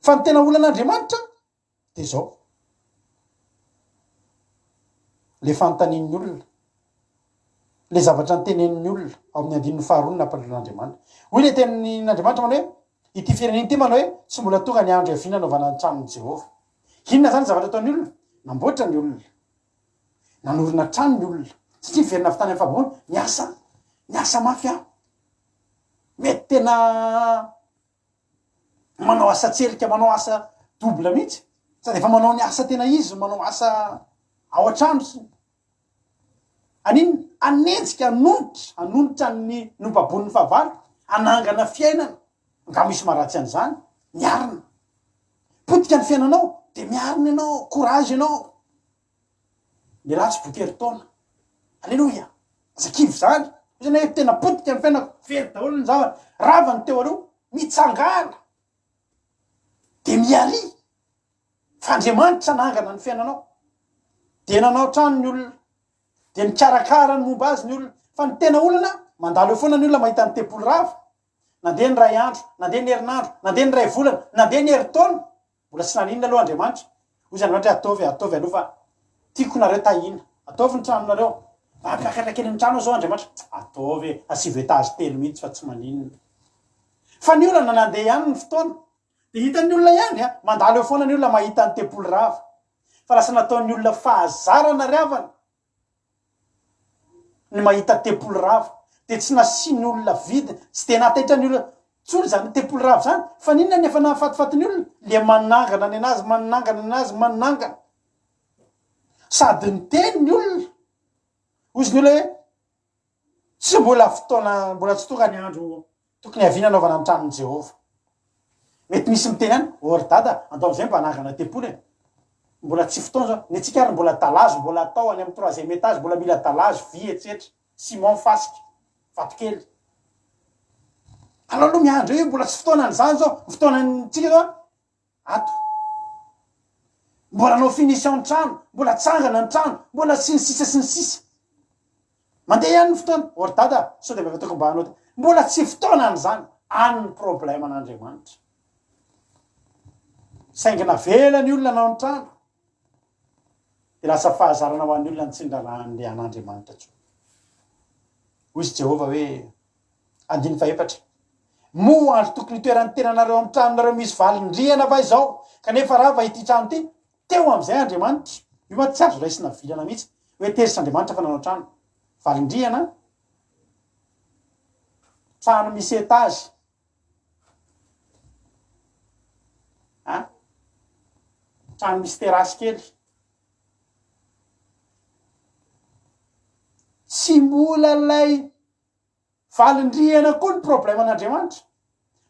Fa ny tena olan'Andriamanitra dia izao. Le fanontanian'ny olona. Le zavatra notenenin'ny olona ao amin'ny andininy faharoa no nampandroan'Andriamanitra. Hoy le tenin'Andriamanitra manao hoe, ity firenena ity manao hoe, tsy mbola tonga ny andro hiaviana hanaovana ny tranon'i Jehovah. Inona izany ny zavatra ataon'ny olona? Namboatra ny olona. Nanorina trano ny olona. Satria niverina avy tany amin'ny fahababoana, niasa, niasa mafy aho. Mety tena manao asa tselika, manao asa double mihitsy. Sady efa manao ny asa tena izy, manao asa ao an-trano sy aninona? Hanenjika, hanonitra, hanonitra ny nobabonin'ny fahavalo, hanangana fiainana. Angaha misy maharatsy an'izany? Miarina. Potika ny fiainanao, dia miarina ianao, courage ianao. Ny ratsy boky herintaona. Aleloia! Aza kivy izany. Hoy izany hoe tena potika ny fiainako, very daholo ny zavatra, rava ny teo aloha. Mitsangàna dia miaria fa Andriamanitra hanangana ny fiainanao. Dia nanao trano ny olona, dia nikarakara ny momba azy ny olona. Fa ny tena olana, mandalo eo foana ny olona mahita ny tempoly rava. Nandeha ny iray andro, nandeha ny herinandro, nandeha ny iray volana, nandeha ny herintaona. Mbola tsy naninona aloha Andriamanitra. Hoy izy Andriamanitra hoe ataovy, ataovy aloha fa tiako nareo tahiana. Ataovy ny tranonareo. Mba hampiakatra kely ny trano aho zao Andriamanitra. Ataovy e, asivo étage telo mihitsy fa tsy maninona. Fa ny olana nandeha ihany ny fotoana. Dia hitan'ny olona ihany a, mandalo eo foana ny olona mahita ny tempoly rava. Fa lasa nataon'ny olona fahazarana ry havana. ny mahita tempoly rava dia tsy nasian'ny olona vidiny, tsy dia nahataitra ny olona intsony izany tempoly rava izany, fa n'inona no efa nahafatifaty ny olona? Le manangana nenazy, manangana nenazy, manangana. Sady niteny ny olona, hozy ny olona hoe tsy mbola fotoana, mbola tsy tonga ny andro Tokony haviana hanaovana ny tranon'i Jehovah. Mety misy miteny ihany, ô ry dada, andao amin'izay mba hanangana tempoly e! Mbola tsy fotoana izao. Ny antsika ary mbola dallage mbola atao any amin'ny troisième étage, mbola mila dallage, vy, etsetra, ciment, fasika, vatokely. Aleo aloha miandry eo, mbola tsy fotoanan'izany izao. Ny fotoanantsika izao an, Ato. Mbola hanao finition ny trano, mbola atsangana ny trano, mbola sy ny sisa sy ny sisa. Mandeha ihany ny fotoana. Ô ry dada, sao dia mba efa tokony mba hanao. Mbola tsy fotoana an'izany. Any ny problème an'Andriamanitra. Saingy navela ny olona hanao ny trano. Dia lasa fahazarana ho an'ny olona ny tsy niraharahan'ny an'Andriamanitra intsony. Hoy izy Jehovah hoe, Andininy fahefatra. Moa andro tokony hitoeran'ny tenanareo amin'ny tranonareo misy valin-drihana va izao, kanefa rava ity trano ity? Teo amin'izay Andriamanitra. Io mantsy tsy azo raisina vilana mihitsy, hoe tezitra Andriamanitra fa nanao trano. Valin-drihana, trano misy étage. An? Trano misy terrasse kely. Tsy mbola ilay valindrihana koa ny problème an'Andriamanitra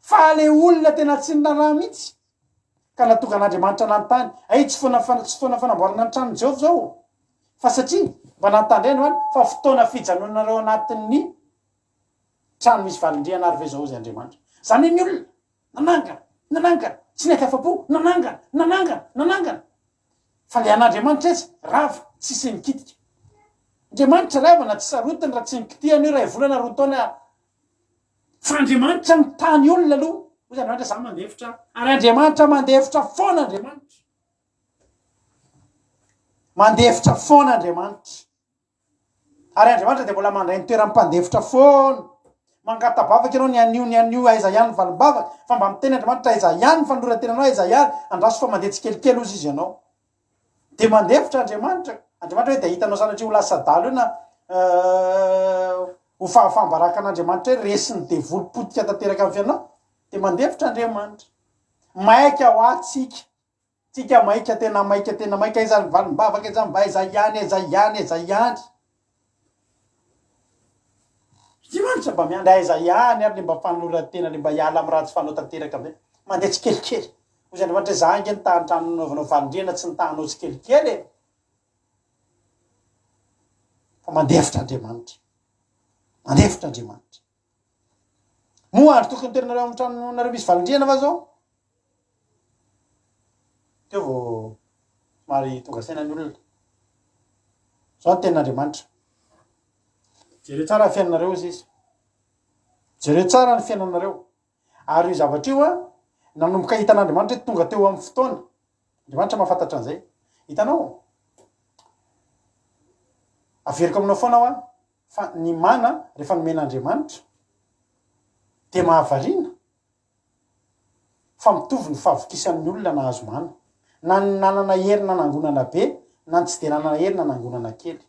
fa le olona tena tsy niraharaha mihitsy ka nahatonga an'Andriamanitra nanontany, hay tsy fotoana tsy fotoana fanamboarana ny tranon'i Jehovah izao fa satria mba nanontany indray androany fa fotoana fijanonanareo anatin'ny trano misy valindrihana ary ve izao hozy Andriamanitra. Izany hoe ny olona nanangana, nanangana, tsy nety afa-po, nanangana, nanangana, nanangana. Fa le an'Andriamanitra etsy rava, tsisy nikitika. Andriamanitra rava na tsy sarotiny raha tsy nikitihana io iray volana roa taona fa Andriamanitra mitany olona aloha. Hoy Andriamanitra za mandefitra ary Andriamanitra mandefitra foana Andriamanitra. Mandefitra foana Andriamanitra. Ary Andriamanitra dia mbola mandray ny toeran'ny mpandefitra foana. Mangata-bavaka ianao ny anio, ny anio, aiza ihany ny valim-bavaka? Fa mba miteny Andriamanitra, aiza ihany ny fanoloran-tenanao, aiza ihany? Andraso fa mandeha tsikelikely hozy izy ianao. Dia mandefitra Andriamanitra. Andriamanitra hoe dia hitanao sanatria ho lasa adala io na ho fahafaham-baraka an'Andriamanitra hoe resin'ny devoly potika tanteraka amin'ny fiainanao. Dia mandefitra Andriamanitra. Maika ho atsika. Tsika maika tena maika tena maika aiza ny valim-bavaka aiza mba aiza ihany aiza ihany aiza ihany. Andriamanitra mba miandry aiza ihany ary le mba fanoloran-tena le mba hiala amin'ny ratsy fanao tanteraka amizay. Mandeha tsikelikely. Hoy Andriamanitra hoe za ange nitaha ny trano nanaovanao valindrihana tsy nitaha anao tsikelikely e. Fa mandefitra Andriamanitra. Mandefitra Andriamanitra. Moa andro tokony toeranareo amin'ny tranonareo misy valindrihana va zao? Teo vao somary tonga saina ny olona. Zao ny tenin'Andriamanitra. Jereo tsara ny fiainanareo hozy izy. Jereo tsara ny fiainanareo. Ary io zavatra io an, nanomboka hitan'Andriamanitra hoe tonga teo amin'ny fotoana. Andriamanitra mahafantatra an'izay. Hitanao? Averiko aminao foana aho an, Fa ny mana rehefa nomen'Andriamanitra dia mahavariana fa mitovy ny fahavokisan'ny olona nahazo mana, na ny nanana hery nanangonana be na ny tsy dia nanana hery nanangonana kely.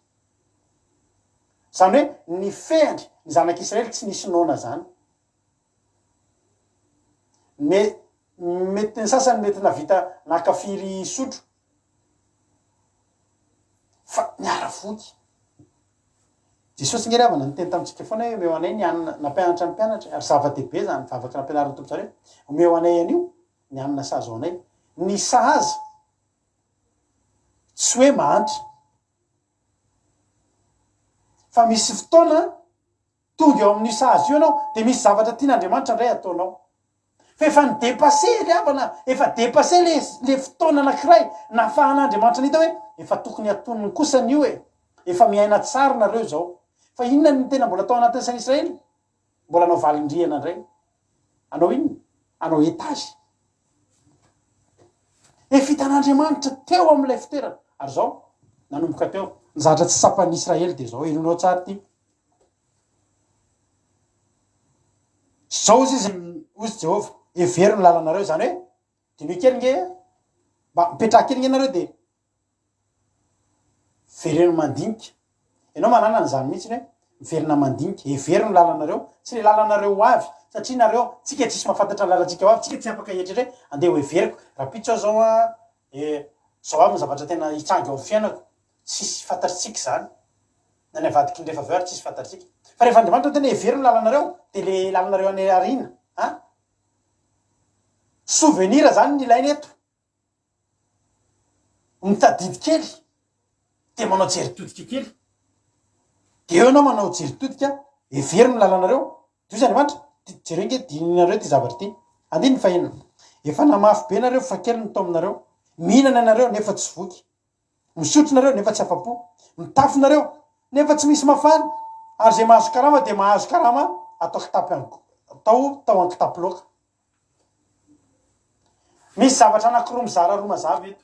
Izany hoe ny feandry ny zanak'Israely tsy nisy noana izany. Me, mety ny sasany mety navita naka firy sotro fa niara-voky. Jesosy nge ry havana niteny tamintsika foana hoe omeo anay ny hanina, nampianatra ny mpianatra, ary zava-dehibe izany vavaka nampianarin'ny Tompo izany hoe omeo anay anio ny hanina sahaza ho anay. Ny sahaza tsy hoe mahantra fa misy fotoana Tonga eo amin'io sahaza io ianao dia misy zavatra tian'Andriamanitra indray ataonao. Fa efa ni-depasser ry havana, efa depasser le le fotoana anankiray nahafahan'Andriamanitra nahita hoe efa tokony hatoniny kosa an'io e. Efa miaina tsara nareo izao. Fa inona no tena mbola tao anatin'ny sain'i Israely? Mbola hanao valin-drihana indray. Hanao inona? Hanao étage. Efa hitan'Andriamanitra teo amin'ilay fitoerana. Ary izao, nanomboka teo, ny zavatra tsy tsapan'ny Israely dia izao, henoinao tsara ity. Izao hozy izy, hozy Jehovah, hevero ny lalanareo, izany hoe, diniho kely nge, mba mipetraha kely nge nareo dia vereno mandinika. Ianao manana an'izany mihitsy hoe miverina mandinika, hevero ny lalanareo, tsy le lalanareo ho avy, satria nareo, tsika tsisy mahafantatra ny lalantsika ho avy, tsika tsy afaka hieritreritra hoe andeha ho heveriko, rahampitso aho izao an, eh, izao avy ny zavatra tena hitranga eo amin'ny fiainako, tsisy fantatritsika izany. Na ny avadiky ny rehefa avy eo ary tsisy fantatritsika. Fa rehefa Andriamanitra no tena hevero ny lalanareo dia le lalanareo any aoriana an! Souvenir zany ny ilaina eto. Mitadidy kely dia manao jery todika kely. Dia eo ianao manao jery todika, hevero ny lalanareo. Dia hoy Andriamanitra, jereo ange dininareo ity zavatra ity. Andininy fahenina. Efa namafy be nareo fa kely ny taominareo. Mihinana ianareo nefa tsy voky. Misotro nareo nefa tsy afa-po. Mitafy nareo nefa tsy misy mafana. Ary izay mahazo karama dia mahazo karama atao kitapo ihany koa. Atao tao an-kitapo loaka. Misy zavatra anankiroa mizara roa mazava eto.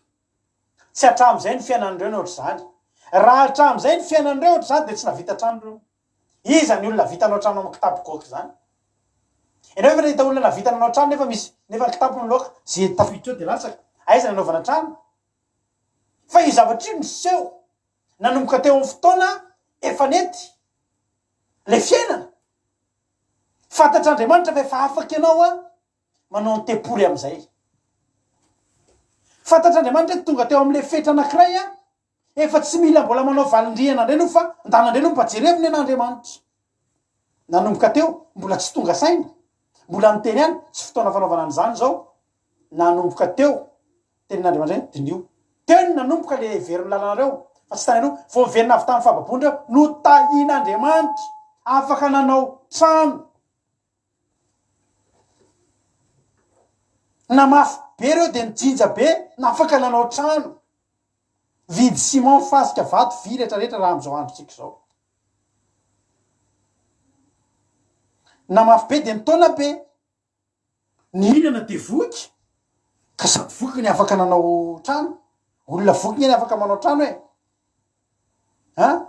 Tsy hatramin'izay ny fiainan'ireo no ohatr'izany. Raha hatramin'izay ny fiainan'ireo ohatr'izany dia tsy nahavita trano ireo. Iza ny olona nahavita hanao trano amin'ny kitapo goaka izany? Ianao efa nahita olona nahavita nanao trano nefa misy nefa ny kitapo ny loaka, izay tafiditra eo dia latsaka. Aiza ny hanaovana trano? Fa io zavatra io niseho nanomboka teo amin'ny fotoana efa nety ilay fiainana. Fantatr'Andriamanitra fa efa afaka ianao an, manao ny tempoly amin'izay. Fantatr'Andriamanitra hoe tonga teo amin'ilay fetra anankiray an, Efa tsy mila mbola manao valindrihana indray aloha fa ndana indray aloha mba jerevo ny an'Andriamanitra. Nanomboka teo, mbola tsy tonga saina, mbola niteny ihany, tsy fotoana fanaovana an'izany izao. Nanomboka teo, tenin'Andriamanitra iny, diniho. Teo no nanomboka le hevero ny lalanareo, fa tsy tany aloha. Vao niverina avy tamin'ny fahababoana ireo, notahian'Andriamanitra, afaka nanao trano. Namafy be ireo dia nijinja be, afaka nanao trano. Vidy ciment, fasika, vato, vy retraretra raha amin'izao androntsika izao. Namafy be dia nitaona be. Nihinana dia voky, ka sady voky ny afaka nanao trano. Olona voky nge ny afaka manao trano e. An?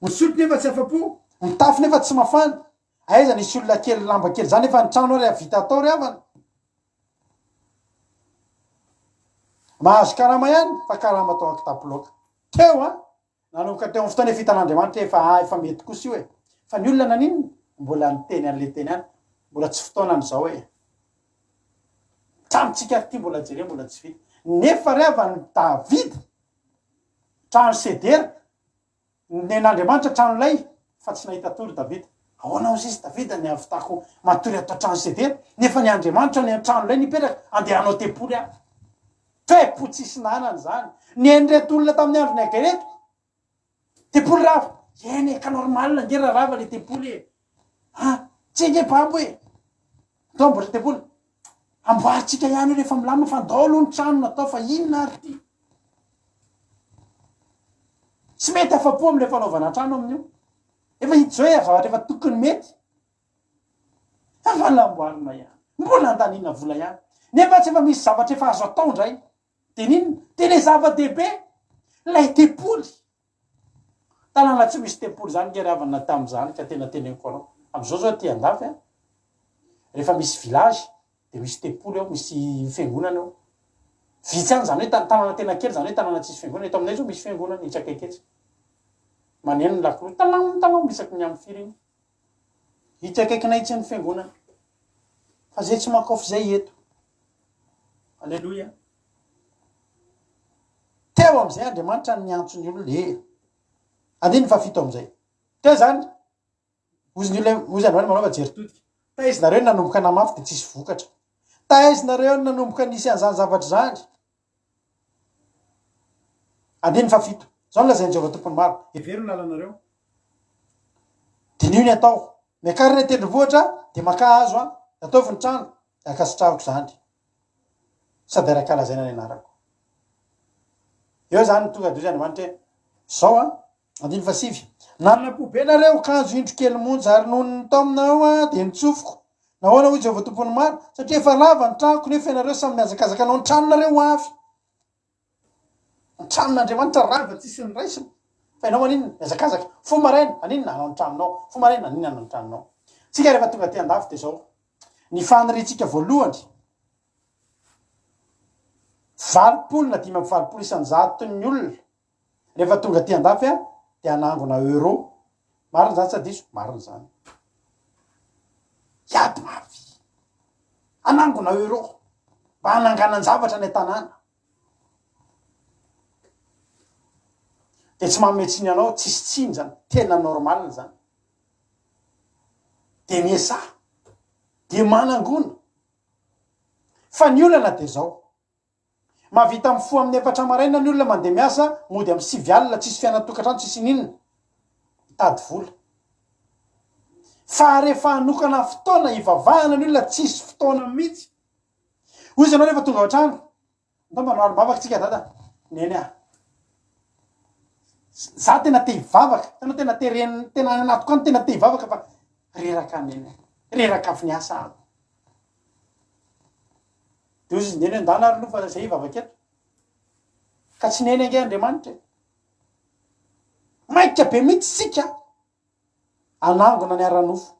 Misotro nefa tsy afa-po, mitafy nefa tsy mafana. Aiza nisy olona kely lamba kely zany nefa ny trano ary vita atao ry havana. Mahazo karama ihany fa karama tao an-kitapo laoka. Teo an! Nanomboka teo amin'ny fotoana efa hitan'Andriamanitra hoe efa ah efa mety kosa io e. Fa ny olona naninona? Mbola niteny an'ilay teny ihany. Mbola tsy fotoanany izao e. Tranontsika ary ity mbola jereo mbola tsy vita. Nefa ry havana Davida, trano sedera, Nen'Andriamanitra trano lay fa tsy nahita tory Davida. Ahoana hozy izy Davida ny hahavitako matory ato an-trano sedera nefa ny Andriamanitra any an-trano lay nipetraka, andeha hanao tempoly aho. Toe-po tsisy nanana izany. Ny an'ireto olona tamin'ny andron'i Hagay ireto, tempoly rava. Eny e, ka normal ange raha rava le tempoly e. Ah, tsy ange babo e. Ndao amboatra tempoly. Amboarintsika ihany io rehefa milamina fa ndao aloha ny trano natao fa inona ary ity. Tsy mety afa-po amin'ilay fanaovana trano amin'io. Efa hita izao e, zavatra efa tokony mety. Efa namboarina ihany. Mbola andaniana vola ihany. Nefa tsy efa misy zavatra efa azo atao indray. Dia n'inona? Dia ilay zava-dehibe, ilay tempoly. Tanàna tsy misy tempoly izany nge ry havana tamin'izany ka tena teneniko anao. Amin'izao izao aty andafy an, rehefa misy village dia misy tempoly ao, misy fiangonana ao. Vitsy ihany izany hoe tanàna tena kely izany hoe tanàna tsisy fiangonana. Eto aminay izao misy fiangonana etsy akaiky etsy. Maneno ny lakroa talam talam isaky ny amin'ny firy iny. Itsy akaikinay itsy ny fiangonana. Fa zay tsy makaofy zay eto. Aleloia. Teo amizay Andriamanitra no niantso ny olona e. Andininy fahafito amizay. Teo zany, hozy ny olona, hozy androany manaova jery todika. Taiza nareo no nanomboka namafy dia tsisy vokatra. Taiza nareo no nanomboka nisy an'izany zavatra izany. Andininy fahafito. Izao no lazain'i Jehovah Tompon'ny maro, Hevero ny lalanareo. Diniho ny atao. Miakara eny an-tendrombohitra, dia makà hazo an, ataovy ny trano, dia ankasitrahako izany. Sady arakalazaina ny anarako. Eo izany no tonga dia hoy Andriamanitra hoe, Izao an, andininy fahasivy, Nanam-po be nareo, kanjo indro kely monja, ary nony nitaomina aho dia nitsofiko. Nahoana hoy Jehovah Tompon'ny maro? Satria efa rava ny tranoko, nefa ianareo samy mihazakazaka hanao ny tranonareo avy. Ny tranon'Andriamanitra rava tsisy noraisina. Fa ianao maninona? Mihazakazaka. Fo maraina, maninona? Hanao ny tranonao. Fo maraina, maninona? Hanao ny tranonao. Tsika rehefa tonga aty andafy dia izao. Ny faniriantsika voalohany, 80 na 85 isan-jaton'ny olona Rehefa tonga aty andafy aho dia hanangona euro. Marina izany sa diso? Marina izany. Hiady mafy. Hanangona euro mba hananganan-javatra any an-tanàna. Dia tsy manome tsiny anao, tsisy tsiny izany, tena normal izany. Dia miezaha, dia manangona. Fa ny olana dia izao, Mahavita mifoha amin'ny efatra maraina ny olona mandeha miasa, mody amin'ny sivy alina, tsisy fiainan-tokantrano, tsisy ininona. Mitady vola. Fa rehefa hanokana fotoana hivavahana ny olona, tsisy fotoana mihitsy. Hoy izy ianao rehefa tonga ao an-trano, ndao mba hanao tsika dada. Neny ah. Za tena te hivavaka, tena tena te tena any anatiko any tena te hivavaka fa reraka neny. Reraka avy niasa aho. Dia hoy izy, Neny andana ary aloha fa zay hivavaka eto. Ka tsy neny ange Andriamanitra e. Maika be mihitsy isika hanangona ny ara-nofo.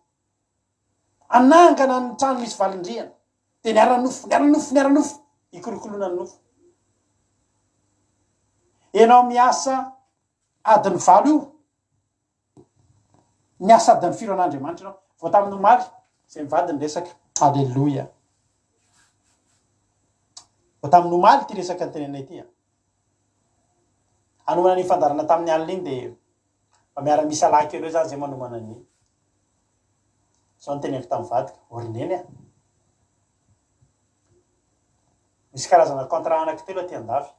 Hanangana ny trano misy valindrihana. Dia ny ara-nofo, ny ara-nofo, ny ara-nofo. Hikolokoloana ny nofo. Ianao miasa adiny valo io, Niasa adiny firy an'Andriamanitra ianao? Vao tamin'ny omaly, izay mivady ny resaka. Aleloia. Vao tamin'ny omaly ity resaka notenenina ity. Hanomana an'iny fandaharana tamin'ny alina iny dia mba miara-misalahy kely eo izany izay manomana an'iny. Izao no teneniko tamin'ny vadiko, ô ry neny a! Misy karazana contrat anankitelo aty andafy.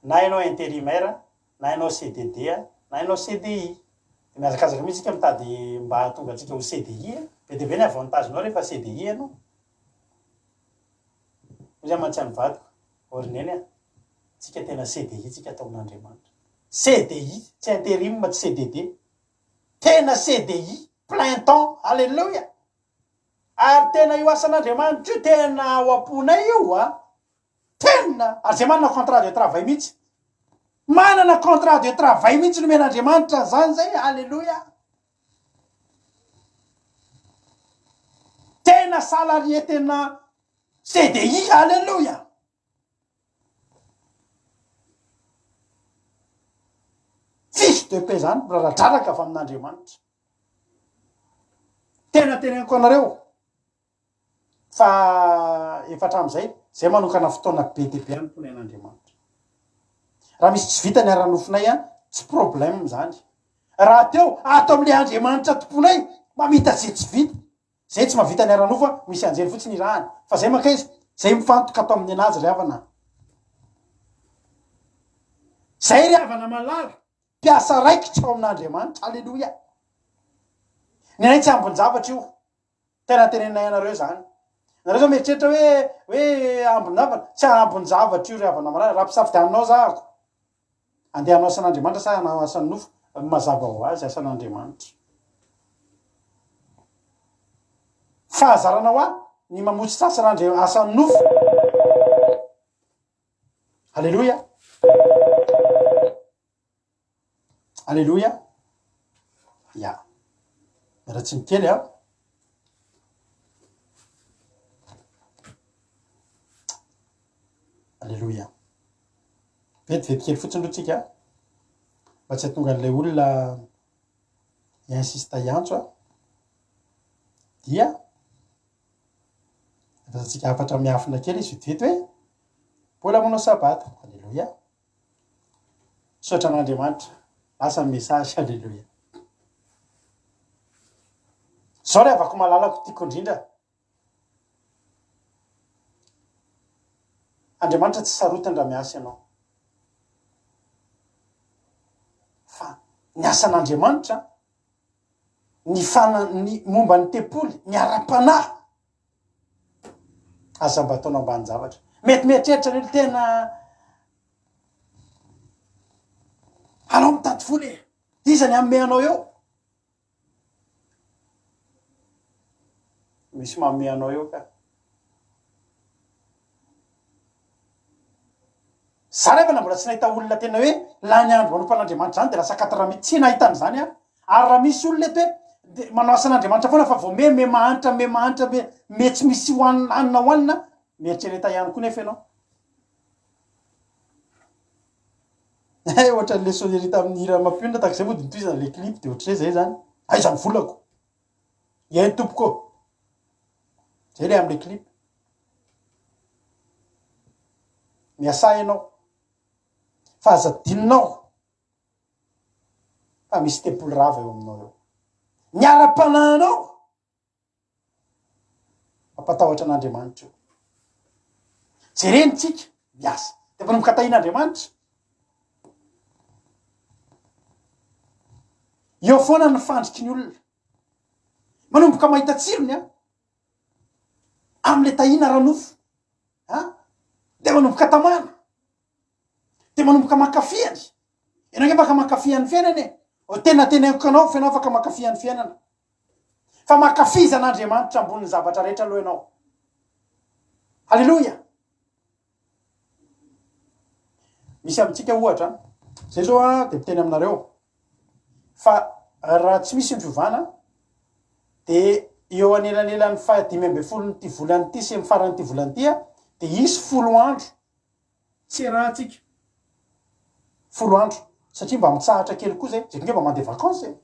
Na ianao intérimaire, na ianao CDD, na ianao CDI. Dia mihazakazaka mihitsy isika mitady mba hahatonga antsika ho CDI a! Be dia be ny avantage-nao rehefa CDI ianao. Hoy aho mantsy amin'ny vadiko, ô ry neny a! Tsika tena CDI tsika atao amin'Andriamanitra. CDI, tsy interim, tsy CDD. Tena CDI, plein temps, Alléluia! Ary tena io asan'Andriamanitra io tena ao am-ponay io a! Tena! Ary zay manana contrat de travail mihitsy. Manana contrat de travail mihitsy nomen'Andriamanitra an'izany zay, Alléluia! Tena salarié tena CDI, Alléluia! Fiche de paie zany miraradraraka avy amin'Andriamanitra. Tena teneniko anareo fa efa hatramin'izay, zay manokana fotoana be dia be hanompoana an'Andriamanitra. Raha misy tsy vita ny ara-nofonay an, tsy problème zany. Rahateo ato amin'ilay Andriamanitra tomponay mamita ze tsy vita. Zay tsy mahavita ny ara-nofo an, misy anjely fotsiny irahany. Fa zay mankaiza? Zay mifantoka ato amin'ny anazy ry havana an. Zay ry havana malala, mpiasa raikitra ao amin'Andriamanitra. Aleloia. Ny anay tsy ambin-javatra io. Tena teneninay anareo izany. Nareo zao mieritreritra hoe hoe ambin-javatra. Tsy ambin-javatra io ry havana malala. Raha ampisafidianinao zahako, Andeha hanao asan'Andriamanitra sa hanao asan'ny nofo? Mazava ho azy, asan'Andriamanitra. Fahazarana ho ahy ny mamotsitra asan'Andri- asan'ny nofo. Aleloia. Aleloia. Ya. Miala tsiny kely a. Aleloia. Vetivety kely fotsiny aloha tsika mba tsy hahatonga an'ilay olona hi-insiste hiantso a. Dia andrasantsika hafatra miafina kely izy vetivety hoe mbola manao sabata. Aleloia. Misaotra an'Andriamanitra. Lasa ny message. Aleloia. Zao ry havako malalako tiako indrindra. Andriamanitra tsy sarotiny raha miasa ianao. Fa ny asan'Andriamanitra, ny fana, ny momba ny tempoly, ny ara-panahy, aza mba ataonao ambanin-javatra. Mety mieritreritra ny olona tena anao mitady vola e, iza ny hanome anao eo? Misy manome anao eo ka. Za refa na mbola tsy nahita olona tena hoe lany andro manompo an'Andriamanitra zany de lasa quatre mille, tsy nahita an'izany aho. Ary raha misy olona eto hoe de manao asan'Andriamanitra foana fa vao me me mahantra me mahantra me me tsy misy hohanina hanina hohanina, mieritrereta ihany koa nefa ianao. Hay ohatran'le sonnerie tamin'ny hira mampionona tahaka izay mody notohizana le clip de ohatr'izay zay zany. Aiza ny volako? Eny tompoko ô. Zay le am'le clip. Miasà ianao. Fa aza adinonao fa misy tempoly rava eo aminao eo. Ny ara-panahinao Mampatahotra an'Andriamanitra io. Jereny tsika miasa. Dia manomboka tahian'Andriamanitra. Eo foana ny fandriky ny olona. Manomboka mahita tsirony an. Amin'ilay tahiana ara-nofo. An? Dia manomboka tamana. Dia manomboka mankafy any. Ianao ange afaka mankafy an'ny fiainana e. Tena teneniko anao fa ianao afaka mankafy an'ny fiainana. Fa mankafiza an'Andriamanitra ambonin'ny zavatra rehetra aloha ianao. Haleloia! Misy amintsika ohatra, zay zao a dia miteny aminareo fa raha tsy misy ny fiovana dia eo anelanelan'ny faha 15 ity volana ity sy ny faran'ity volana ity dia hisy folo andro Tsy iarahantsika folo andro satria mba mitsahatra kely koa zay, zay nge mba mandeha vacances e!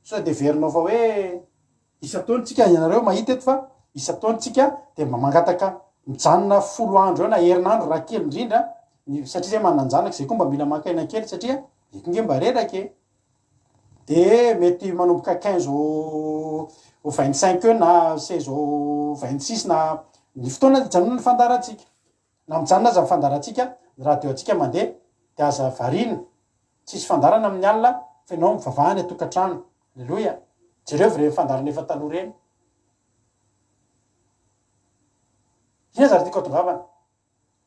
Sao dia heverinao fa hoe isan-taona tsika, ianareo mahita eto fa isan-taona tsika dia mba mangataka mijanona folo andro eo na herinandro raha kely indrindra. Ny satria zay manan-janaka zay koa mba mila maka aina kely satria zay koa nge mba reraka e. De mety manomboka 15 au au 25 eo na 16 au 26 na ny fotoana hijanona ny fandaharantsika. Na mijanona aza ny fandaharantsika, ny radio antsika mandeha de aza variana. Tsisy fandaharana amin'ny alina fa ianao mivavaha any an-tokantrano. Aleloia. Jereo ireny fandaharana efa taloha ireny. Inona aza ry tiako hatongavana?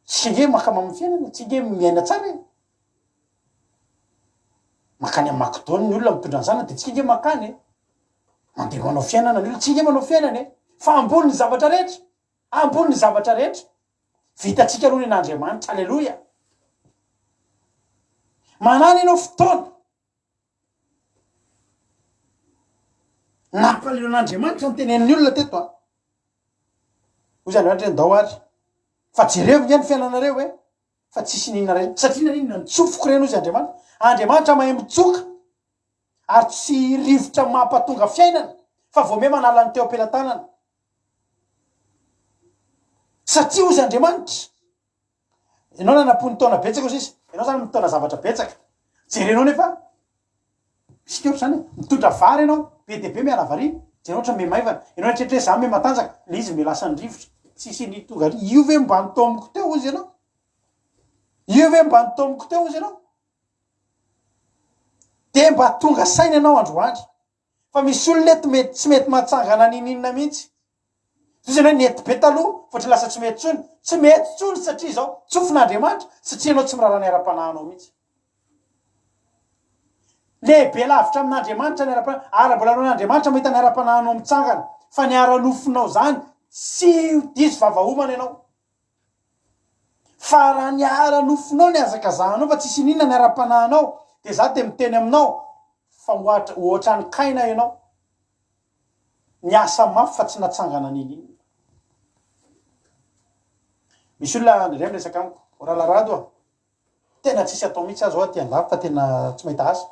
Tsy ange mankamamy ny fiainana, tsy ange miaina tsara e. Mankany amin'ny McDo ny olona mitondra ny zanany dia tsy ange mankany e. Mandeha manao fiainana ny olona, tsy ange manao fiainana e. Fa ambony ny zavatra rehetra, ambony ny zavatra rehetra. Vitantsika aloha ny an'Andriamanitra, aleloia. Manana ianao fotoana. Nampalahelo an'Andriamanitra ny tenenin'ny olona teto a. Hoy izy Andriamanitra hoe ndao ary. Fa jereo nge ny fiainanareo e. Fa tsisy n'inona re. Satria naninona nitsofiko ireny hoy izy Andriamanitra. Andriamanitra mahay mitsoka. Ary tsy rivotra mampatonga fiainana fa vao miha manala ny teo am-pelatanana. Satria hoy izy Andriamanitra. Ianao nanam-po nitaona betsaka hoy sisa. Ianao zany mitaona zavatra betsaka. Jerenao nefa misy ny ohatr'izany e. Mitondra vary ianao, be dia be miala variana. Jereo ohatra miha maivana. Ianao eritreritra hoe za miha matanjaka, le izy miha lasan'ny rivotra. Tsisy ny tonga ary. Io ve mba nitaomiko teo hozy ianao? Io ve mba nitaomiko teo hozy ianao? Dia mba tonga saina ianao androany. Fa misy olona eto mety tsy mety mahatsangana ninininona mihitsy. Zay zany hoe nety be taloha fa ohatry lasa tsy mety tsony. Tsy mety tsony satria izao, tsofin'Andriamanitra satria ianao tsy miraharaha ny ara-panahinao mihitsy. Lehibe lavitra amin'Andriamanitra ny ara-panahy, ary mbola anao mahita ny ara-panahinao mitsangana, fa ny ara-nofonao zany tsy diso vavahomana ianao. Fa raha ny ara-nofonao ny hazakazahanao fa tsisy ininona ny ara-panahinao dia za dia miteny aminao fa ohatra ohatran'i Kaina ianao. Niasa mafy fa tsy natsangana n'ininona. Misy olona indraindray miresaka amiko, o Ralarado a! Tena tsisy atao mihitsy aho zao aty andafy fa tena tsy mahita asa.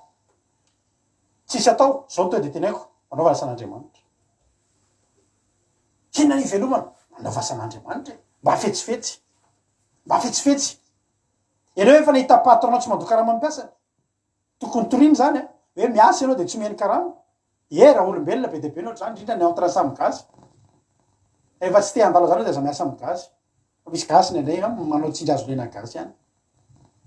Tsisy atao, zao no tonga dia teneniko, manaova asan'Andriamanitra. Inona ny ivelomana? Manaova asan'Andriamanitra e! Mba fetsifetsy. Mba fetsifetsy. Ianao efa nahita patron tsy mandoa karama ny mpiasany? Tokony toriana izany an! Hoe miasa ianao dia tsy omeny karama. Ie, raha olombelona be dia be ny ohatr'izany, indrindra ny entre samy gasy. Rehefa tsy te handalo an'izany ianao dia aza miasa amin'ny gasy. Fa misy gasy indraindray an, manao tsindry hazo lena gasy ihany.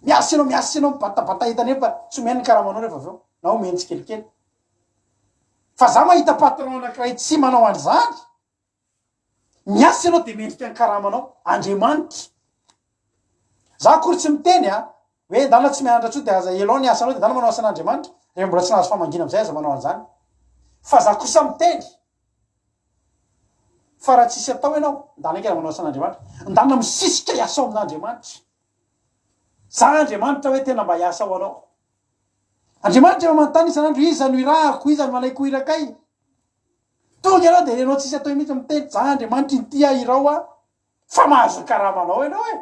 Miasa ianao, miasa ianao, mibatabata entana eny fa tsy omeny ny karamanao rehefa avy eo, na omeny tsikelikely. Fa za mahita patron anankiray tsy manao an'izany. Miasa ianao dia mendrika ny karamanao. Andriamanitra. Za akory tsy miteny a, hoe ndana tsy mianatra intsony dia aza elao ny asanao dia ndana manao asan'Andriamanitra, rehefa mbola tsy nahazo famangiana amizay aza manao an'izany. Fa za kosa miteny fa raha tsisy atao ianao, ndana aingana manao asan'Andriamanitra. Ndana misisika hiasa ao amin'Andriamanitra. Za Andriamanitra hoe tena mba hiasa ho anao. Andriamanitra efa manontany isan'andro, iza no irahako, iza no alaiko ho irakay? Tonga ianao dia ianao tsisy atao mihitsy miteny za Andriamanitra inty aho irao aho fa mahazo ny karamanao ianao e!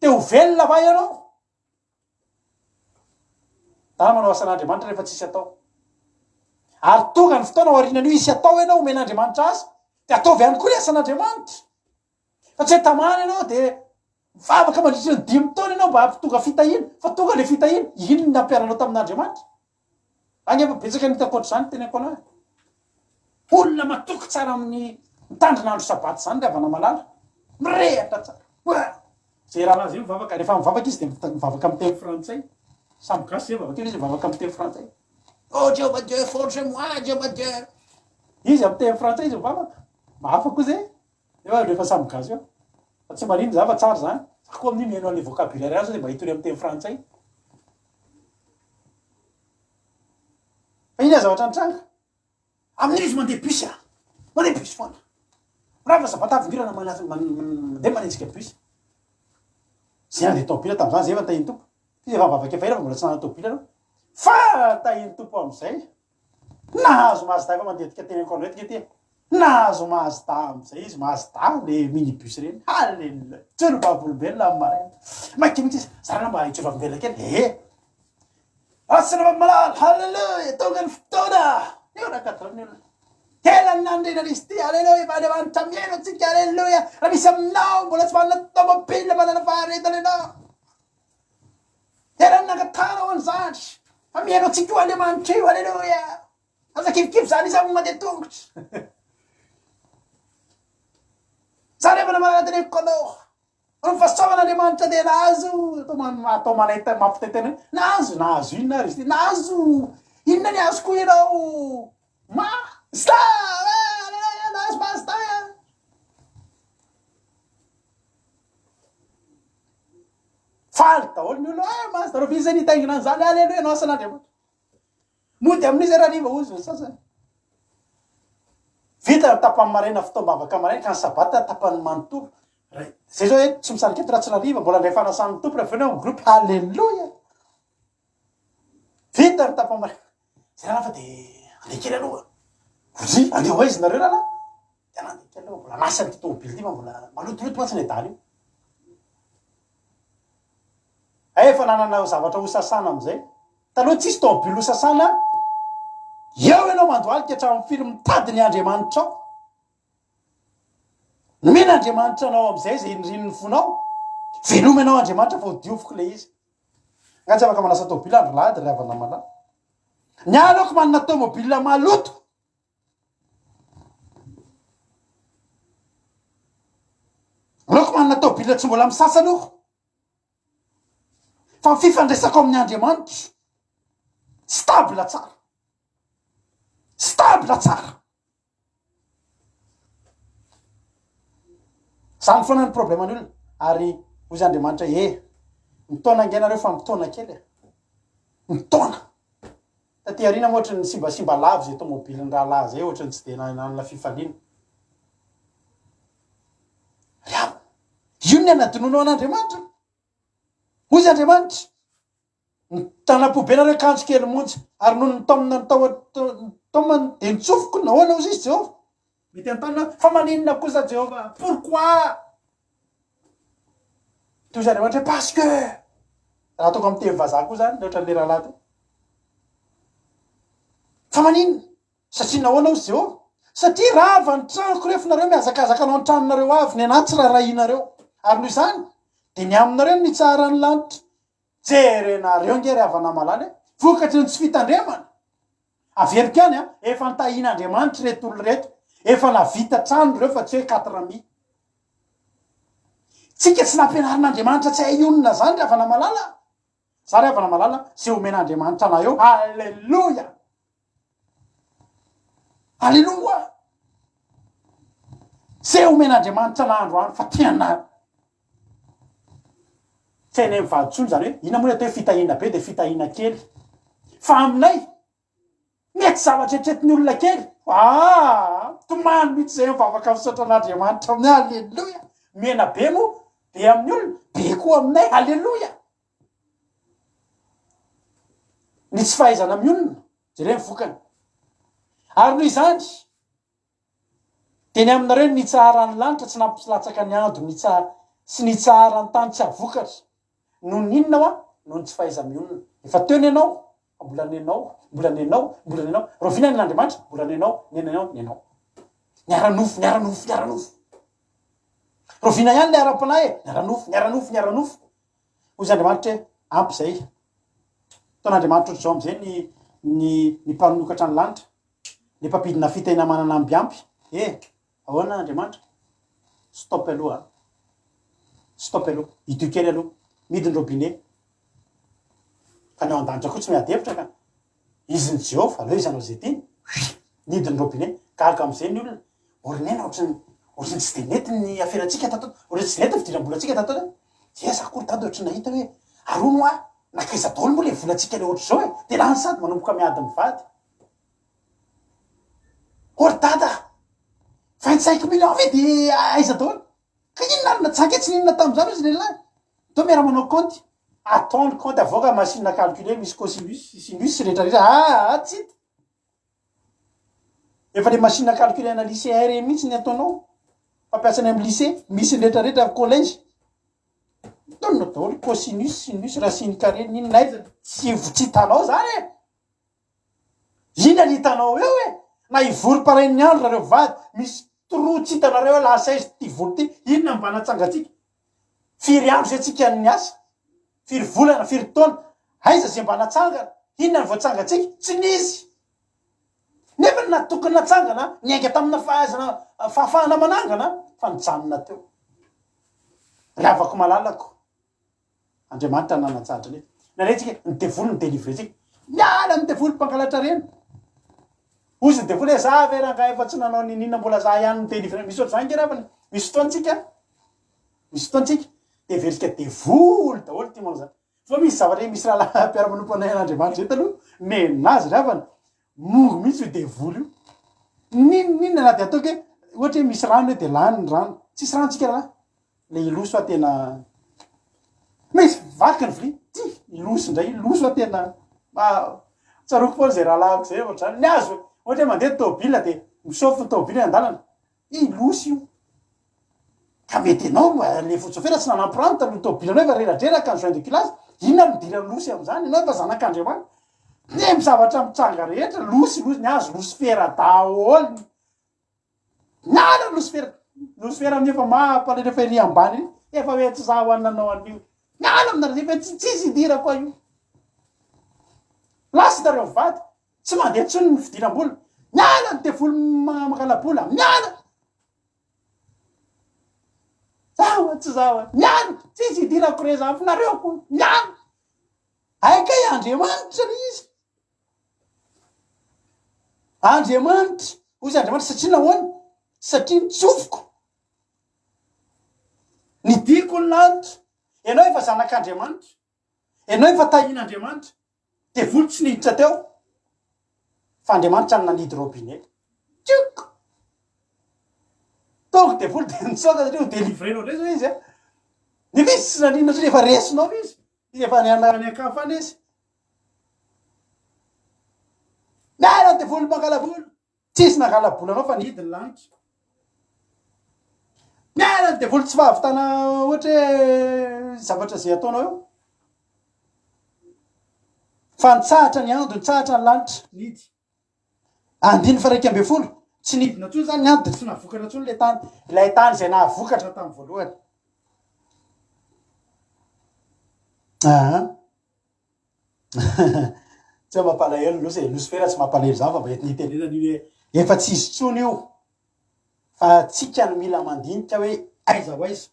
Te ho velona va ianao? Za manao asan'Andriamanitra rehefa tsisy atao. Ary tonga ny fotoana aorianan'io hisy atao ianao omen'Andriamanitra asa dia ataovy ihany koa ny asan'Andriamanitra. Fa tsy hoe tamana ianao dia mivavaka mandritra ny dimy taona ianao mba hampitonga fitahiana fa tonga ilay fitahiana, inona no nampiharanao tamin'Andriamanitra? Any efa betsaka ny hitako ohatr'izany teneniko anao e. Olona matoky tsara amin'ny mitandrina andro sabata izany ry havana malala. Mirehatra tsara. Oa! Zay rahalahy zay mivavaka, rehefa mivavaka izy dia mivavaka amin'ny teny frantsay. Samy gasy zay mivavaka eo izy mivavaka amin'ny teny frantsay. Oh Jehovah Dieu, forge moi Jehovah Dieu. Izy amin'ny teny frantsay izy mivavaka. Mba hafa koa zay. Nefa rehefa samy gasy eo. Fa tsy maninona zany fa tsara zany. Za koa amin'io mihaino an'le vocabulaire ihany sao dia mba hitory amin'ny teny frantsay. Fa inona zavatra nitranga? Amin'io izy mandeha bus a! Mandeha bus foana. Mirava sabata avy mirana mandeha manenjika bus. Zay nandeha tôbila tamin'izany, zay efa nitahian'ny Tompo. Izy efa nivavaka efa ela fa mbola tsy nanana tôbila aloha. Fa tahian'ny Tompo amin'izay. Nahazo Mazda efa mandeha dika teny Ankoronety nge ty e. Nahazo Mazda amizay izy, Mazda le mini bus reny. Haleloia. Joro vavolombelona amin'ny maraina. Maika mihitsy izy, za raha mba hijoro vavolombelona kely. Ehe. Asina malala, haleloia, tonga ny fotoana. Nioraka daholo ny olona. Ela ny nandrinana izy ity, haleloia, fa Andriamanitra mihaino antsika, haleloia. Raha misy aminao mbola tsy manana tomobile, manana faharetana ianao. Eran'ny nangatahana ho an'izany. Fa mihaino antsika io Andriamanitra io. Aleloia. Aza kivikivy izany izy amin'ny mandeha tongotra. Za rehefa namalala teneniko anao. Ny fahasoavan'Andriamanitra dia nahazo, atao atao manaita mampitaitaina hoe nahazo, nahazo inona ary izy ity? Nahazo inona ny azoko ianao? Mazda! Aleloia, nahazo Mazda! Faly daholo ny olona, ah Mazda, rahoviana izay nitaingina an'izany, aleloia, anao asan'Andriamanitra. Mody amin'iza raha hariva hozy ny sasany. Vita ny tapany maraina fotoam-bavaka maraina ka ny sabata tapany manontolo. Zay zao eto tsy misarika eto raha tsy hariva mbola handray fanasan'ny Tompo raha avy eo ny groupe Alléluia. Vita ny tapany maraina. Zay rahalahy fa de andeha kely aloha. Ozy andeha ho aiza nareo rahalahy? Tena andeha kely aloha mbola lasa ity tomobile ity fa mbola malotoloto mantsy ny adala io. Hay efa nanana zavatra ho sasana amin'izay. Taloha tsisy tomobile ho sasana, eo ianao mandohalika hatramin'ny firy mitady ny Andriamanitrao. Nomen'Andriamanitra anao amin'izay izay nirian'ny fonao. Veloma ianao Andriamanitra fa ho dioviko ilay izy. Nga tsy afaka manasa tomobile andro lahady ry havana malala. Ny ahy aleoko manana tomobile maloto. Aleoko manana tôbila tsy mbola misasa aloha fa ny fifandraisako amin'ny Andriamanitra stable tsara, stable tsara. Zany foana ny problème ny olona ary hozy Andriamanitra e mitaona ange nareo fa mitaona kely e, mitaona. Taty aoriana moa ohatran'ny simbasimba lava izay tomobilin'ny rahalahy izay, ohatran'ny tsy dia nanana fifaliana. Ry havana, io ny hanadinoanao an'Andriamanitra. Hoy izy Andriamanitra, Nitanam-po be nareo kanjo kely monja, ary nony nitaomina ny tao nitaomany dia nitsofiko, nahoana hozy izy Jehovah? Mety hanontany ianao, fa maninona kosa Jehovah? Pourquoi? Toy izany Andriamanitra hoe parce que. Raha ataoko amin'ny teny vazaha koa izany, ohatran'ilay rahalahy teo. Fa maninona? Satria nahoana hozy Jehovah? Satria rava ny tranoko rehefa nareo mihazakazaka hanao ny tranonareo avy, ny anà tsy raharahianareo. Ary noho izany, dia ny aminareo no nitsaharan'ny lanitra. Jerenareo nge ry havana malala e! Vokatry ny tsy fitandremana. Averiko ihany an, efa nitahian'Andriamanitra ireto olona ireto, efa nahavita trano ireo fa tsy hoe quatre mi. Tsika tsy nampianarin'Andriamanitra tsy hahay hionona zany ry havana malala a! Za ry havana malala, ze omen'Andriamanitra anah eo, Alléluia! Alléluia! Ze omen'Andriamanitra anah androany fa tena tsy hainay mivady intsony zany hoe inona moa ny atao hoe fitahiana be de fitahiana kely fa aminay Mety zavatra eritreretin'ny olona kely. Aa! Tomany mihitsy izay mivavaka misaotra an'Andriamanitra amin'ny Aleloia. Mena be moa, be amin'ny olona, be koa aminay. Aleloia. Ny tsy fahaizana mionona, jereo ny vokany. Ary noho izany, Dia ny aminareo ny nitsaharan'ny lanitra tsy nampilatsaka ny ando nitsa sy nitsaharan'ny tany tsy hahavokatra. Noho ny inona hoa? Noho ny tsy fahaiza-mionona. Efa teo ny anao, fa mbola nenao, mbola nenao, mbola nenao. Rahoviana ny an'Andriamanitra? Mbola nenao, nenao, nenao. Ny ara-nofo, ny ara-nofo, ny ara-nofo. Rahoviana ihany ilay ara-panahy e? Ny ara-nofo, ny ara-nofo, ny ara-nofo. Hoy izy Andriamanitra hoe, ampy izay. Ataon'Andriamanitra ohatr'izao amin'izay ny, ny, ny mpanokatra ny lanitra. Ny mpampidina fitahiana manana amby ampy eh! Ahoana Andriamanitra? Stop aloha an! Stop aloha, hidio kely aloha, midy ny robinet. Fa ny ao an-danitra koa tsy miady hevitra ka. Izy ny Jehovah, aleo izy hanao izay tiany. Nidy ny robinet. Gaga amin'izay ny olona. Orinena ohatran'ny ohatran'ny tsy dia nety ny aferantsika tato ato, ohatran'ny tsy nety ny fidiram-bolantsika tato ato. Dia za koa ry dada ohatran'ny nahita hoe ary hono hoa, nankaiza daholo moa ilay volantsika ilay ohatr'izao e? Dia lany sady manomboka miady mivady. Ô ry dada a! 25 millions ve de aiza daholo? Ka inona ary na za nge tsy nihinana tamin'izany hozy lehilahy. Atao miara manao kaonty. Atao ny kaonty avoaka machine à calculer misy cosinus sy sinus sy rehetra rehetra aa tsy hita. Efa le machine à calculer ana lycée ireny mihitsy ny ataonao. Fampiasa any amin'ny lycée misy ny rehetra rehetra collège. Ataonao daholo cosinus, sinus, racine carré n'inona aiza tsy tsy hitanao zany e. Inona ny hitanao eo e? Na hivory parain'ny andro nareo vady, misy trou tsy hitanareo hoe lasa aiza ity vola ity, inona mba natsangantsika? Firy andro zay tsika no niasa? Firy volana, firy taona, aiza izay mba natsangana? Inona no voatsangantsika? Tsy nisy! Nefa ny tokony natsangana, niainga tamina fahaizana, fahafahana manangana, fa nijanona teo. Ry havako malalako, Andriamanitra nanatsahatra nefa. Nare tsika, ny devoly no délivrer tsika. Miala ny devoly mpangalatra reny. Hozy ny devoly hoe za ve rangahy efa tsy nanao niniana mbola za ihany no délivrer. Misy ohatr'izany nge ravana. Misy fotoana tsika, misy fotoana tsika, de heverintsika devoly daholo ity manao zany. Fa misy zavatra misy rahalahy mpiara-manompo anay an'Andriamanitra zay taloha, nenazy ry havana, mongo mihitsy io devoly io. N'inon'inona na dia ataoko hoe ohatra hoe misy rano hoe de lany ny rano. Tsisy rano tsika rahalahy. Le hiloso fa tena misy vaky ny vilia, ty hiloso indray, hiloso fa tena tsaroako foana izay rahalahiko izay ohatr'izany, ny azy ohatra hoe mandeha tôbila de misôfy ny tôbila eny an-dalana, hiloso io. Ka mety ianao le sôfera tsy nanampy rano taloha tôbilanao efa reradreraka ny joint de culasse, inona no idiran'ny losy amin'izany, ianao efa zanak'Andriamanitra. Ny zavatra mitranga rehetra, losy, losy, ny azy losifera daholo. Miala losifera, losifera amin'io efa mampalahelo efa ery ambany ery, efa hoe tsy zaho any nanao an'io. Miala aminareo efa tsy tsisy idirako aho io. Lasa nareo mivady, tsy mandeha intsony ny fidiram-bola. Miala ny devoly mangala-bola, miala. Zaho tsy zaho, miala, tsisy idirako re zany fa nareo koa, miala. Hay kay Andriamanitra le izy. Andriamanitra, hoy izy Andriamanitra, satria nahoana? Satria nitsofiko, nidiko ny lanitra. Ianao efa zanak'Andriamanitra, ianao efa tahian'Andriamanitra, devoly tsy niditra teo, fa Andriamanitra no nanidy robinet. Tiok! Tonga devoly dia nitsoaka satria ho délivrer-nao indray zao izy a. Nefa izy tsy naninona intsony, efa resinao izy. Izy efa any any an-kafa any izy. Miala devoly mangala vola. Tsisy nangala bola anao fa nihidy ny lanitra. Miala ny devoly tsy fahavitana ohatra hoe zavatra izay ataonao eo. Fa nitsahatra ny ando, nitsahatra ny lanitra, nihidy. Andininy faha 11, tsy nidina intsony izany ny ando dia tsy nahavokatra intsony ilay tany, ilay tany izay nahavokatra tamin'ny voalohany. Aa. Tsy hoe mampalahelo Nosy e, Losifera tsy mampalahelo izany fa mba entina hitenenana iny hoe efa tsy hisy intsony io fa tsika no mila mandinika hoe aiza ho aiza.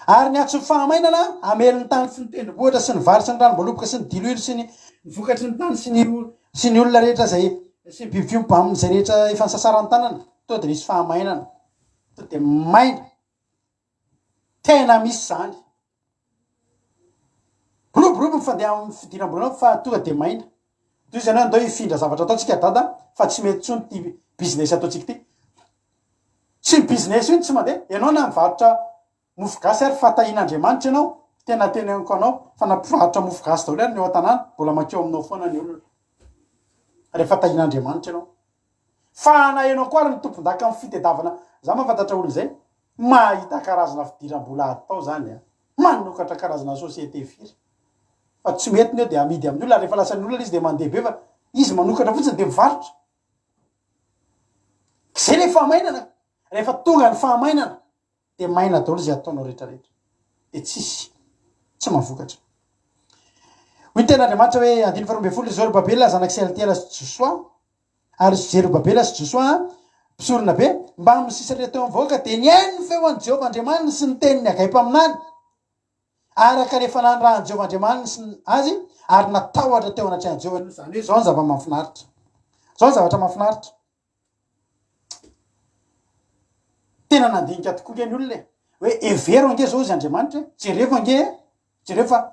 Ary ny antso fahamainana hamely ny tany sy ny tendrombohitra sy ny vary sy ny ranom-boaloboka sy ny diloilo sy ny vokatry ny tany sy ny sy ny olona rehetra izay sy ny biby fiompy amin'izay rehetra efa nisasaran'ny tanana. Toa dia nisy fahamainana. Toa dia maina. Tena misy izany. Roborobo ny fandeha amin'ny fidiram-bolanao fa tonga dia maina. Toy izany hoe andao hifindra zavatra ataontsika dada fa tsy mety intsony ity business ataontsika ity. Tsy ny business io no tsy mandeha. Ianao na mivarotra mofo gasy ary fa tahian'Andriamanitra ianao, tena teneniko anao fa na mpivarotra mofo gasy daholo ary ny eo an-tanàna, mbola mankeo aminao foana ny olona. Rehefa tahian'Andriamanitra ianao. Fa na ianao koa ary ny tompon-daka amin'ny fitedavana, za mahafantatra olona izay, mahita karazana fidiram-bola atao zany an! Manokatra karazana société firy? Fa tsy mety ny eo dia amidy amin'ny olona, ary rehefa lasan'ny olona ilay izy dia mandeha be fa izy manokatra fotsiny dia mivarotra. Zay le fahamainana, rehefa tonga ny fahamainana dia maina daholo izay ataonao rehetra rehetra dia tsisy tsy mahavokatra. Hoy ny tenin'Andriamanitra hoe andininy faharoa ambin'ny folo, Zorobabela zanak'i Sealtiela sy Josoa ary Zerobabela sy Josoa mpisorona be mbamin'ny sisa rehetra teo amin'ny vahoaka dia nihaino ny feo an'i Jehovah Andriamaniny sy ny tenin'i Hagay mpaminany araka ny efa nanirahan'i Jehovah Andriamaniny sy azy ary natahotra teo anatrehan'i Jehovah. Izany hoe izao ny zava-mahafinaritra. Izao ny zavatra mahafinaritra. Tena nandinika tokoa nge ny olona e! Hoe hevero ange zao izy Andriamanitra e! Jerevo ange e! Jereo fa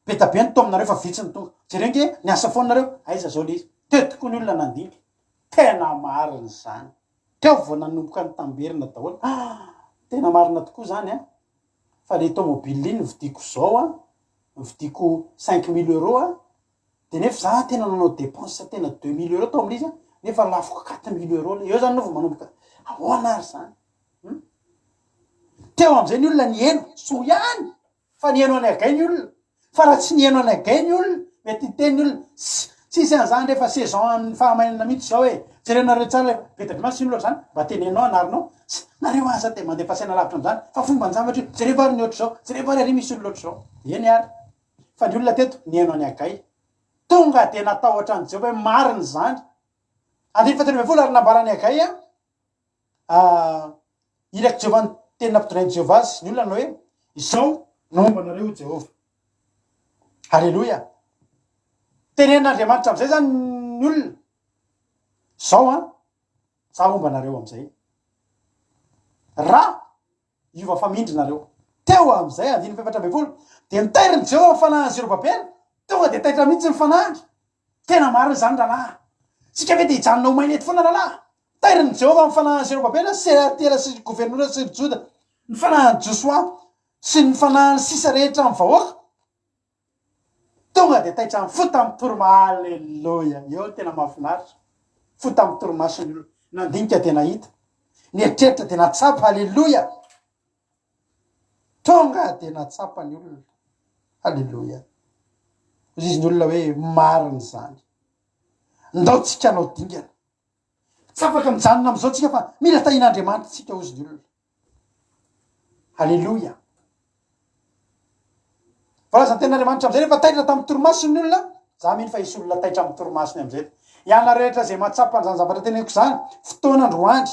be da be ny taominareo fa vitsy ny tonga. Jereo ange niasa foana nareo, aiza zao le izy? Teo tokoa ny olona nandinika. Tena marina izany. Teo vao nanomboka nitamberina daholo. Ah! Tena marina tokoa izany an! Fa le tomobile iny novidiako zao an, novidiako 5000 euros an, De nefa za tena nanao dépense tena 2000 euros tao amin'izy nefa lafoko 4000 euros le eo zany anao vao manomboka ahoana ary zany hum teo amizay ny olona niheno soa ihany fa niheno an'i Agay ny olona fa raha tsy niheno an'i Agay ny olona mety hiteny ny olona tss tsisy an'izany rehefa saison an'ny fahamainana mihitsy zao e jerenareo tsara le be dia be mantsy ny olona ohatr'izany mba tenenao anarinao tss nareo aza de mandefa saina lavitra amizany fa fomban-javatra io jereo ary ny ohatr'izao jereo ary ary misy olona ohatr'izao eny ary. Fa ny olona teto nihaino an'i Hagay. Tonga dia natahotra an'i Jehovah hoe marina izany. Andininy fahatelo ambin'ny folo, Ary nambaran'i Hagay, irak'i Jehovah ny teny nampitondrain'i Jehovah azy ny olona nanao hoe, Izao no momba anareo, hoy Jehovah. Haleloia! Tenenin'Andriamanitra amin'izay izany ny olona. Izao an, za homba anareo amin'izay. Raha hiova famindra nareo. Teo amin'izay, andininy faha-14, dia nitairin'i Jehovah ny fanahin'i Zerobabela. Tonga dia taitra mihitsy ny fanahiny. Tena marina izany, rahalahy. Tsika ve dia hijanona ho maina eto foana, rahalahy? Tairin'i Jehovah ny fanahin'i Zerobabela, Sealtiela sy governora sy ry Joda, ny fanahin'i Josoa sy ny fanahin'ny sisa rehetra amin'ny vahoaka. Tonga dia taitra ny fo tamin'ny toroma Aleloia! Eo no tena mahafinaritra. Fo tamin'ny torimason'ny olona. Nandinika dia nahita. Nieritreritra dia nahatsapa. Aleloia! Tonga dia nahatsapa ny olona. Aleloia! Hoy izy ny olona hoe marina izany. Ndao tsika hanao dingana. Tsy afaka mijanona amin'izao tsika fa mila tahian'Andriamanitra tsika hozy ny olona. Aleloia. Voalazan'ny tenin'Andriamanitra amin'izay rehefa taitra tamin'ny torimasony ny olona, za mino fa hisy olona taitra amin'ny torimasony amin'izay. Ianareo rehetra izay mahatsapa an'izany zavatra teneniko izany, fotoana androany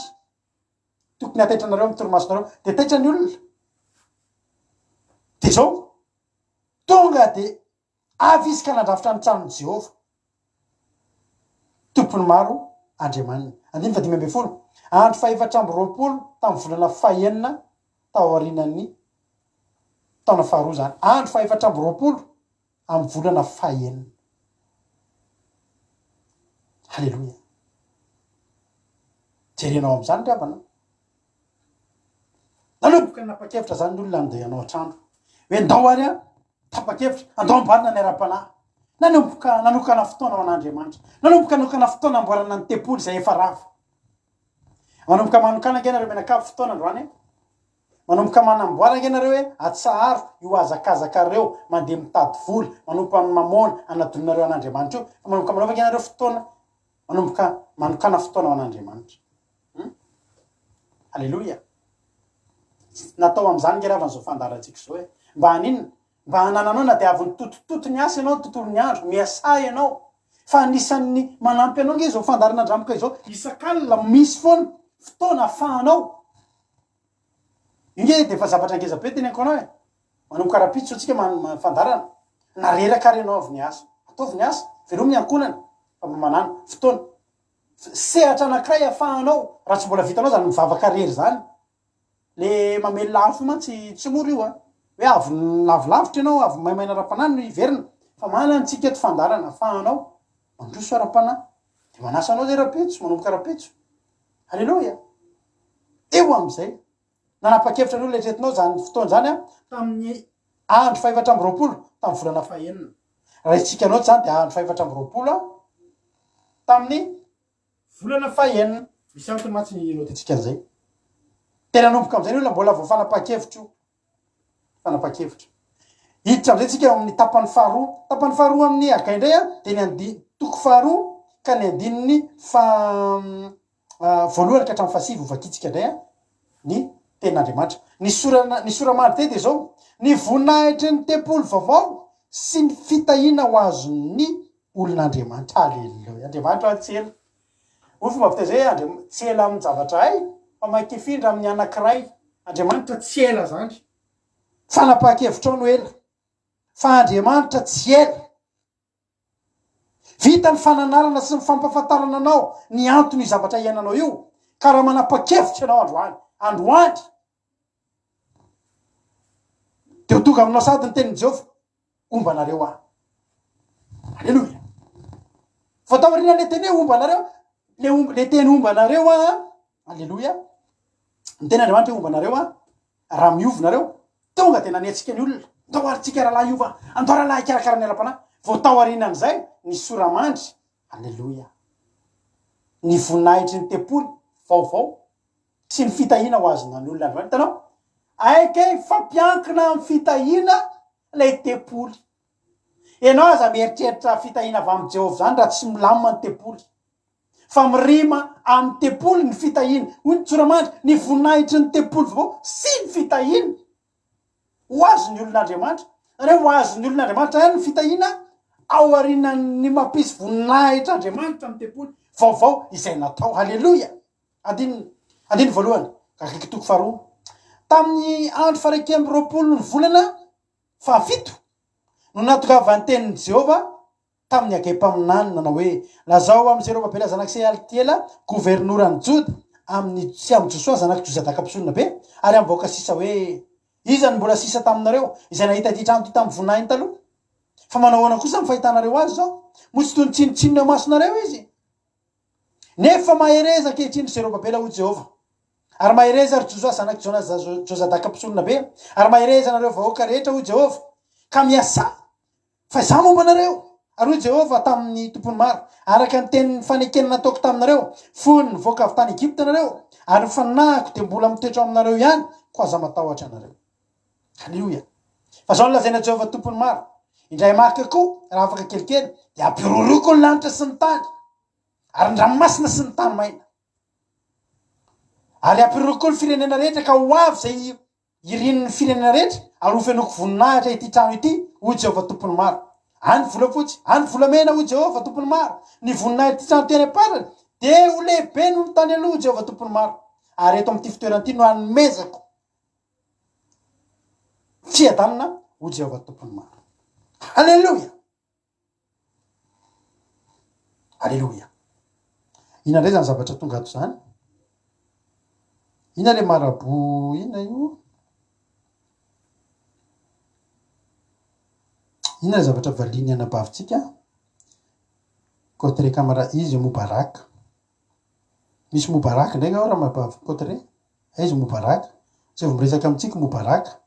tokony hataitra anareo amin'ny torimasonareo, dia taitra ny olona. Dia izao, tonga dia Avy izy ka nandrafitra ny tranon'i Jehovah, Tompon'ny maro, Andriamaniny. Andininy fahadimy ambin'ny folo, Andro fahefatra amby roapolo tamin'ny volana fahenina taorianan'ny taona faharoa izany. Andro fahefatra amby roapolo amin'ny volana fahenina. Haleloia. Jerenao amin'izany ry havana. Nanomboka nanapa-kevitra izany ny olona handeha hanao trano. Hoe ndao ary an, tapa-kevitra, andao amboarina ny ara-panahy. Nanomboka nanokana fotoana ho an'Andriamanitra. Nanomboka nanokana fotoana amboarana ny tempoly izay efa rava. Manomboka manokana ange nareo mianakavy fotoana androany e. Manomboka manamboara ange nareo hoe atsaharo io hazakazakareo mandeha mitady vola, manompo an'i Mamôna, anadononareo an'Andriamanitra io, fa manomboka manaova ange nareo fotoana, manomboka manokana fotoana ho an'Andriamanitra. Hum? Aleloia! Natao amin'izany nge ravana izao fandaharantsika izao e. Mba haninona? Mba hanananao na dia avy nitotototo ny asa ianao tontolon'ny andro, miasà ianao. Fa anisan'ny manampy anao nge izao fandaharana Andramboka izao, isak'alina misy foana fotoana afahanao. Io nge dia efa zavatra ngeza be teneniko anao e. Manomboka rahampitso tsika man fandaharana. Na reraka ary ianao avy niasa. Ataovy ny asa, velomy ny ankohonana fa mba manàna fotoana. Sehatra anankiray afahanao, raha tsy mbola vitanao zany mivavaka rery zany, le mamelona afo io mantsy tsy mora io an, hoe avy lavilavitra ianao, avy maimaina ara-panahy no hiverina, fa manana antsika eto fandaharana afahanao mandroso ara-panahy, de manasa anao zay rahampitso, manomboka rahampitso, aleloia, eo amizay, nanapa-kevitra ny olona eritreretinao zany fotoana zany an, tamin'ny andro fahefatra amby roapolo tamin'ny volana fahenina. Raisintsika naoty izany dia andro fahefatra amby roapolo tamin'ny volana fahenina. Misy antony mantsy ny notintsika an'izay. Dia nanomboka amin'izay ny olona mbola vao fanapahan-kevitra io. Fanapahan-kevitra. Hiditra amin'izay tsika eo amin'ny tapany faharoa. Tapany faharoa amin'ny Hagay indray dia ny andi toko faharoa ka ny andininy fa voalohany ka hatramin'ny fahasivy hovakintsika indray ny tenin'Andriamanitra. Ny sorana ny sora-mandry dia izao, ny voninahitry ny tempoly vaovao sy ny fitahiana ho azon'ny olon'Andriamanitra. Aleloia. Andriamanitra tsy ela. Hoy fomba fiteny izay hoe Andriam tsy ela amin'ny zavatra hay fa maika hifindra amin'ny anankiray. Andriamanitra tsy ela izany. Fanapahan-kevitrao no ela fa Andriamanitra tsy ela. Vita ny fananarana sy ny fampahafantarana anao ny anton'io zavatra iainanao io, ka raha manapa-kevitra ianao androany, androany, dia ho tonga aminao sahady ny tenin'i Jehovah, Homba anareo aho. Aleloia! Vao taorian'ilay teny hoe homba anareo, le homba, le teny homba anareo aho, aleloia, ny tenin'Andriamanitra hoe homba anareo aho, Raha miova nareo, tonga dia nanetsika ny olona, ndao ary tsika rahalahy hiova, andao rahalahy hikarakara ny ara-panahy. Vao tao aorianan'izay, ny sora-mandry, aleloia, ny voninahitry ny tempoly vaovao sy ny fitahiana ho azon'ny olona androany. Hitanao? Aika hifampiankina amin'ny fitahiana ilay tempoly. Ianao aza mieritreritra fitahiana avy amin'i Jehovah izany raha tsy milamina ny tempoly. Fa mirima amin'ny tempoly ny fitahiana. Hoy ny tsoramandry, ny voninahitry ny tempoly vaovao sy ny fitahiana ho azon'ny olon'Andriamanitra. Izany hoe ho azon'ny olon'Andriamanitra ihany ny fitahiana aorianan'ny mampisy voninahitra Andriamanitra amin'ny tempoly vaovao izay natao. Haleloia! Andininy, andininy voalohany, Gagik toko faharoa. Tamin'ny andro faharaika amby roapolon'ny volana fahafito no nahatongavan'ny tenin'i Jehovah tamin'i Hagay mpaminany, nanao hoe, Lazao amin'i Zerobabela zanak'i Sealtiela, governoran'i Joda, amin'ny, sy amin'i Josoa zanak'i Jozadaka mpisoronabe, ary amin'ny vahoaka sisa hoe, Iza no mbola sisa taminareo, izay nahita ity trano ity tamin'ny voninahiny taloha? Fa manao ahoana kosa ny fahitanareo azy izao? Moa tsy toy ny tsinontsinona eo imasonareo izy? Nefa mahereza ankehitriny, ry Zerobabela, hoy Jehovah, ary mahereza, ry Josoa zanak'i Jozadaka mpisoronabe, ary mahereza ianareo vahoaka rehetra, hoy Jehovah, ka miasà, fa Izaho momba anareo. Ary hoy Jehovah tamin'ny tompon'ny maro, Araka ny tenin'ny fanekena nataoko taminareo, fony nivoaka avy tany Egypta ianareo, ary ny fanahiko dia mbola mitoetra ao aminareo ihany, koa aza matahotra ianareo. Haleloia! Fa izao no lazaina Jehovah tompon'ny maro, Indray marika koa, raha afaka kelikely, dia hampiroroiko ny lanitra sy ny tany, ary ny ranomasina sy ny tany maina. Ary hampiroroiko koa ny firenena rehetra, ka ho avy izay irin'ny firenena rehetra, ary hofenoiko voninahitra ity trano ity, hoy Jehovah Tompon'ny maro. Any volafotsy, any volamena, hoy Jehovah Tompon'ny maro. Ny voninahitr'ity trano ity any am-parany dia ho lehibe noho ny tany aloha, hoy Jehovah Tompon'ny maro. Ary eto amin'ity fitoerana ity no hanomezako fiadanana, hoy Jehovah Tompon'ny maro. Haleloia! Aleloia. Inona indray izany zavatra tonga ato izany? Inona le marabout inona io? Inona le zavatra valian'ny anabavintsika? Cotre Camara izy Moubarak. Misy Moubarak indray nga ao ramabavy Cotre? Aiza Moubarak? Zay vao miresaka amintsika Moubarak.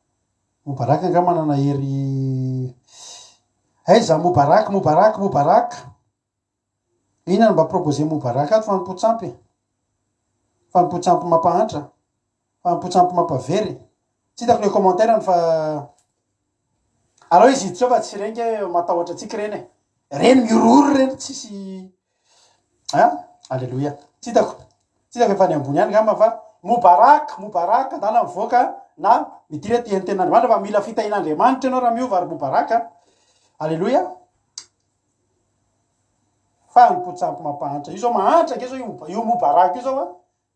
Moubarak angaha manana hery Aiza Moubarak Moubarak Moubarak Inona no mba proposer Moubarak ato fanompoan-tsampy e? Fanompoan-tsampy mampahantra Fanompoan-tsampy mampavery Tsy hitako le commentaire-ny fa Alao izy hiditra ao fa tsy ireny nge matahotra antsika ireny e Ireny mihorohoro ireny tsisy An! Aleloia. Tsy hitako. Tsy hitako efa any ambony any angamba fa Moubarak, Moubarak, ndana mivoaka na midira aty ny tenin'Andriamanitra fa mila fitahian'Andriamanitra ianao raha miova ry Moubarak a. Aleloia. Fa ny mpotsampy mampahantra. Io zao mahantra ange zao io io Moubarak io zao a.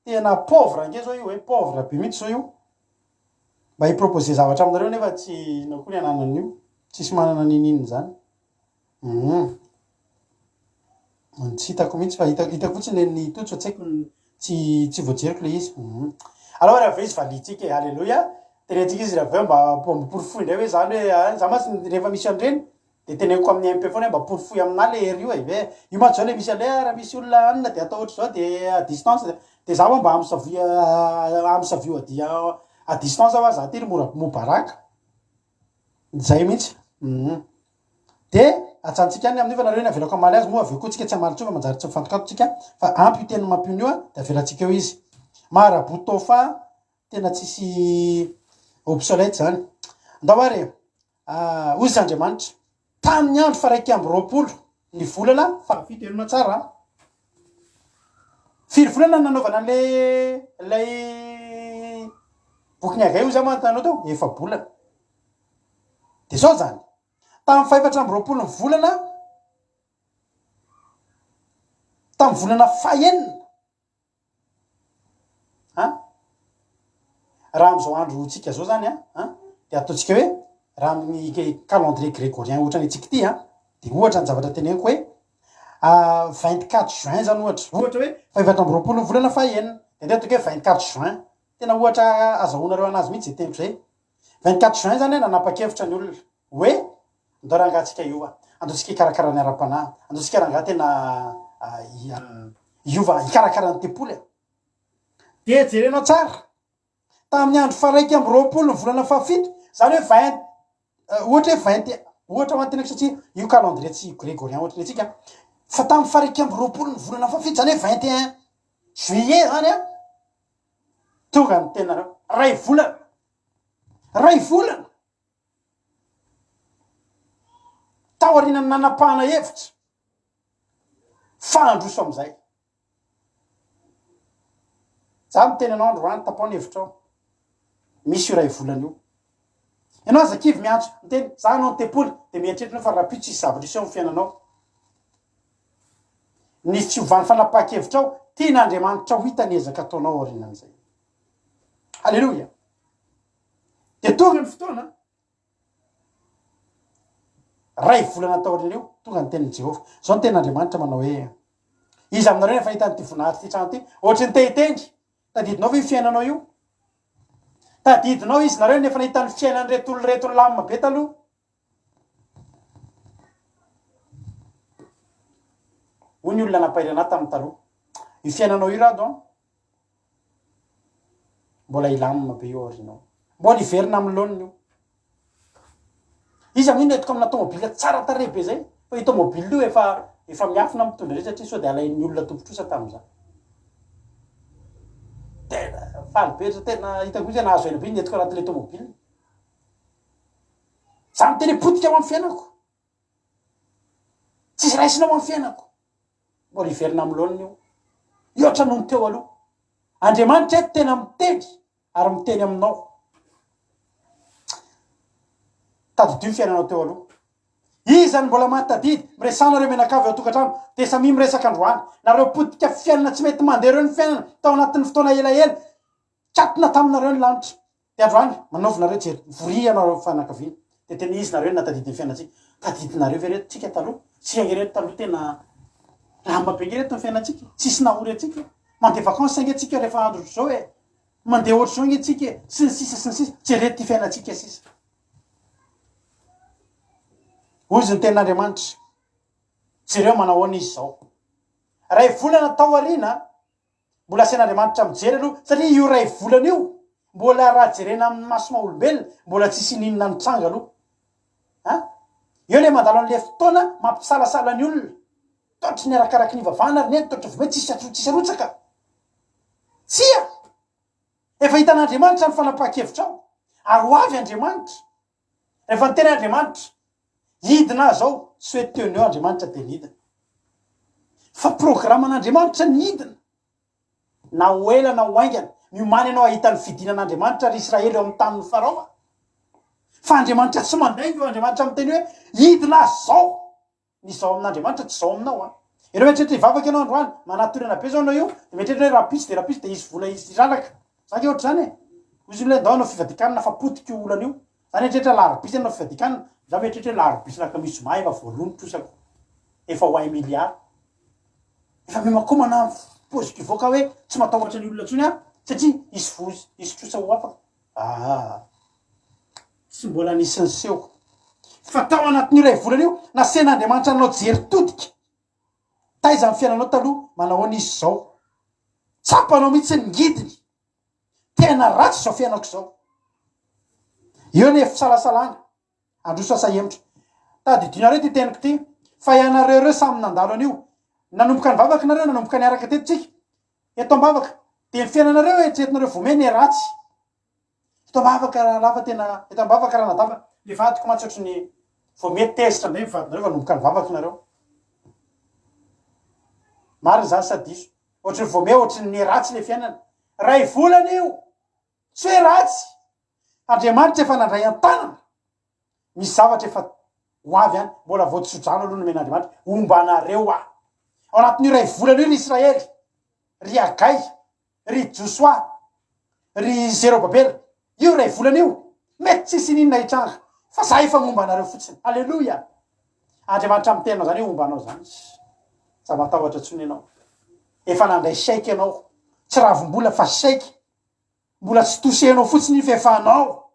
Tena pauvre ange zao io e, pauvre be mihitsy zao io. Mba hi-proposer zavatra aminareo nefa tsy inona koa ny ananan'io. Tsisy manana ninininona izany. Hum. Tsy hitako mihitsy fa hitako hitako fotsiny le ny tojo fa tsy haiko tsy tsy voajeriko le izy. Hum. Alao ary avy eo izy valiantsika e. Alléluia. Tenentsika izy raha avy eo mba mba porofoy indray hoe zany hoe ah, za mantsy rehefa misy an'ireny de teneniko amin'ny MP foana hoe mba porofoy aminà le hery io e. Hoe io mantsy zao le misy an'ilay raha misy olona anona de atao ohatr'izao de à distance de za ho'a mba amsavio amsavio à à distance ho'a za ty ry mora Moubarak. Zay mihitsy. Hum. Dia ajanontsika any amin'io fa nareo iny avelako hamaly azy moa avy eo koa tsika tsy hamaly intsony fa manjary tsy mifantoka ato tsika fa ampy io teny mampionona io a dia avelantsika eo izy. Marabout Tofa tena tsisy obsolète zany. Andao ary e. Hoy izy Andriamanitra, tamin'ny andro faha-21 ny volana fahafito, henoina tsara a. Firy volana no nanaovana an'ilay ilay bokin'i Hagay hoy za mantanao teo? Efa-bolana. Dia izao izany, tamin'ny fahefatra amby roapolo ny volana, tamin'ny volana fahenina, an, raha amin'izao androntsika izao izany an, an, dia ataontsika hoe raha amin'ny calendrier grégorien ohatra ny antsika ity an, dia ohatra ny zavatra teneniko hoe 24 juin izany ohatra, ohatra hoe fahefatra amby roapolo ny volana fahenina, dia ndeha ataoko hoe 24 juin, tena ohatra azahoanareo anazy mihitsy izay teniko izay. 24 juin zany nanapa-kevitra ny olona hoe andao rangaha tsika hiova, andao tsika hikarakara ny ara-panahy, andao tsika rangaha tena hiova hikarakara ny tempoly e. Dia jerenao tsara, tamin'ny andro faha-21 ny volana fahafito, zany hoe vingt, ohatra hoe vingt et, ohatra ho an'ny tenako satria io calendrier tsy grégorien ohatry ny antsika, fa tamin'ny faha-21 ny volana fahafito, zany hoe 21 juillet zany an, Tonga ny tenanareo. Ray volana. Ray volana. Taorian'ny nanapahana hevitra fa handroso amin'izay. Za miteny anao androany, tapaho ny hevitrao. Misy io ray volana io. Ianao aza kivy miantso, miteny, za hanao ny tempoly, dia mieritreritra ianao fa rahampitso hisy zavatra hiseho amin'ny fiainanao. Ny fiovan'ny fanapahan-kevitrao, tian'Andriamanitra ho hita ny ezaka ataonao aorianan'izay. Aleloia! Dia tonga ny fotoana, ray volana taorian'io, tonga ny tenin'i Jehovah. Izao ny tenin'Andriamanitra manao hoe, Iza aminareo no efa hita an'ity voninahitry ity trano ity? Ohatry ny te hitendry. Tadidinao ve io fiainanao io? Tadidinao izy nareo no efa nahita ny fiainan'ireto olona ireto nilamina be taloha? Hoy ny olona nampahery anah tamin'ny taloha. Io fiainanao io Rado an, mbola hilamina be io aoriana ao. Mbola hiverina amin'ny laoniny io. Iza moa io nentiko amina tomobile tsara tarehy be zay? Fa io tomobile io efa efa miafina mitondra indray satria sao dia alain'ny olona tompon-trosa tamin'izany. Tena faly be tena hitako mihitsy hoe nahazo aina be nentiko anatin'ilay tomobile. Za miteny hoe potika ho amin'ny fiainako. Tsisy raisina ho amin'ny fiainako. Mbola hiverina amin'ny laoniny io. Hihoatra noho ny teo aloha. Andriamanitra eto tena miteny ary miteny aminao. Tadidio ny fiainanao teo aloha. Iza no mbola mahatadidy? Miresaha nareo mianakavy ao an-tokantrano dia samia miresaka androany. Nareo potika fiainana tsy mety mandeha ireo ny fiainana tao anatin'ny fotoana elaela. Katona taminareo ny lanitra. Dia androany, manaovy nareo jery, voria ianareo fianakaviana. Dia tena izy nareo no nahatadidy ny fiainantsika. Tadidinareo ve reto tsika taloha? Tsika ange reto taloha tena lamba be ange reto ny fiainantsika. Tsisy nahory antsika. Mandeha vacances ange tsika rehefa andro ohatr'izao e. Mandeha ohatr'izao ange tsika e. Sy ny sisa sy ny sisa. Jereo ity fiainantsika sisa. Hoy izy ny tenin'Andriamanitra. Jereo manahoana izy izao. Ray volana tao aoriana, Mbola asain'Andriamanitra mijery aloha satria io iray volana io mbola raha jerena amin'ny maso maha olombelona mbola tsisy ininona nitranga aloha an! Eo le mandalo an'le fotoana mampisalasala ny olona toatry ny arakaraky ny ivavahana ry neny toatry vomey tsisy tsisy arotsaka tsia! Efa hitan'Andriamanitra ny fanapahan-kevitrao ary ho avy Andriamanitra Rehefa niteny Andriamanitra, hidina aho zao, tsy hoe teo no eo Andriamanitra dia nidina. Fa programan'Andriamanitra ny hidina. Na ho ela na ho haingana, miomàna ianao hahita ny fidinan'Andriamanitra ry Israely eo amin'ny tanin'i Farao a. Fa Andriamanitra tsy mandainga io Andriamanitra miteny hoe hidina aho zao. Ny izao amin'Andriamanitra tsy izao aminao an. Ianao mieritreritra hivavaka ianao androany, manatorana be izao ianao io, dia mieritreritra hoe rahampitso dia rahampitso dia hisy vola hisy hirandraka. Za ange ohatr'izany e. Hoy izy olona hoe ndao hanao fivadikanina fa potika io olana io. Za nieritreritra alarobia zany hanao fivadikanina, za mieritreritra hoe alarobia sy alakamisy zoma efa voaloa ny trosako. Efa ho un milliard. Efa miomakomana amin'ny paoziko hivoaka hoe tsy matahotra ny olona intsony aho satria hisy vola hisy trosa ho afaka. Aa. Tsy mbola nisy niseho. Fa tao anatin'io iray volana io, nasain'Andriamanitra nanao jery todika. Taiza ny fiainanao taloha, manahoana izy izao? Tsapanao mihitsy ny ngidiny. Tena ratsy izao fiainako izao. Eo ny fisalasalana. Androso asa hemotra. Tadidinareo ity teniko ity, fa ianareo ireo samy nandalo an'io. Nanomboka nivavaka nareo, nanomboka niaraka teto tsika. Eto am-bavaka. Dia ny fiainanareo eritreretinareo voa mey ratsy. Eto am-bavaka rahalahy fa tena eto am-bavaka ranadahy fa le vadiko mantsy ohatry ny vao mety tezitra indray ny vadinareo vao nanomboka nivavaka nareo. Marina izany sa diso? Ohatry ny vao mey ohatry ny ratsy le fiainana. Ray volana io! Tsy hoe ratsy! Andriamanitra efa nandray an-tanana. Misy zavatra efa ho avy any, mbola vao tso-drano aloha nomen'Andriamanitra, homba anareo aho. Ao anatin'io iray volana io ry Israely, ry Hagay, ry Josoa, ry Zerobabela, io iray volana io, mety tsy hisy ininona hitranga, fa za efa momba anareo fotsiny. Aleloia! Andriamanitra miteny anao zany hoe homba anao zany izy. Za matahotra intsony ianao. Efa nandray chèque ianao. Tsy ravim-bola fa chèque. Mbola tsy toucher-nao fotsiny iny fa efa anao.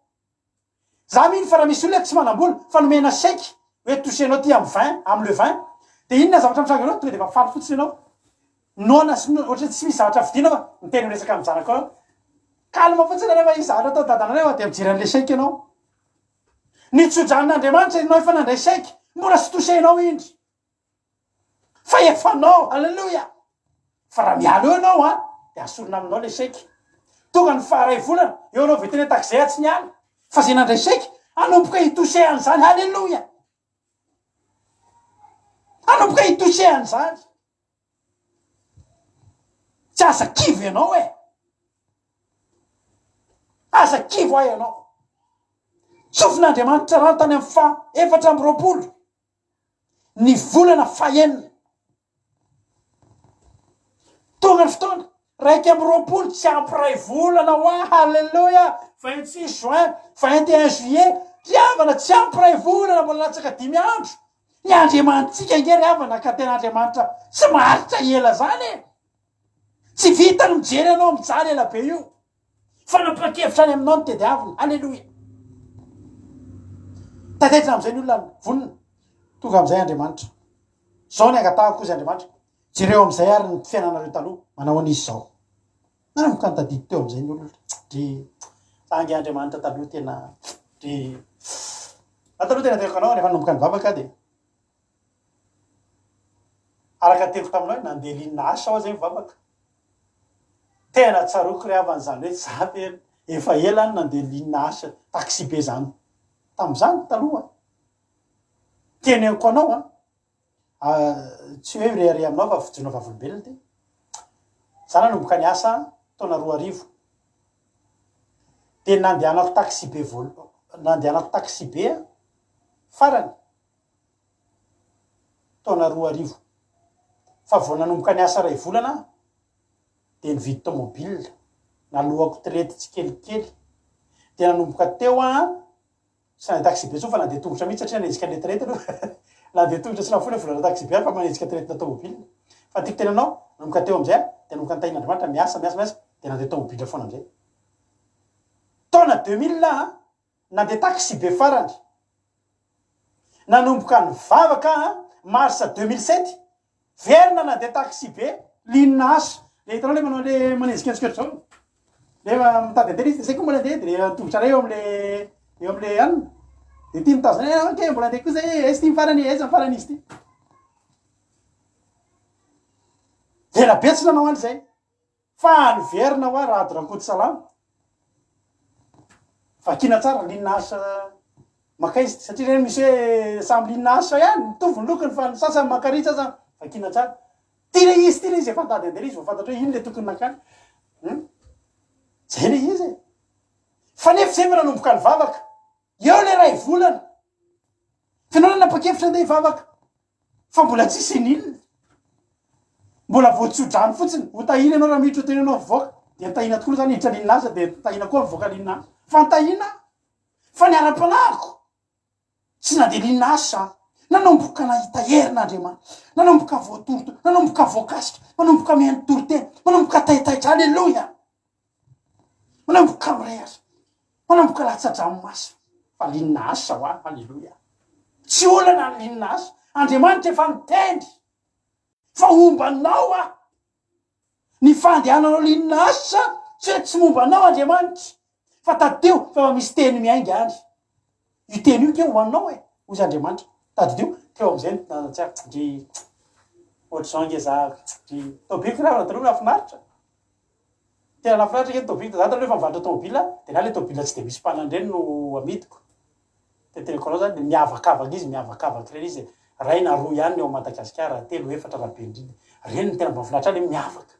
Za mino fa raha misy olona tsy manambola fa nomena chèque hoe toucher-nao ty am 20 am le 20 de inona zavatra mitranga eo tonga de efa faly fotsiny ianao noana sy noana ohatran'ny tsy misy zavatra vidiana fa miteny miresaka amin'ny zanakao eo calme fotsiny nareo fa hisy zavatra atao dadanareo fa de mijery an'le chèque ianao ny tsodranon'Andriamanitra ianao efa nandray chèque mbola tsy toucher-nao indry Fa efa anao, Aleloia! Fa raha miala eo ianao an, dia asorina aminao ilay chèque. Tonga ny faha-iray volana, eo ianao vao hiteny hoe tahaka izay aho tsy niala. Fa izay nandray chèque, hanomboka hi-toucher an'izany, Aleloia! Hanomboka hi-toucher an'izany. Tsy aza kivy ianao e! Aza kivy hoa ianao. Tsofin'Andriamanitra rano tany amin'ny faha 24 ny volana fahenina. Tonga ny fotoana, 21 tsy ampy iray volana ho ahy, haleloia, 26 juin, 21 juillet, ry havana tsy ampy iray volana mbola latsaka dimy andro. Ny Andriamanitsika ange ry havana ka tena Andriamanitra tsy maharitra ela zany e. Tsy vita ny mijery anao mijaly ela be io. Fanapahan-kevitra any aminao no tediavina. Aleloia. Tataitra amin'izay ny olona vonona. Tonga amin'izay Andriamanitra. Izao ny angatahako hozy Andriamanitra. Jereo amin'izay ary ny fiainanareo taloha. Manao ahoana izy izao? Nanomboka nitadidy teo amin'izay ny olona. Dry, za ange Andriamanitra taloha tena dry. Za taloha tena teniko anao rehefa nanomboka nivavaka aho dia Araka ny teniko taminao hoe nandeha ligne H aho zay mivavaka. Tena tsaroako ry havana izany hoe za ve efa ela aho no nandeha ligne H taxi be zany tamin'izany taloha. Teneniko anao an, tsy hoe mirehareha aminao fa fijoroana vavolombelona ity. Za nanomboka niasa taona 2000. Dia nandehanako taxi be voalo- nandehanako taxi be farany. taona 2000. Fa vao nanomboka niasa iray volana aho dia nividy tomobile, naloako traite tsikelikely. Dia nanomboka teo aho, tsy nandeha taxi-be intsony fa nandeha tongotra mihitsy satria nanenjika an'ilay traite aloha. Nandeha tongotra tsy nahafoy ilay volana taxi-be aho fa manenjika traite-na tomobile. Fa ny tiako tenenina anao, nanomboka teo amin'izay aho dia nanomboka nitahian'Andriamanitra, miasa, miasa, miasa, dia nandeha tomobile foana amin'izay. Taona 2000 aho Nandeha taxi-be farany. Nanomboka nivavaka aho mars 2007, verina nandeha taxi-be, ligne H, le hitanao le manao le manenjikenzika ohatr'izao, le mitady andeha le izy de zay koa mbola andeha de le tongotra iray eo amle eo amle anona, de ity mitazona hoe ok mbola andeha koa zay e, aiza ity ny farany e, aiza ny farany izy ity. Ela be tsy nanao an'izay. Fa niverina hoa Rado Rakotosalama. Vakina tsara ligne H makaiza satria ireny misy hoe samy ligne H ihany mitovy ny lokony fa ny sasany makary sasany vakina tsara. Ty le izy ty le izy efa nitady andeha le izy vao fantatra hoe ino le tokony nakany. Hum. Zay le izy e. Fa nefa zay efa nanomboka nivavaka. Eo le ray volana. F'enao nanapa-kevitra andeha hivavaka. Fa mbola tsisy nil. Mbola voatsodrano fotsiny. Ho tahiana ianao raha miditra teny ianao mivoaka. Dia tahiana tokoa zany hiditra ligne aza dia tahiana koa mivoaka ligne aza. Fa ny tahiana fa ny ara-panahiko tsy nandeha ligne aza zany. Nanomboka nahita herin'Andriamanitra. Nanomboka voatorotoro, nanomboka voakasika, manomboka mihaino toriteny, manomboka taitaitra. Aleloia! Manomboka mirehatra, manomboka latsa-dranomaso. Fa ligne asa hoa, aleloia. Tsy olana ny ligne asa. Andriamanitra efa nitendry fa homba anao aho. Ny fandehananao ligne asa tsy hoe tsy momba anao Andriamanitra. Fa tadidio fa efa misy teny miainga any. Io teny io ke ho anao e, hozy Andriamanitra. Tadidio, teo amin'izay no nahatsiaro, ndry ohatr'izao ange za, ndry tobiko raha taloha nahafinaritra. Tena nahafinaritra ange ny tôbily, za taloha efa mivarotra tômôbila de na le tômôbila tsy de misy mpanana ireny no amidiko, de teneniko anao zany de miavakavaka izy, miavakavaka ireny izy, ray na roa ihany ny ao Madagasikara, telo, efatra raha be indrindra, ireny no tena mba mahafinaritra ahy le miavaka.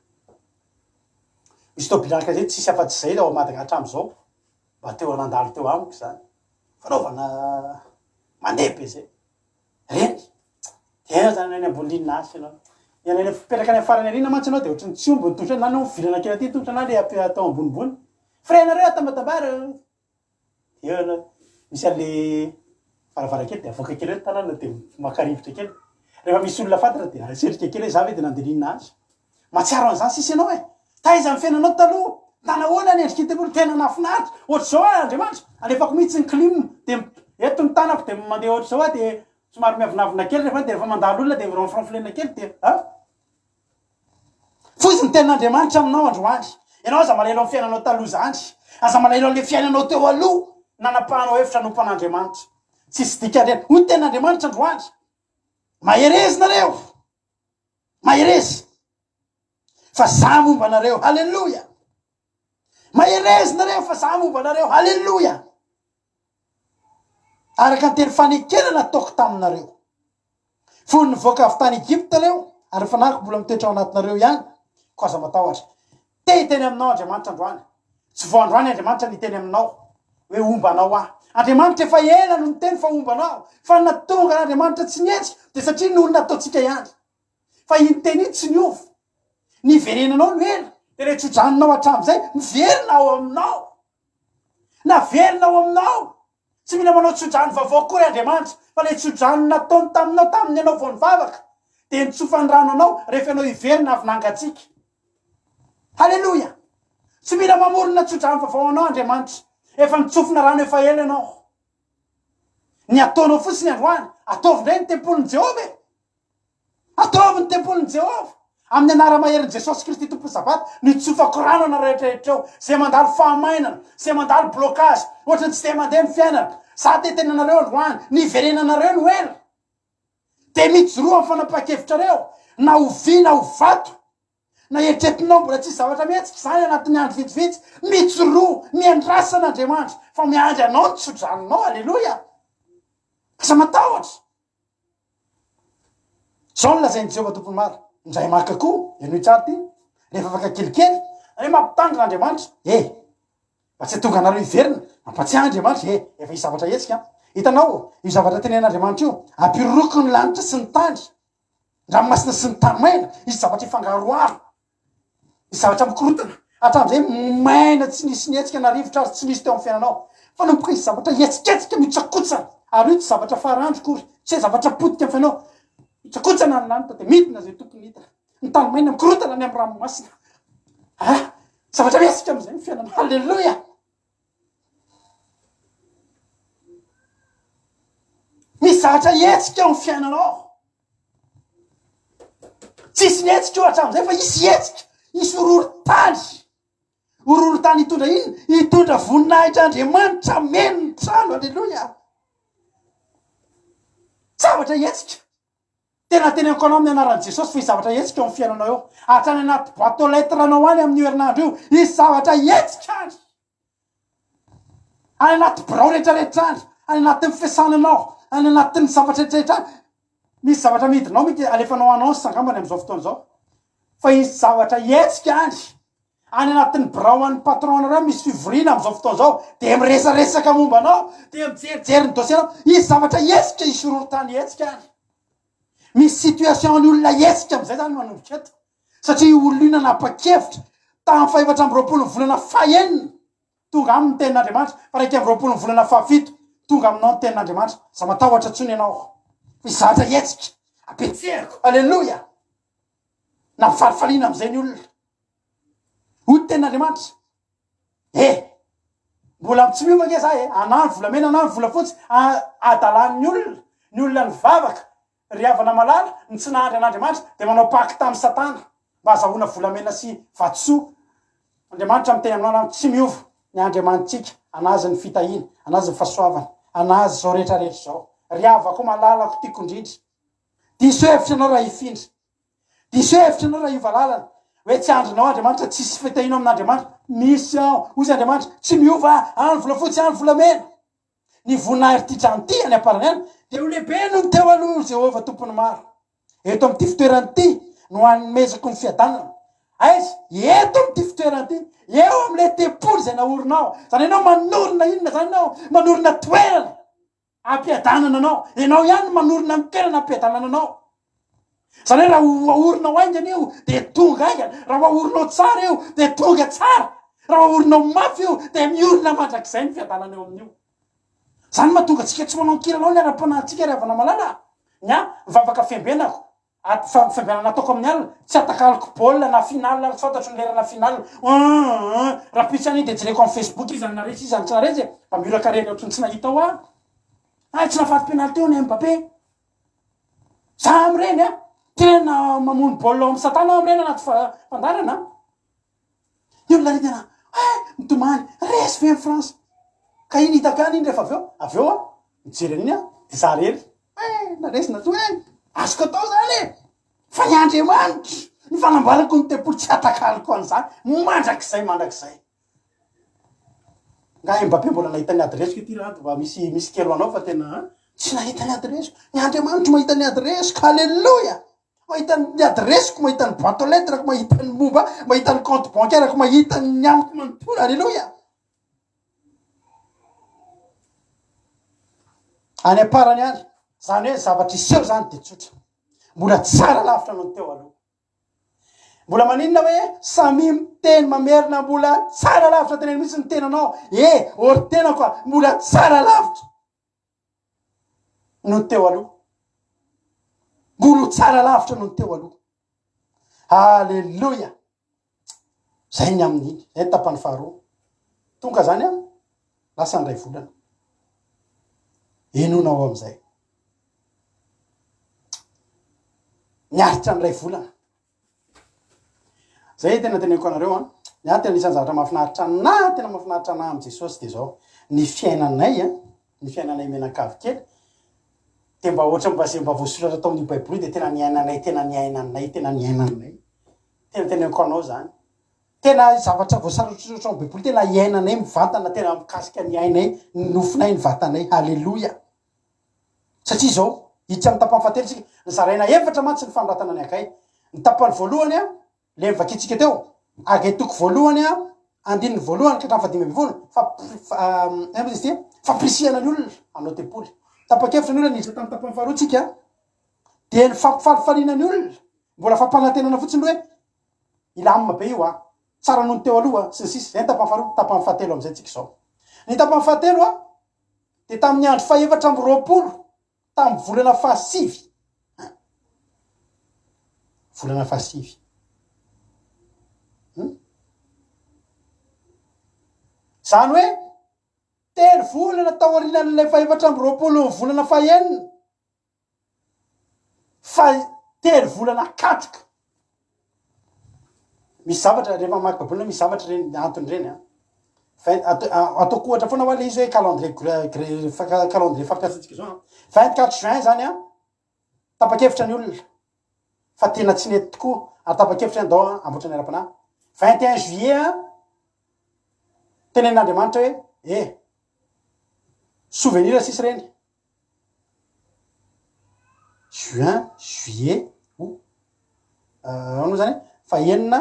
Misy tômôbila anankiray zay tsisy afa-tsy zay ao Madaga hatramin'izao, mba teo nandalo teo amiko zany, fanaovana mandeha be zay. Reny. Dia eo zany any ambony ligne H ianao. Ny any mipetraka any amin'ny farany aoriana mantsy ianao dia ohatran'ny tsy omby ny tongotra na anao mivilana kely aty ny tongotra na le ape- atao ambonimbony. Frein-nareo atambatambaro. Dia eo ianao misy an'le varavarankely dia avoaka kely eo ny tanana dia maka rivotra kely. Rehefa misy olona fantatra dia asetrika kely hoe za ve dia nandeha ligne H. Mahatsiaro an'izany sisa ianao e! Taiza ny fiainanao taloha? Nanahoana ny endrik'ity tempoly? Tena nahafinaritra! Ohatr'izao aho Andriamanitra, alefako mihitsy ny clim, dia eto ny tanako dia mandeha ohatr'izao aho dia somary miavonavona kely rehefa dia rehefa mandalo olona dia mironfronflena kely dia a! Foizy ny tenin'Andriamanitra aminao androany. Ianao aza malahelo amin'ny fiainanao taloha izany. Aza malahelo an'ilay fiainanao teo aloha nanapahanao hevitra hanompo an'Andriamanitra. Tsisy dikany ireny. Hoy ny tenin'Andriamanitra androany. Mahereza nareo! Mahereza fa za momba anareo. Haleloia! Mahereza nareo fa za momba anareo. Haleloia! Araka ny teny fanekena nataoko taminareo. Fony nivoaka avy tany Egypta nareo, ary ny fanahiko mbola mitoetra ao anatinareo ihany, koa aza matahotra. Te hiteny aminao Andriamanitra androany. Tsy vao androany Andriamanitra niteny aminao. Hoe homba anao aho. Andriamanitra efa ela no niteny fa homba anao. Fa ny nahatonga an'Andriamanitra tsy nihetsika dia satria ny olona ataontsika ihany. Fa iny teny iny tsy niova. Ny hiverenanao no ela. Dia ilay tsodranonao hatramin'izay miverina ao aminao. Naverina ao aminao. Tsy mila manao tsodrano vaovao akory Andriamanitra, fa ilay tsodrano nataony taminao tamin'ny ianao vao nivavaka, dia nitsofany rano anao rehefa ianao hiverina avy nangatsiaka. Haleloia! Tsy mila mamorona tsodrano vaovao anao Andriamanitra. Efa nitsofina rano efa ela ianao. Ny ataonao fotsiny androany, ataovy indray ny tempolin'i Jehovah e! Ataovy ny tempolin'i Jehovah. Amin'ny anara-maherin'i Jesosy Kristy Tompon'ny Sabata, no itsofako rano anareo rehetra rehetra eo, izay mandalo fahamainana, izay mandalo blocage, ohatran'ny tsy dia mandeha ny fiainana. Za te hiteny anareo androany, ny hiverenanareo no ela. Dia mijoroa amin'ny fanapahan-kevitrareo, na ho vy na ho vato, na eritreretinao mbola tsisy zavatra mihetsika izany anatin'ny andro vitsivitsy, mijoroa, miandrasa an'Andriamanitra, fa miandry anao ny tsodranonao, aleloia. Aza matahotra. Izao no lazain'i Jehovah Tompon'ny Maro, Indray maka koa, henoy tsara ity, rehefa afaka kelikely, hoe mampitandrina Andriamanitra, e! Mba tsy hahatonga anareo hiverina, mampatsiahy Andriamanitra, e! Efa hisy zavatra hihetsika an! Hitanao, io zavatra tenenin'Andriamanitra io, ampiroroko ny lanitra sy ny tany, ny ranomasina sy ny tany maina, hisy zavatra hifangaroharo. Ny zavatra mikorontana hatramin'izay maina tsy nisy nihetsika na rivotra ary tsy nisy teo amin'ny fiainanao. Fa nanomboka hisy zavatra hihetsiketsika mihontsakotsana ary io tsy zavatra farandro akory, tsy hoe zavatra potika amin'ny fiainanao. Mihontsakotsana ny lanitra dia midina izay tokony hidina. Ny tany maina mikorontana any amin'ny ranomasina. Ah! Zavatra mihetsika amin'izay ny fiainana. Haleloia! Misy zavatra hihetsika eo amin'ny fiainanao. Tsisy nihetsika io hatramin'izay fa hisy hihetsika, hisy horohorontany. Horohorontany hitondra inona? Hitondra voninahitr'Andriamanitra hameno ny trano. Aleloia! Zavatra hihetsika. Tena teneniko anao amin'ny anaran'i Jesosy fa hisy zavatra hihetsika eo amin'ny fiainanao eo. Hatrany anaty boîte aux lettres anao any amin'io herinandro io, hisy zavatra hihetsika any. Any anaty birao rehetrarehetra any, any anatin'ny fiasananao, any anatin'ny zavatra rehetrarehetra any. Misy zavatra amidinao mety alefanao annonce angambany amin'izao fotoana izao. Fa hisy zavatra hihetsika any. Any anatin'ny birao an'ny patron-nareo any misy fivoriana amin'izao fotoana izao, dia miresaresaka momba anao, dia mijerijery ny dossier-nao. Hisy zavatra hihetsika, hisy horohorontany hihetsika any. Misy situation ny olona hihetsika amin'izay izany manomboka eto. Satria io olona io nanapa-kevitra tamin'ny fahefatra amby roapolo ny volana fahenina, tonga aminy ny tenin'Andriamanitra, fa 21 ny volana fahafito, tonga aminao ny tenin'Andriamanitra. Aza matahotra intsony ianao. Fa hisy zavatra hihetsika. Apetsehako. Aleloia! Nampifalifaliana amin'izay ny olona. Hoy ny tenin'Andriamanitra, Eh! Mbola tsy miova ange za e! Anà ny volamena, anà ny volafotsy, adalan'ny olona, ny olona nivavaka, ry havana malala, ny tsy nahandry an'Andriamanitra dia manao pacte amin'i Satana mba hazahoana volamena sy vatosoa. Andriamanitra miteny aminao anao, tsy miova ny Andriamanitsika, an'Azy ny fitahiana, an'Azy ny fahasoavana, an'Azy izao rehetra rehetra izao. Ry havako malalako tiako indrindra, diso hevitra ianao raha hifindra. Diso hevitra ianao raha hiova lalana. Hoe tsy andrinao Andriamanitra, tsisy fitahiana amin'Andriamanitra. Misy ao, hoy izy Andriamanitra, tsy miova any volafotsy any volamena. Ny voninahitr'ity trano ity any am-parany any dia ho lehibe noho ny teo aloha, hoy Jehovah Tompon'ny maro. Eto amin'ity fitoerana ity no hanomezako ny fiadanana. Aiza? Eto amin'ity fitoerana ity, eo amin'ilay tempoly izay naorinao. Izany hoe ianao manorina inona izany ianao? Manorina toerana. Ampiadanana anao. Ianao ihany no manorina ny toerana ampiadanana anao. Izany hoe raha ho aorinao haingana io dia tonga haingana, raha ho aorinao tsara io dia tonga tsara, raha ho aorinao mafy io dia miorina mandrakizay ny fiadanana eo amin'io. Izany no mahatonga antsika tsy manao an-kilalao ny ara-panahintsika ry havana malala a! Ny ahy, mivavaka fiambenako, Ady fiambenana ataoko amin'ny alina, tsy atakaloko baolina na finale ary tsy fantatro ny lerana finale. Humm rahampitso ihany iny dia jereko amin'ny facebook iza no naharesy iza no tsy naharesy e! Mba mioraka rery ohatran'ny tsy nahita ao aho. Hay tsy nahafaty penalty eo ny Mbappé. Za amin'ireny a! Tena mamono baolina ao amin'ny satana aho amin'ireny anaty fandaharana a! Ny olona re tena eh mitomany, resy ve ny France? Ka iny hitako ihany iny rehefa avy eo, avy eo aho mijery an'iny aho de za rery, eh na resy na tsoa eh, azoko atao zany e! Fa ny Andriamanitra, ny fanamboarako ny tempoly tsy hatakaloko an'izany mandrakizay mandrakizay. Nga Mbappé mbola nahita ny adiresiko ity Rado mba misy misy kely ho anao fa tena tsy nahita ny adiresiko, ny Andriamanitro mahita ny adiresiko, alléluia! Mahita ny adiresiko, mahita ny boite aux lettres-ko, mahita ny momba ahy, mahita ny compte bancaire-ko, mahita ny amiko manontolo. Alléluia! Any am-parany any, izany hoe zavatra hiseho izany dia tsotra. Mbola tsara lavitra noho ny teo aloha. Mbola maninona hoe samia miteny mamerina mbola tsara lavitra teneno mihitsy ny tenanao e or tenako a mbola tsara lavitra noho ny teo aloha. Mbola ho tsara lavitra noho ny teo aloha. Alléluia. Zay ny amin'iny, zay ny tapany faharoa. Tonga zany an, lasa ny ray volana. Henoina ao amin'izay. Niaritra ny ray volana. Zay tena teneniko anareo an. Ny ahy tena isan'ny zavatra mahafinaritra anah, tena mahafinaritra anah amin'i Jesosy dia zao. Ny fiainanay an, ny fiainanay mianakavy kely, dia mba ohatran'ny mba zay mba voasoratra tao amin'io baiboly io dia tena niainanay, tena niainanay, tena niainanay. Tena teneniko anao zany. Tena zavatra voasarotr'soratra ao baiboly tena iainanay mivantana, tena mikasika ny ainay, ny nofonay, ny vatanay. Haleloia. Satria izao, hiditra amin'ny tapany fahatelo isika. Nozaraina efatra mantsy ny fanoratana ny Hagay. Ny tapany voalohany, ilay novakintsika teo, Hagay toko voalohany, andininy voalohany ka hatramin'ny fahadimy ambin'ny folo, fa, inona moa izy ity? Fampirisihana ny olona hanao tempoly. Tapa-kevitra ny olona niditra tamin'ny tapany faharoa tsika, dia ny fampifalifaliana ny olona. Mbola fampanantenana fotsiny hoe hilamina be io an, tsara noho ny teo aloha sy ny sisa. Izay ny tapany faharoa, tapany fahatelo amin'izay tsika izao. Ny tapany fahatelo an, dia tamin'ny andro fahefatra amby 20 tamin'ny volana fahasivy. Volana fahasivy. Hmm? Izany hoe telo volana taorianan'ilay fahefatra amby 20 ny volana fahenina. Fa telo volana katroka. Misy zavatra rehefa mamaky baiboly ianao misy zavatra ireny antony ireny an. Vingt ataoko ohatra foana hoa le izy hoe calendrier calendrier fampiasantsika izao an. 24 juin zany an, tapa-kevitra ny olona fa tena tsy nety tokoa ary tapa-kevitra ny andao hamboatra ny ara-panahy. 21 juillet an, tenenin'Andriamanitra hoe eh souvenir sisa ireny. Juin, juillet, août, ahoana moa zany e? Fahenina,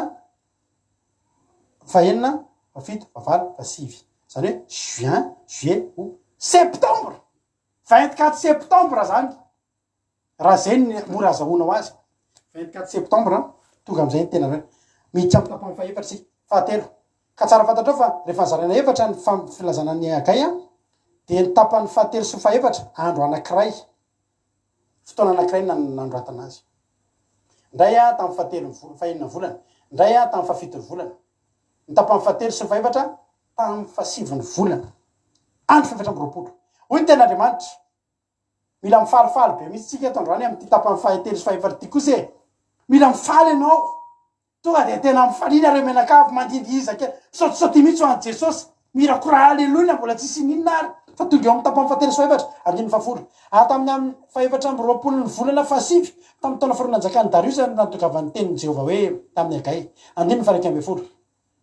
fahenina, fahafito, fahavalo, fahasivy. Zany hoe juin, juillet, août, septembre! 24 septembre zany. Raha zay ny mora azahoanao azy. 24 septembre, tonga amizay ny tena miditra amin'ny tapany fahefatra isika. Fahatelo. Ka tsara fantatrao fa rehefa nozaraina efatra ny filazana ny Hagay dia ny tapany fahatelo sy fahefatra andro anankiray, fotoana anankiray nanoratana azy. Indray tamin'ny fahatelo fahenina volana, indray tamin'ny fahafito volana. Ny tapany fahatelo sy ny fahefatra tamin'ny fahasivy ny volana. Andro fahefatra amby 20. Hoy ny tenin'Andriamanitra, Mila mifalifaly be mihitsy tsika eto androany amin'ity tapany fahatelo sy fahefatra ity kosa e! Mila mifaly ianao! Tonga dia tena mifalia nareo mianakavy, mandindihiza kely, misaotisaotia mihitsy ho an'i Jesosy, mihirakora Aleloia na mbola tsisy ininona ary fa tonga eo amin'ny tapany fahatelo sy fahefatra, andininy fahafolo. Ary tamin'ny amin'ny fahefatra amby roapolon'ny volana fahasivy, tamin'ny taona faharoa nanjakan'i Dariosy no nahatongavan'ny tenin'i Jehovah hoe tamin'i Hagay. Andininy faha-11.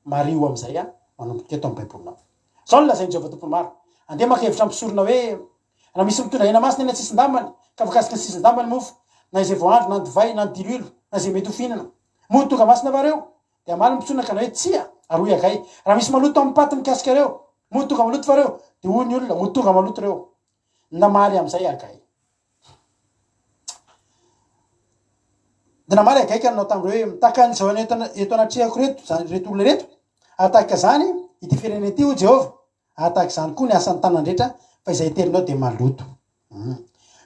Mariho amin'izay aho manomboka eto amin'ny Baibolinao. Izao no lazain'i Jehovah Tompon'ny Maro, Andeha maka hevitra amin'ny mpisorona hoe, Raha misy mitondra hena masina eny an-tsisin-dambany, ka voakasiky ny sisin-dambany ny mofo, na izay voahandro, na ny divay, na ny diloilo, na izay mety ho fihinana, moa ho tonga masina va ireo? Dia hamaly ny mpisorona ka hanao hoe, Tsia! Ary hoy Hagay, Raha misy maloto amin'ny paty mikasika ireo, moa ho tonga maloto va ireo? Dia hoy ny olona, Ho tonga maloto ireo. Namaly amin'izay Hagay. Dia namaly Hagay ka nanao tamin'ireo hoe, Tahaka an'izao eto eto anatrehako ireto, izany ireto olona ireto, ary tahaka izany ity firenena ity, hoy Jehovah, ary tahaka izany koa ny asan'ny tanana rehetra, fa izay eterinao dia maloto. Hmm.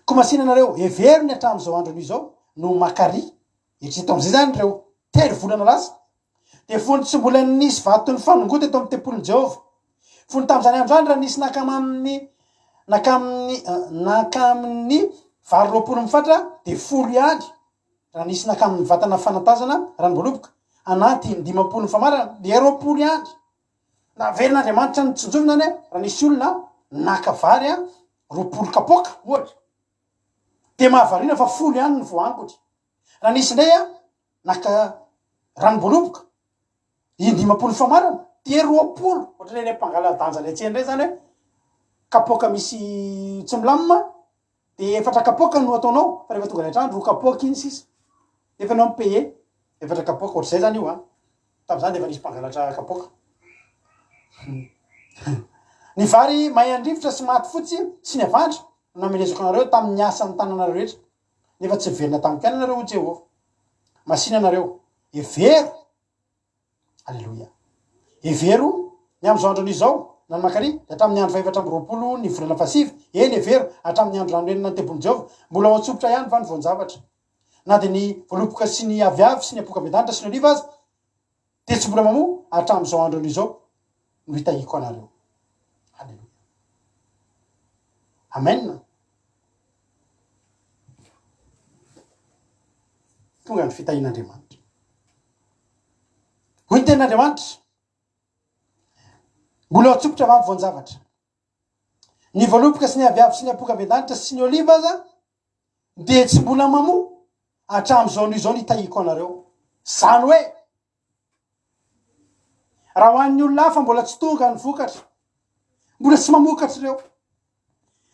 Koa masìna ianareo, hevero ny hatramin'izao andro anio izao no makaria. Eritrereto amin'izay izany ireo telo volana lasa, Dia fony tsy mbola nisy vato nifanongoa teto amin'ny tempolin'i Jehovah. Fony tamin'izany andro izany, raha nisy nankamin'ny nankamin'ny nankamin'ny vary 20 mifatra, dia folo ihany. Raha nisy nankamin'ny vatana fanantazana ranom-boaloboka anaty 50 mifamarana, dia 20 ihany. Naverin'Andriamanitra notsinjovina anie raha nisy olona naka vary 20 kapoaka, ohatra, dia mahavariana fa folo ihany ny voaangony. Raha nisy indray naka ranom-boaloboka, in-dimampolo famarana, dia 20, ohatran'ny eny am-pangala-danja any an-tsena indray izany hoe kapoaka misy tsy milamina, dia efatra kapoaka no ataonao, fa rehefa tonga any an-trano, roa kapoaka iny sisa, nefa ianao mi-payer efatra kapoaka, ohatr'izay izany io an, tamin'izany dia efa nisy mpangalatra kapoaka. Ny vary may an-drivotra sy maty fotsy sy ny avandra. no namelezako anareo tamin'ny asan'ny tananareo rehetra, nefa tsy niverina tamiko ihany ianareo, hoy Jehovah. Masìna ianareo. Hevero! Aleloia. Hevero ny amin'izao andro anio izao, na ny mankarỳ, dia hatramin'ny andro fahefatra amby 20 ny volana fahasivy, eny, hevero, hatramin'ny andro nanorenana ny tempolin'i Jehovah, mbola ao an-tsompitra ihany va ny voan-javatra? Na dia ny voaloboka sy ny aviavy sy ny ampongabendanitra sy ny oliva aza dia tsy mbola mamoa hatramin'izao andro anio izao no hitahiako anareo. Aleloia. Amen. Tonga ny fitahian'Andriamanitra. Hoy ny tenin'Andriamanitra, Mbola ao an-tsompitra va ny voan-javatra? Ny voaloboka sy ny aviavy sy ny ampongabendanitra sy ny oliva aza dia tsy mbola mamoa hatramin'izao anio izao ny hitahiako anareo. Izany hoe, raha ho an'ny olona hafa mbola tsy tonga ny vokatra, mbola tsy mamokatra ireo.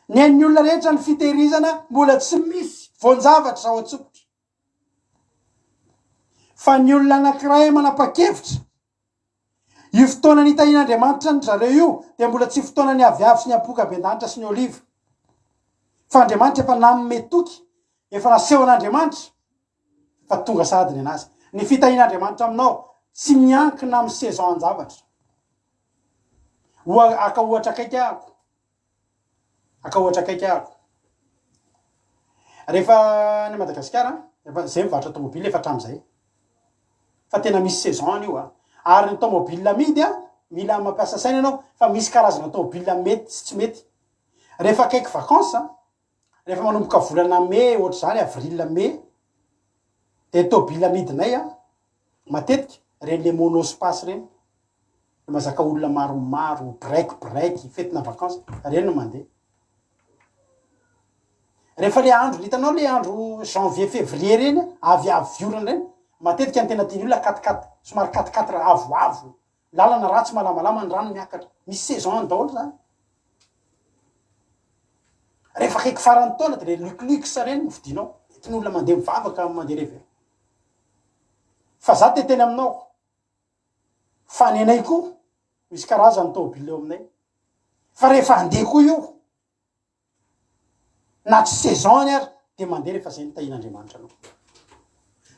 Ny an'ny olona rehetra ny fitehirizana mbola tsy misy voan-javatra ao an-tsompitra. Fa ny olona anankiray manapa-kevitra, io fotoana nitahian'Andriamanitra an-dry zareo io dia mbola tsy fotoanan'ny aviavy sy ny ampokaben-danitra sy ny oliva. Fa Andriamanitra efa nanome toky, efa nasehon'Andriamanitra fa tonga sahady ny an'azy. Ny fitahian'Andriamanitra aminao tsy miankina amin'ny saison an-javatra. Oha, haka ohatra akaiky ahako. Haka ohatra akaiky ahako. Rehefa any Madagasikara, efa zay mivarotra tomobile efa hatramin'izay. Fa tena misy saison any io a. Ary ny tomobile amidy a, mila mampiasa saina ianao fa misy karazana tomobile mety sy tsy mety. Rehefa akaiky vacances, rehefa manomboka volana mey ohatr'izany, avril, mai, dia tomobile amidinay a, matetika ireny le monospace ireny, le mahazaka olona maromaro, break break, fetina vacances, ireny no mandeha. Rehefa le andro, hitanao le andro janvier, février ireny, aviavy orana ireny, matetika ny tena tian'ny olona quatre quatre, somary quatre quatre avoavo, lalana ratsy malamalama ny rano miakatra, misy saison any daholo zany. Rehefa akaiky faran'ny taona de le luxe luxe ireny no vidianao, entin'olona mandeha mivavaka, mandeha reveillon. Fa za te hiteny aminao fa ny anay koa misy karazany tôbily eo aminay fa rehefa handeha koa io na tsy saison any ary de mandeha rehefa zay ny tahian'Andriamanitra anao.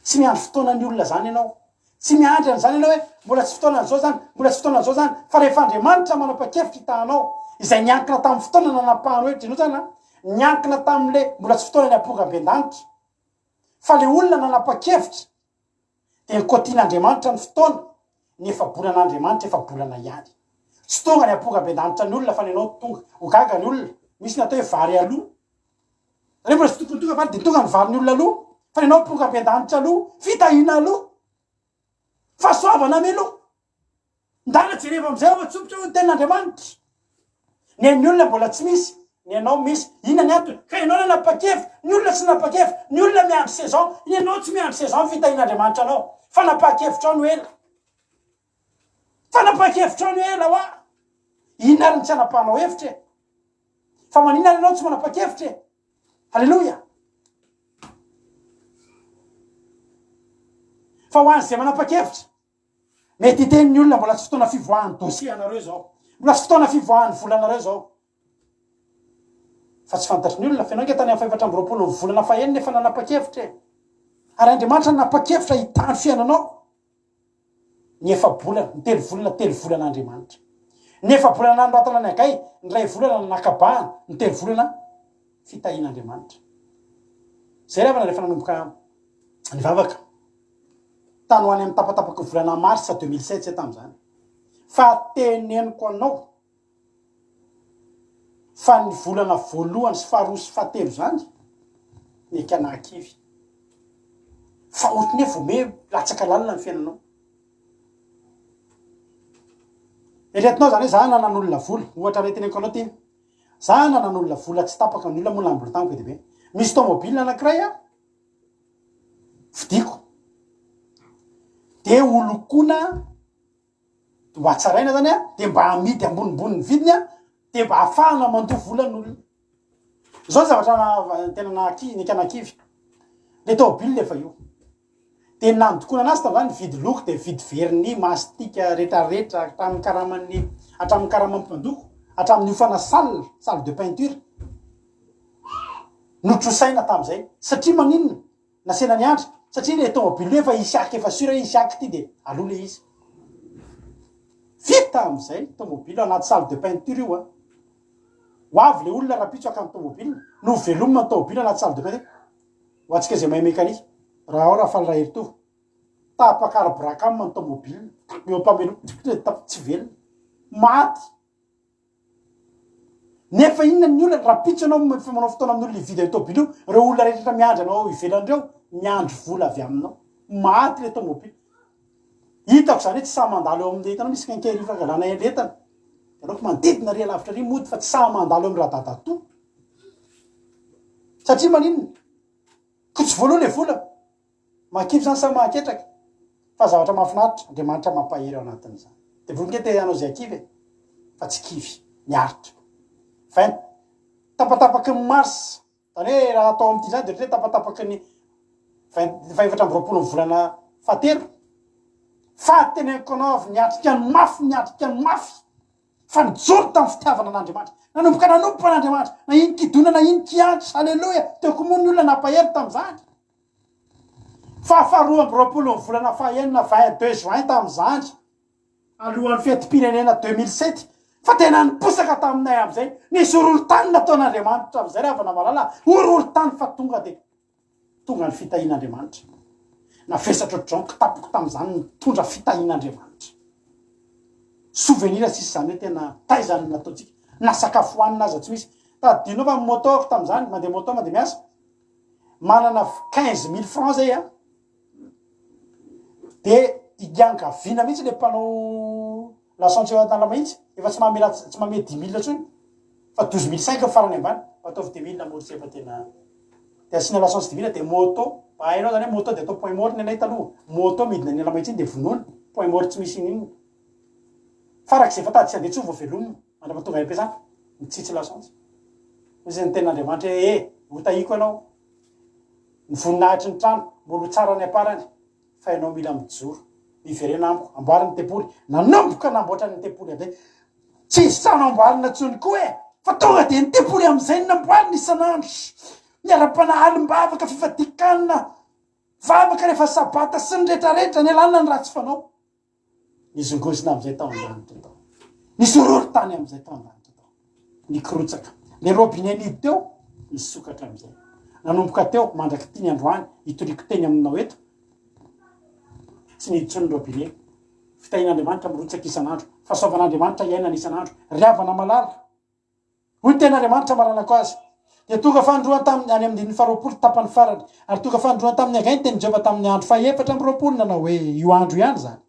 Tsy miandry fotoanan'ny olona zany ianao. Tsy miandry an'izany ianao hoe mbola tsy fotoanan'izao zany, mbola tsy fotoanan'izao zany fa rehefa Andriamanitra manapa-kevitra hitahanao izay niankina tamin'ny fotoana nanapahany hoe ianao zany an, niankina tamin'le mbola tsy fotoana ny ampongabendanitra. Fa le olona nanapa-kevitra dia nikotian'Andriamanitra ny fotoana, ny efa-bolan'Andriamanitra efa-bolana ihany. Tsy tonga ny ampongabendanitra ny olona fa ny anao tonga. Ho gaga ny olona. Misy ny atao hoe vary aloha. Nareo mbola tsy tokony tonga vary dia tonga ny varin'ny olona aloha. Fa ny anao ampongabendanitra aloha, fitahiana aloha. Fahasoavana mialoha. Ndana jereva amizay ao atsofotra eo ny tenin'Andriamanitra. Ny an'ny olona mbola tsy misy, ny anao misy. Inona ny antony? Ka ianao nanapa-kevitra, ny olona tsy nanapa-kevitra, ny olona miandry saison, ianao tsy miandry saison ny fitahian'Andriamanitra anao. Fanapahan-kevitrao no ela. Fanapahan-kevitrao no ela hoa. Inona ary ny tsy hanapahanao hevitra e? Fa maninona ary ianao tsy manapa-kevitra e? Aleloia! Fa ho an'izay manapa-kevitra, Mety hiteny ny olona mbola tsy fotoana fivoahan'ny dossier anareo izao. Mbola tsy fotoana fivoahan'ny volanareo izao. Fa tsy fantatry ny olona fa ianao ange tany amin'ny fahefatra amby 20 ny volana fahenina efa nanapa-kevitra e. Ary Andriamanitra nanapa-kevitra hitahy ny fiainanao. Ny efa-bolana, ny telo volana, telo volana Andriamanitra. Ny efa-bolana nanoratana ny Hagay, ny iray volana nanakabahana, ny telo volana fitahian'Andriamanitra. Izay ry havana rehefa nanomboka nivavaka. Tany ho any amin'ny tapatapaky ny volana mars 2007 zay tamin'izany. Fa teneniko anao fa ny volana voalohany sy faharoa sy fahatelo izany mety hanahakivy. Fa ohatry ny hoe vao me latsaka lalina ny fiainanao. Eritreretinao izany hoe za nanan'olona vola, ohatra iray teneniko anao ty, za nanan'olona vola tsy tapaka, ny olona moa namboly tamiko be dia be. Misy tomobile anankiray an, Fidiko. Dia ho lokoina, ho hatsaraina zany an, dia mba amidy ambonimbony ny vidiny an, dia mba ahafahana mandoa vola ny olona. Zao ny zavatra tena nahakivy, neka nahakivy. Le tômôbile efa io. Dia ny nandokoana anazy tamin'izany nividy loko dia nividy vernis, mastic, retraretra, hatramin'ny karaman'ny, hatramin'ny karaman'ny mpandoko, hatramin'ny hofana salle, salle de peinture. Notrosaina tamin'izay. Satria maninona? Nasiana niandry. Satria ilay tomobile io efa hisy haka efa sûr hoe hisy haka ity dia aloha ilay izy. Vita amin'izay tomobile anaty salle de peinture io an. Ho avy ilay olona rahampitso haka ny tomobile. Novelomina ny tomobile anaty salle de peinture. Ho antsika izay mahay mécanique. Raha ao Rafaly Raheritovo. Tapaka arbracam ny tomobile. Eo am-pamelomana tsy velona. Maty. Nefa inona ny olana? Rahampitso ianao efa manao fotoana amin'olona hividy an'io tôbily io, ireo olona rehetra miandry anao ao ivelany ireo, miandry vola avy aminao. Maty ilay tômôbily. Hitako izany hoe tsy sahy mandalo eo amin'ilay, hitanao misy quincaillerie fangalana entana. Aleoko manodidina ary alavitra ary mody fa tsy sahy mandalo eo amin'ny radadatoa. Satria maninona? Ko tsy voaloa ilay vola. Mahakivy izany sa mahaketraka? Fa zavatra mahafinaritra, Andriamanitra mampahery ao anatin'izany. Devoly nge te hanao izay hakivy e! Fa tsy kivy, miaritra. 20, tapatapaky ny mars, izany hoe raha atao amin'ity izany dia ohatran'ny hoe tapatapaky ny vingt, fahefatra amby roapolo ny volana fahatelo. Fa teneniko anao avy niatrika ny mafy, niatrika ny mafy, fa nijoro tamin'ny fitiavana an'Andriamanitra. Nanomboka nanompo an'Andriamanitra, na inon-kidona na inon-kiantso, haleloia, teo koa moa ny olona nampahery tamin'izany. Fa faharoa amby roapolo ny volana fahenina 22 juin tamin'izany, alohan'ny fetim-pirenena 2007, fa tena niposaka taminay amin'izay, nisy horohorontany nataon'Andriamanitra amin'izay ry havana malala, horohorontany fa tonga dia tonga ny fitahian'Andriamanitra. Navesatra ohatr'izao ny kitapoko tamin'izany nitondra fitahian'Andriamanitra. Souvenir sisa izany hoe tena taiza no nataontsika, na sakafo hohanina aza tsy misy. Tadidinao fa ny moto ako tamin'izany, mandeha moto mandeha miasa, manana 15 000 francs zay a, de iangaviana mihitsy le mpanao lasantsy eo Analamahitsy, efa tsy manome latsa- tsy manome 10 000 intsony fa 12 500 ny farany ambany, mba ataovy 10 000 moa ry fa tena de asiana lasantsy 10 000 de moto, mba hainao zany hoe moto de atao point mort ny anay taloha, moto midina any Analamahitsy iny de vonoina, point mort tsy misy ininona, farak'izay efa tady tsy handeha intsony vao velomina. Mandra-paha tonga any am-piasana, mitsitsy lasantsy. Hoy izy ny tenin'Andriamanitra hoe, E, hotahiko ianao, ny voninahitry ny trano, mbola ho tsara any am-parany, fa ianao mila mijoro. Miverena amiko, amboary ny tempoly. Nanomboka namboatra ny tempoly amin'izay. Tsy hisy trano amboarina intsony koa e! Fa tonga dia ny tempoly amin'izay no namboarina isan'andro. Miara-panahy alim-bavaka, fifadian-kanina, vavaka rehefa sabata sy ny rehetrarehetra, nialana ny ratsy fanao. Nizongozona amin'izay tao an-danitra tao. Nisorory tany amin'izay tao an-danitra tao. Nikorotsaka. Le robinet nidy teo, nisokatra amin'izay. Nanomboka teo, mandrak'ity ny androany, hitoriako teny aminao eto, tsy nidy intsony ny robinet. Fitahian'Andriamanitra mirotsaka isan'andro. Fahasoavan'Andriamanitra iainana isan'andro. Ry havana malala, Hoy ny tenin'Andriamanitra maranako azy. Dia tonga fanindroany tamin'ny, any amin'ny andininy faharoapolo tapany farany, ary tonga fanindroany tamin'i Hagay ny tenin'i Jehovah tamin'ny andro fahefatra amby roapolo, nanao hoe, Io andro io ihany izany.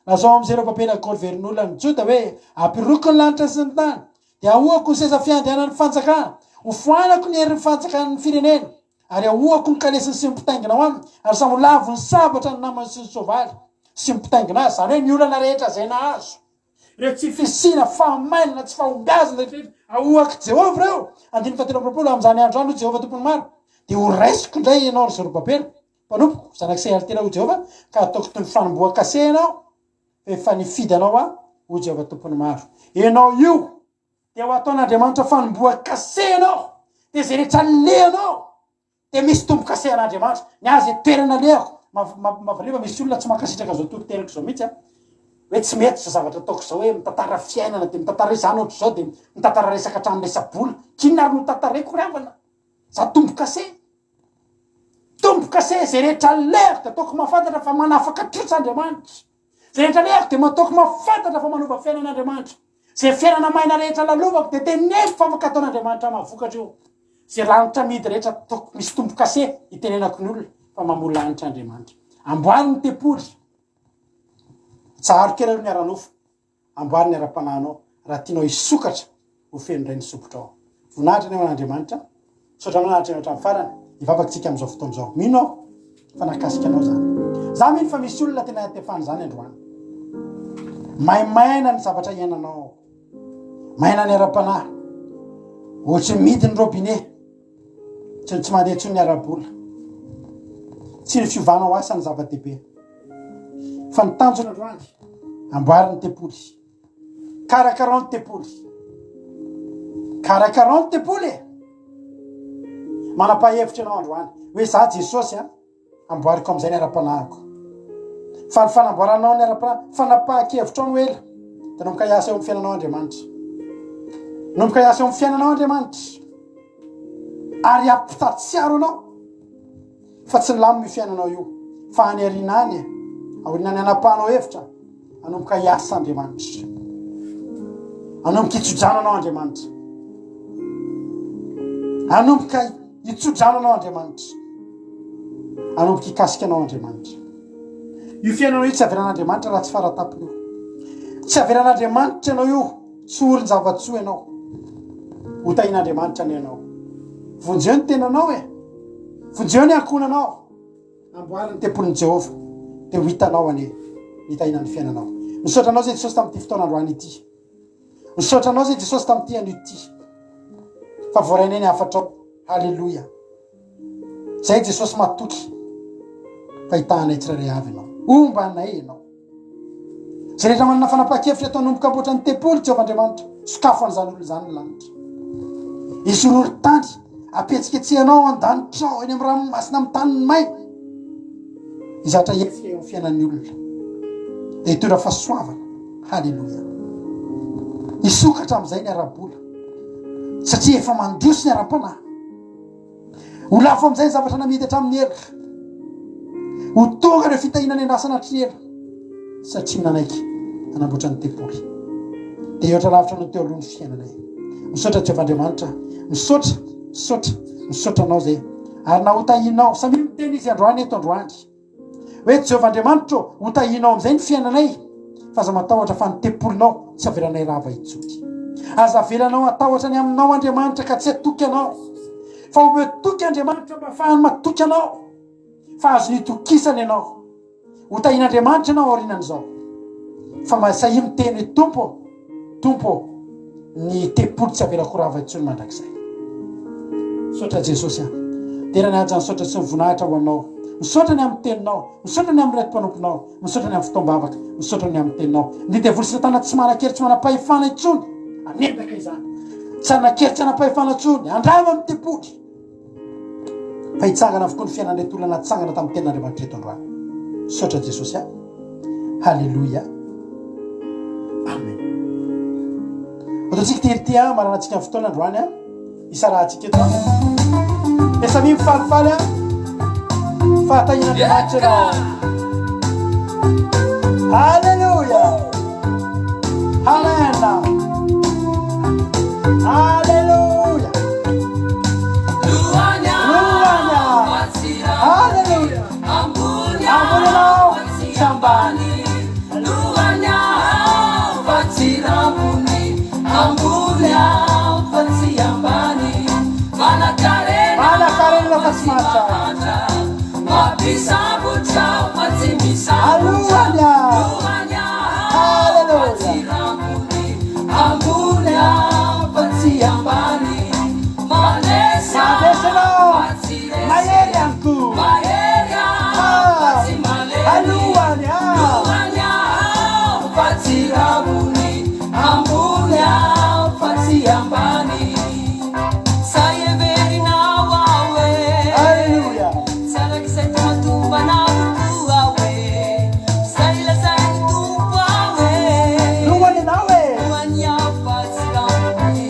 Lazao amin'i Zerobabela governoran'ny Joda hoe, Ampiroko ny lanitra sy ny tany, dia ahoako ny seza fiandrianan'ny fanjakana, hofoanako ny herin'ny fanjakan'ny firenena, ary ahoako ny kalesiny sy ny mpitaingina ao aminy, ary samy ho lavon'ny sabatra ny namany sy ny soavaly sy ny mpitaingina azy, izany hoe ny olana rehetra izay nahazo. Ireo tsy fisiana, fahamainana, tsy fahombiazana rehetra ahoak'i Jehovah ireo. Andininy fahatelo amby roapolo, Amin'izany andro izany, hoy Jehovah Tompon'ny maro, dia horaisiko indray ianao, ry Zerobabela, mpanompoko, zanak'i Sealtiela, hoy Jehovah, ka hataoko toy ny fanombohan-kase ianao, fa efa nifidy anao Aho, hoy Jehovah Tompon'ny maro. Ianao io dia ho ataon'Andriamanitra fanombohan-kase ianao, dia izay rehetra alehanao Dia misy tombo-kase an'Andriamanitra. Ny ahy izay toerana alehako, mahavariana fa misy olona tsy mankasitraka izao toriteniko izao mihitsy an. Hoe tsy mety izao zavatra ataoko izao hoe mitantara fiainana dia mitantara hoe izany ohatr'izao dia mitantara resaka hatramin'ny resa-bola. K'inona ary no tantaraiko ry havana? Za tombo-kase. Tombo-kase izay rehetra alehako dia ataoko mahafantatra fa manafaka trosa Andriamanitra. Izay rehetra alehako dia ataoko mahafantatra fa manova fiainana Andriamanitra. Izay fiainana maina rehetra lalovako dia teneniko fa afaka ataon'Andriamanitra mahavokatra io. Izay lanitra amidy rehetra ataoko misy tombo-kase itenenako ny olona fa mamoa lanitra Andriamanitra. Amboary ny tempoly. Tsaharo kely aloha ny ara-nofo. Amboary ny ara-panahinao raha tianao hisokatra ho feno indray ny sopitrao. Voninahitra anie ho an'Andriamanitra. Misaotra anao nahatrehina hatramin'ny farany. Hivavaka isika amin'izao fotoana izao. Mino aho fa nahakasika anao izany. Za mino fa misy olona tena tefana izany androany. Maimaina ny zavatra iainanao. Maina ny ara-panahy. Ohatry ny midy ny robinet. Tsy tsy mandeha intsony ny ara-bola. Tsy ny fiovanao asa ny zava-dehibe. Fa ny tanjona androany, amboary ny tempoly. Karakarao ny tempoly. Karakarao ny tempoly e. Manam-pahevitra ianao androany hoe za Jesosy a, amboariko amin'izay ny ara-panahiko. Fa ny fanamboaranao ny ara-panahy, fanapahan-kevitrao no ela, dia nomboka hiasa eo amin'ny fiainanao Andriamanitra. Nomboka hiasa eo amin'ny fiainanao Andriamanitra. Ary hampitatsiaro anao fa tsy nilamina io fiainanao io, fa any aoriana any, aorian'ny hanapahanao hevitra, Hanomboka hiasa Andriamanitra. Hanomboka hitsodrano anao Andriamanitra. Hanomboka hitsodrano anao Andriamanitra. Hanomboka hikasika anao Andriamanitra. Io fiainanao io tsy avelan'Andriamanitra raha tsy faratapony io. Tsy avelan'Andriamanitra ianao io, tsy orin-java-tsoa ianao. Ho tahin'Andriamanitra anie ianao. Vonjeo ny tenanao e. Vonjeo ny ankohonanao. Amboary ny tempolin'i Jehovah, dia ho hitanao anie ny tahiana ny fiainanao. Misaotra anao izay Jesosy tamin'ity fotoana androany ity. Misaotra anao izay Jesosy tamin'ity anio ity. Fa voarainay ny hafatrao. Haleloia. Izay Jesosy matoky fa hitahanay tsirairay avy ianao. Homba anay ianao. Izay rehetra manana fanapahan-kevitra eto hanomboka hamboatra ny tempoly, Jehovah Andriamanitra, sokafo an'izany olona izany ny lanitra. Hisy horohorontany ampihetsiketsehanao ao an-danitra ao, eny amin'ny ranomasina amin'ny tany maina. Hizatra hetsika eo amin'ny fiainan'ny olona. Dia hitondra fahasoavana. Haleloia. Hisokatra amin'izay ny ara-bola. Satria efa mandroso ny ara-panahy. Ho lafo amin'izay ny zavatra namidy hatramin'ny ela. Ho tonga ireo fitahiana nendrasana hatry ny ela, satria nanaiky hanamboatra ny tempoly. Dia hihoatra lavitra noho teo aloha ny fiainanay. Misaotra Jehovah Andriamanitra. Misaotra, misaotra, misaotra Anao izay. Ary na hotahianao, samia miteny izy androany eto androany. Hoe Jehovah Andriamanitro ô, ho tahianao amin'izay ny fiainanay, fa aza matahotra fa ny tempolinao tsy avelanay rava intsony. Aza avelanao hatahotra ny aminao Andriamanitra ka tsy hatoky anao, fa omeo toky Andriamanitra mba hahafahany matoky anao, fa azony itokisana ianao. Ho tahian'Andriamanitra ianao aorianan'izao, fa mahasahiha miteny hoe Tompo ô, Tompo ô, ny tempoly tsy avelako ho rava intsony mandrakizay. Misaotra Jesosy a. Dera ny haja ny saotra sy ny voninahitra ho Anao. Misaotra ny amin'ny teninao. Misaotra ny amin'ireto mpanomponao. Misaotra ny amin'ny fotoam-bavaka. Misaotra ny amin'ny teninao. Ny devoly sy satana tsy manan-kery tsy manam-pahefana intsony. Hanendaka izany. Tsy hanan-kery tsy hanam-pahefana intsony. Handrava ny tempoly. Fa hitsangana avokoa ny fiainan'ireto olona natsangana tamin'ny tenin'Andriamanitra ireto androany. Misaotra Jesosy a. Haleloia. Amen. Ataontsika tery ty a, maranantsika ny fotoana androany a. Isarahantsika eto a. Dia samia mifalifaly a. Fahatahian'Andriamanitra ianao. Haleloia. Amen. Haleloia. Lohany. Haleloia. Ambony ianao, tsy ambany. Lohany aho fa tsy rambony, ambony aho fa tsy ambany. Manankarena Manankarena fa tsy mahantra. Mampisambotra aho fa tsy misambotra. Alohany aho. Lohany aho fa tsy rambony, ambony aho fa tsy ambany. Mandresy aho Mandresy ianao. fa tsy resy. Mahery ihany koa. Mahery aho fa tsy malemy. Alohany aho. Lohany aho fa tsy rambony, ambony aho fa tsy ambany. Sahy heverinao aho e. Alléluia. Tsy arak'izay tombantombanao tokoa aho e. Sahy lazain'ny Tompo aho e. Lohany ianao e. Lohany aho fa tsy rambony.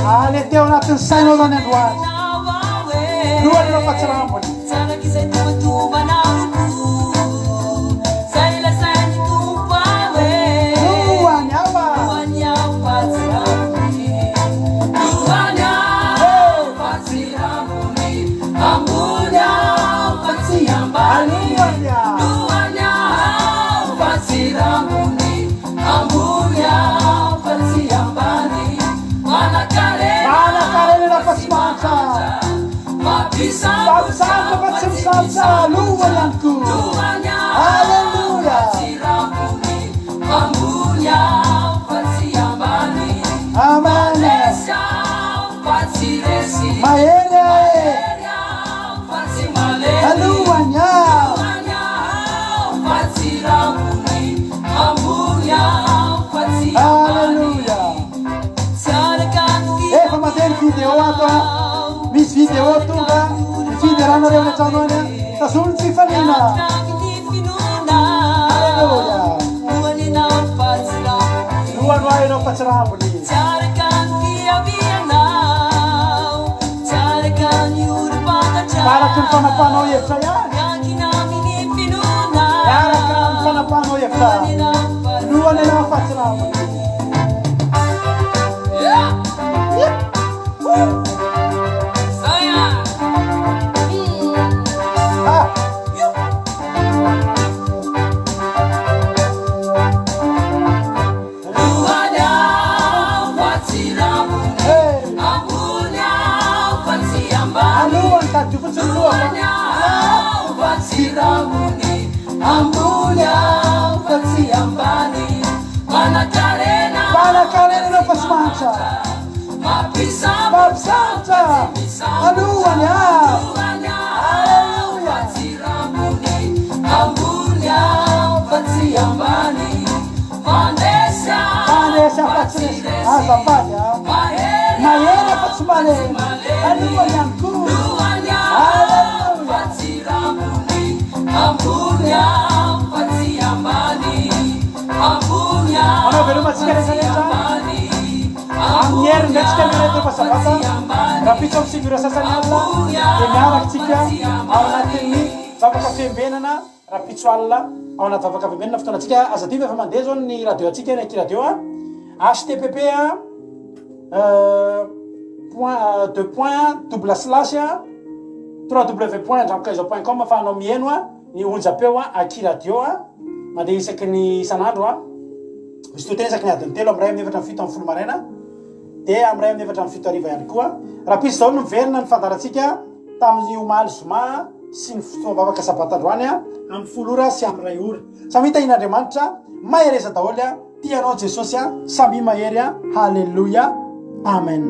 Aleo teo anatin'ny sainao zany androany. Heverinao aho e. Lohany ianao fa tsy rambony. Tsy arak'izay tombantombanao tokoa. Sahy lazain'ny Tompo aho e. Lohany aho a. Lohany aho fa tsy rambony. Lohany aho fa tsy rambony. Ambony aho fa tsy ambany. Alohany aho. Lohany aho fa tsy rambony. Ambony aho fa tsy ambany. Manankarena Manankarena ianao fa tsy mahantra. Mampisambotra Mampisambotra fa tsy misambotra. Lohany ihany koa. Lohany aho Alléluia. fa tsy rambony. Ambony aho fa tsy ambany. Amen. Mandresy aho fa tsy resy. Mahery e. Mahery aho fa tsy malemy. Alohany aho. Lohany aho fa tsy rambony. Ambony aho fa tsy ambany. Alléluia. Tsy araka ny Efa mandeha ny vidéo ato a. Misy Vidéo tonga, ny fideranareo any an-trano any, tazomy ny fifaliana. Aleloia. Lohany ho ahy ianao fa tsy rambony. Araky ny fanapahanao hevitra ihany. Miaraka amin'ny fanapahanao hevitra. Lohany ianao fa tsy rambony. Ah! Alohany tadidio fotsiny loha fa. Mpanakarena ianao fa tsy mahantra. Mampisambotra. Alohany ah. Aleloia. Mandresy aho fa tsy resy. Azafady ah. Mahery aho fa tsy malemy. Alohany ihany koa. Aleloia. Manao veloma antsika rehetra rehetra. Amin'ny heriny indray tsika miara eto rehefa sabata. Rahampitso amin'ny 9 ora sasany alina dia miaraka tsika ao anatin'ny vavaka fiambenana. Rahampitso alina ao anaty vavaka fiambenana fotoanantsika. Aza adino fa efa mandeha izao ny radio antsika ny Aky Radio a. Http a point deux point double slash a www point andramokaiza point com afahanao miheno a ny onjam-peo a Aky Radio a mandeha isaky ny isan'andro a. Misy toriteny isaky ny adiny telo amin'ny iray amin'ny efatra amin'ny fito amin'ny folo maraina dia amin'ny iray amin'ny efatra amin'ny fito hariva ihany koa. Rahampitso izao no miverina ny fandaharantsika tamin'ny omaly zoma sy ny fotoam-bavaka sabata androany amin'ny folo ora sy amin'ny iray ora. Samia tahian'Andriamanitra, mahereza daholo, tia anao Jesosy, samia mahery, haleloia, amen.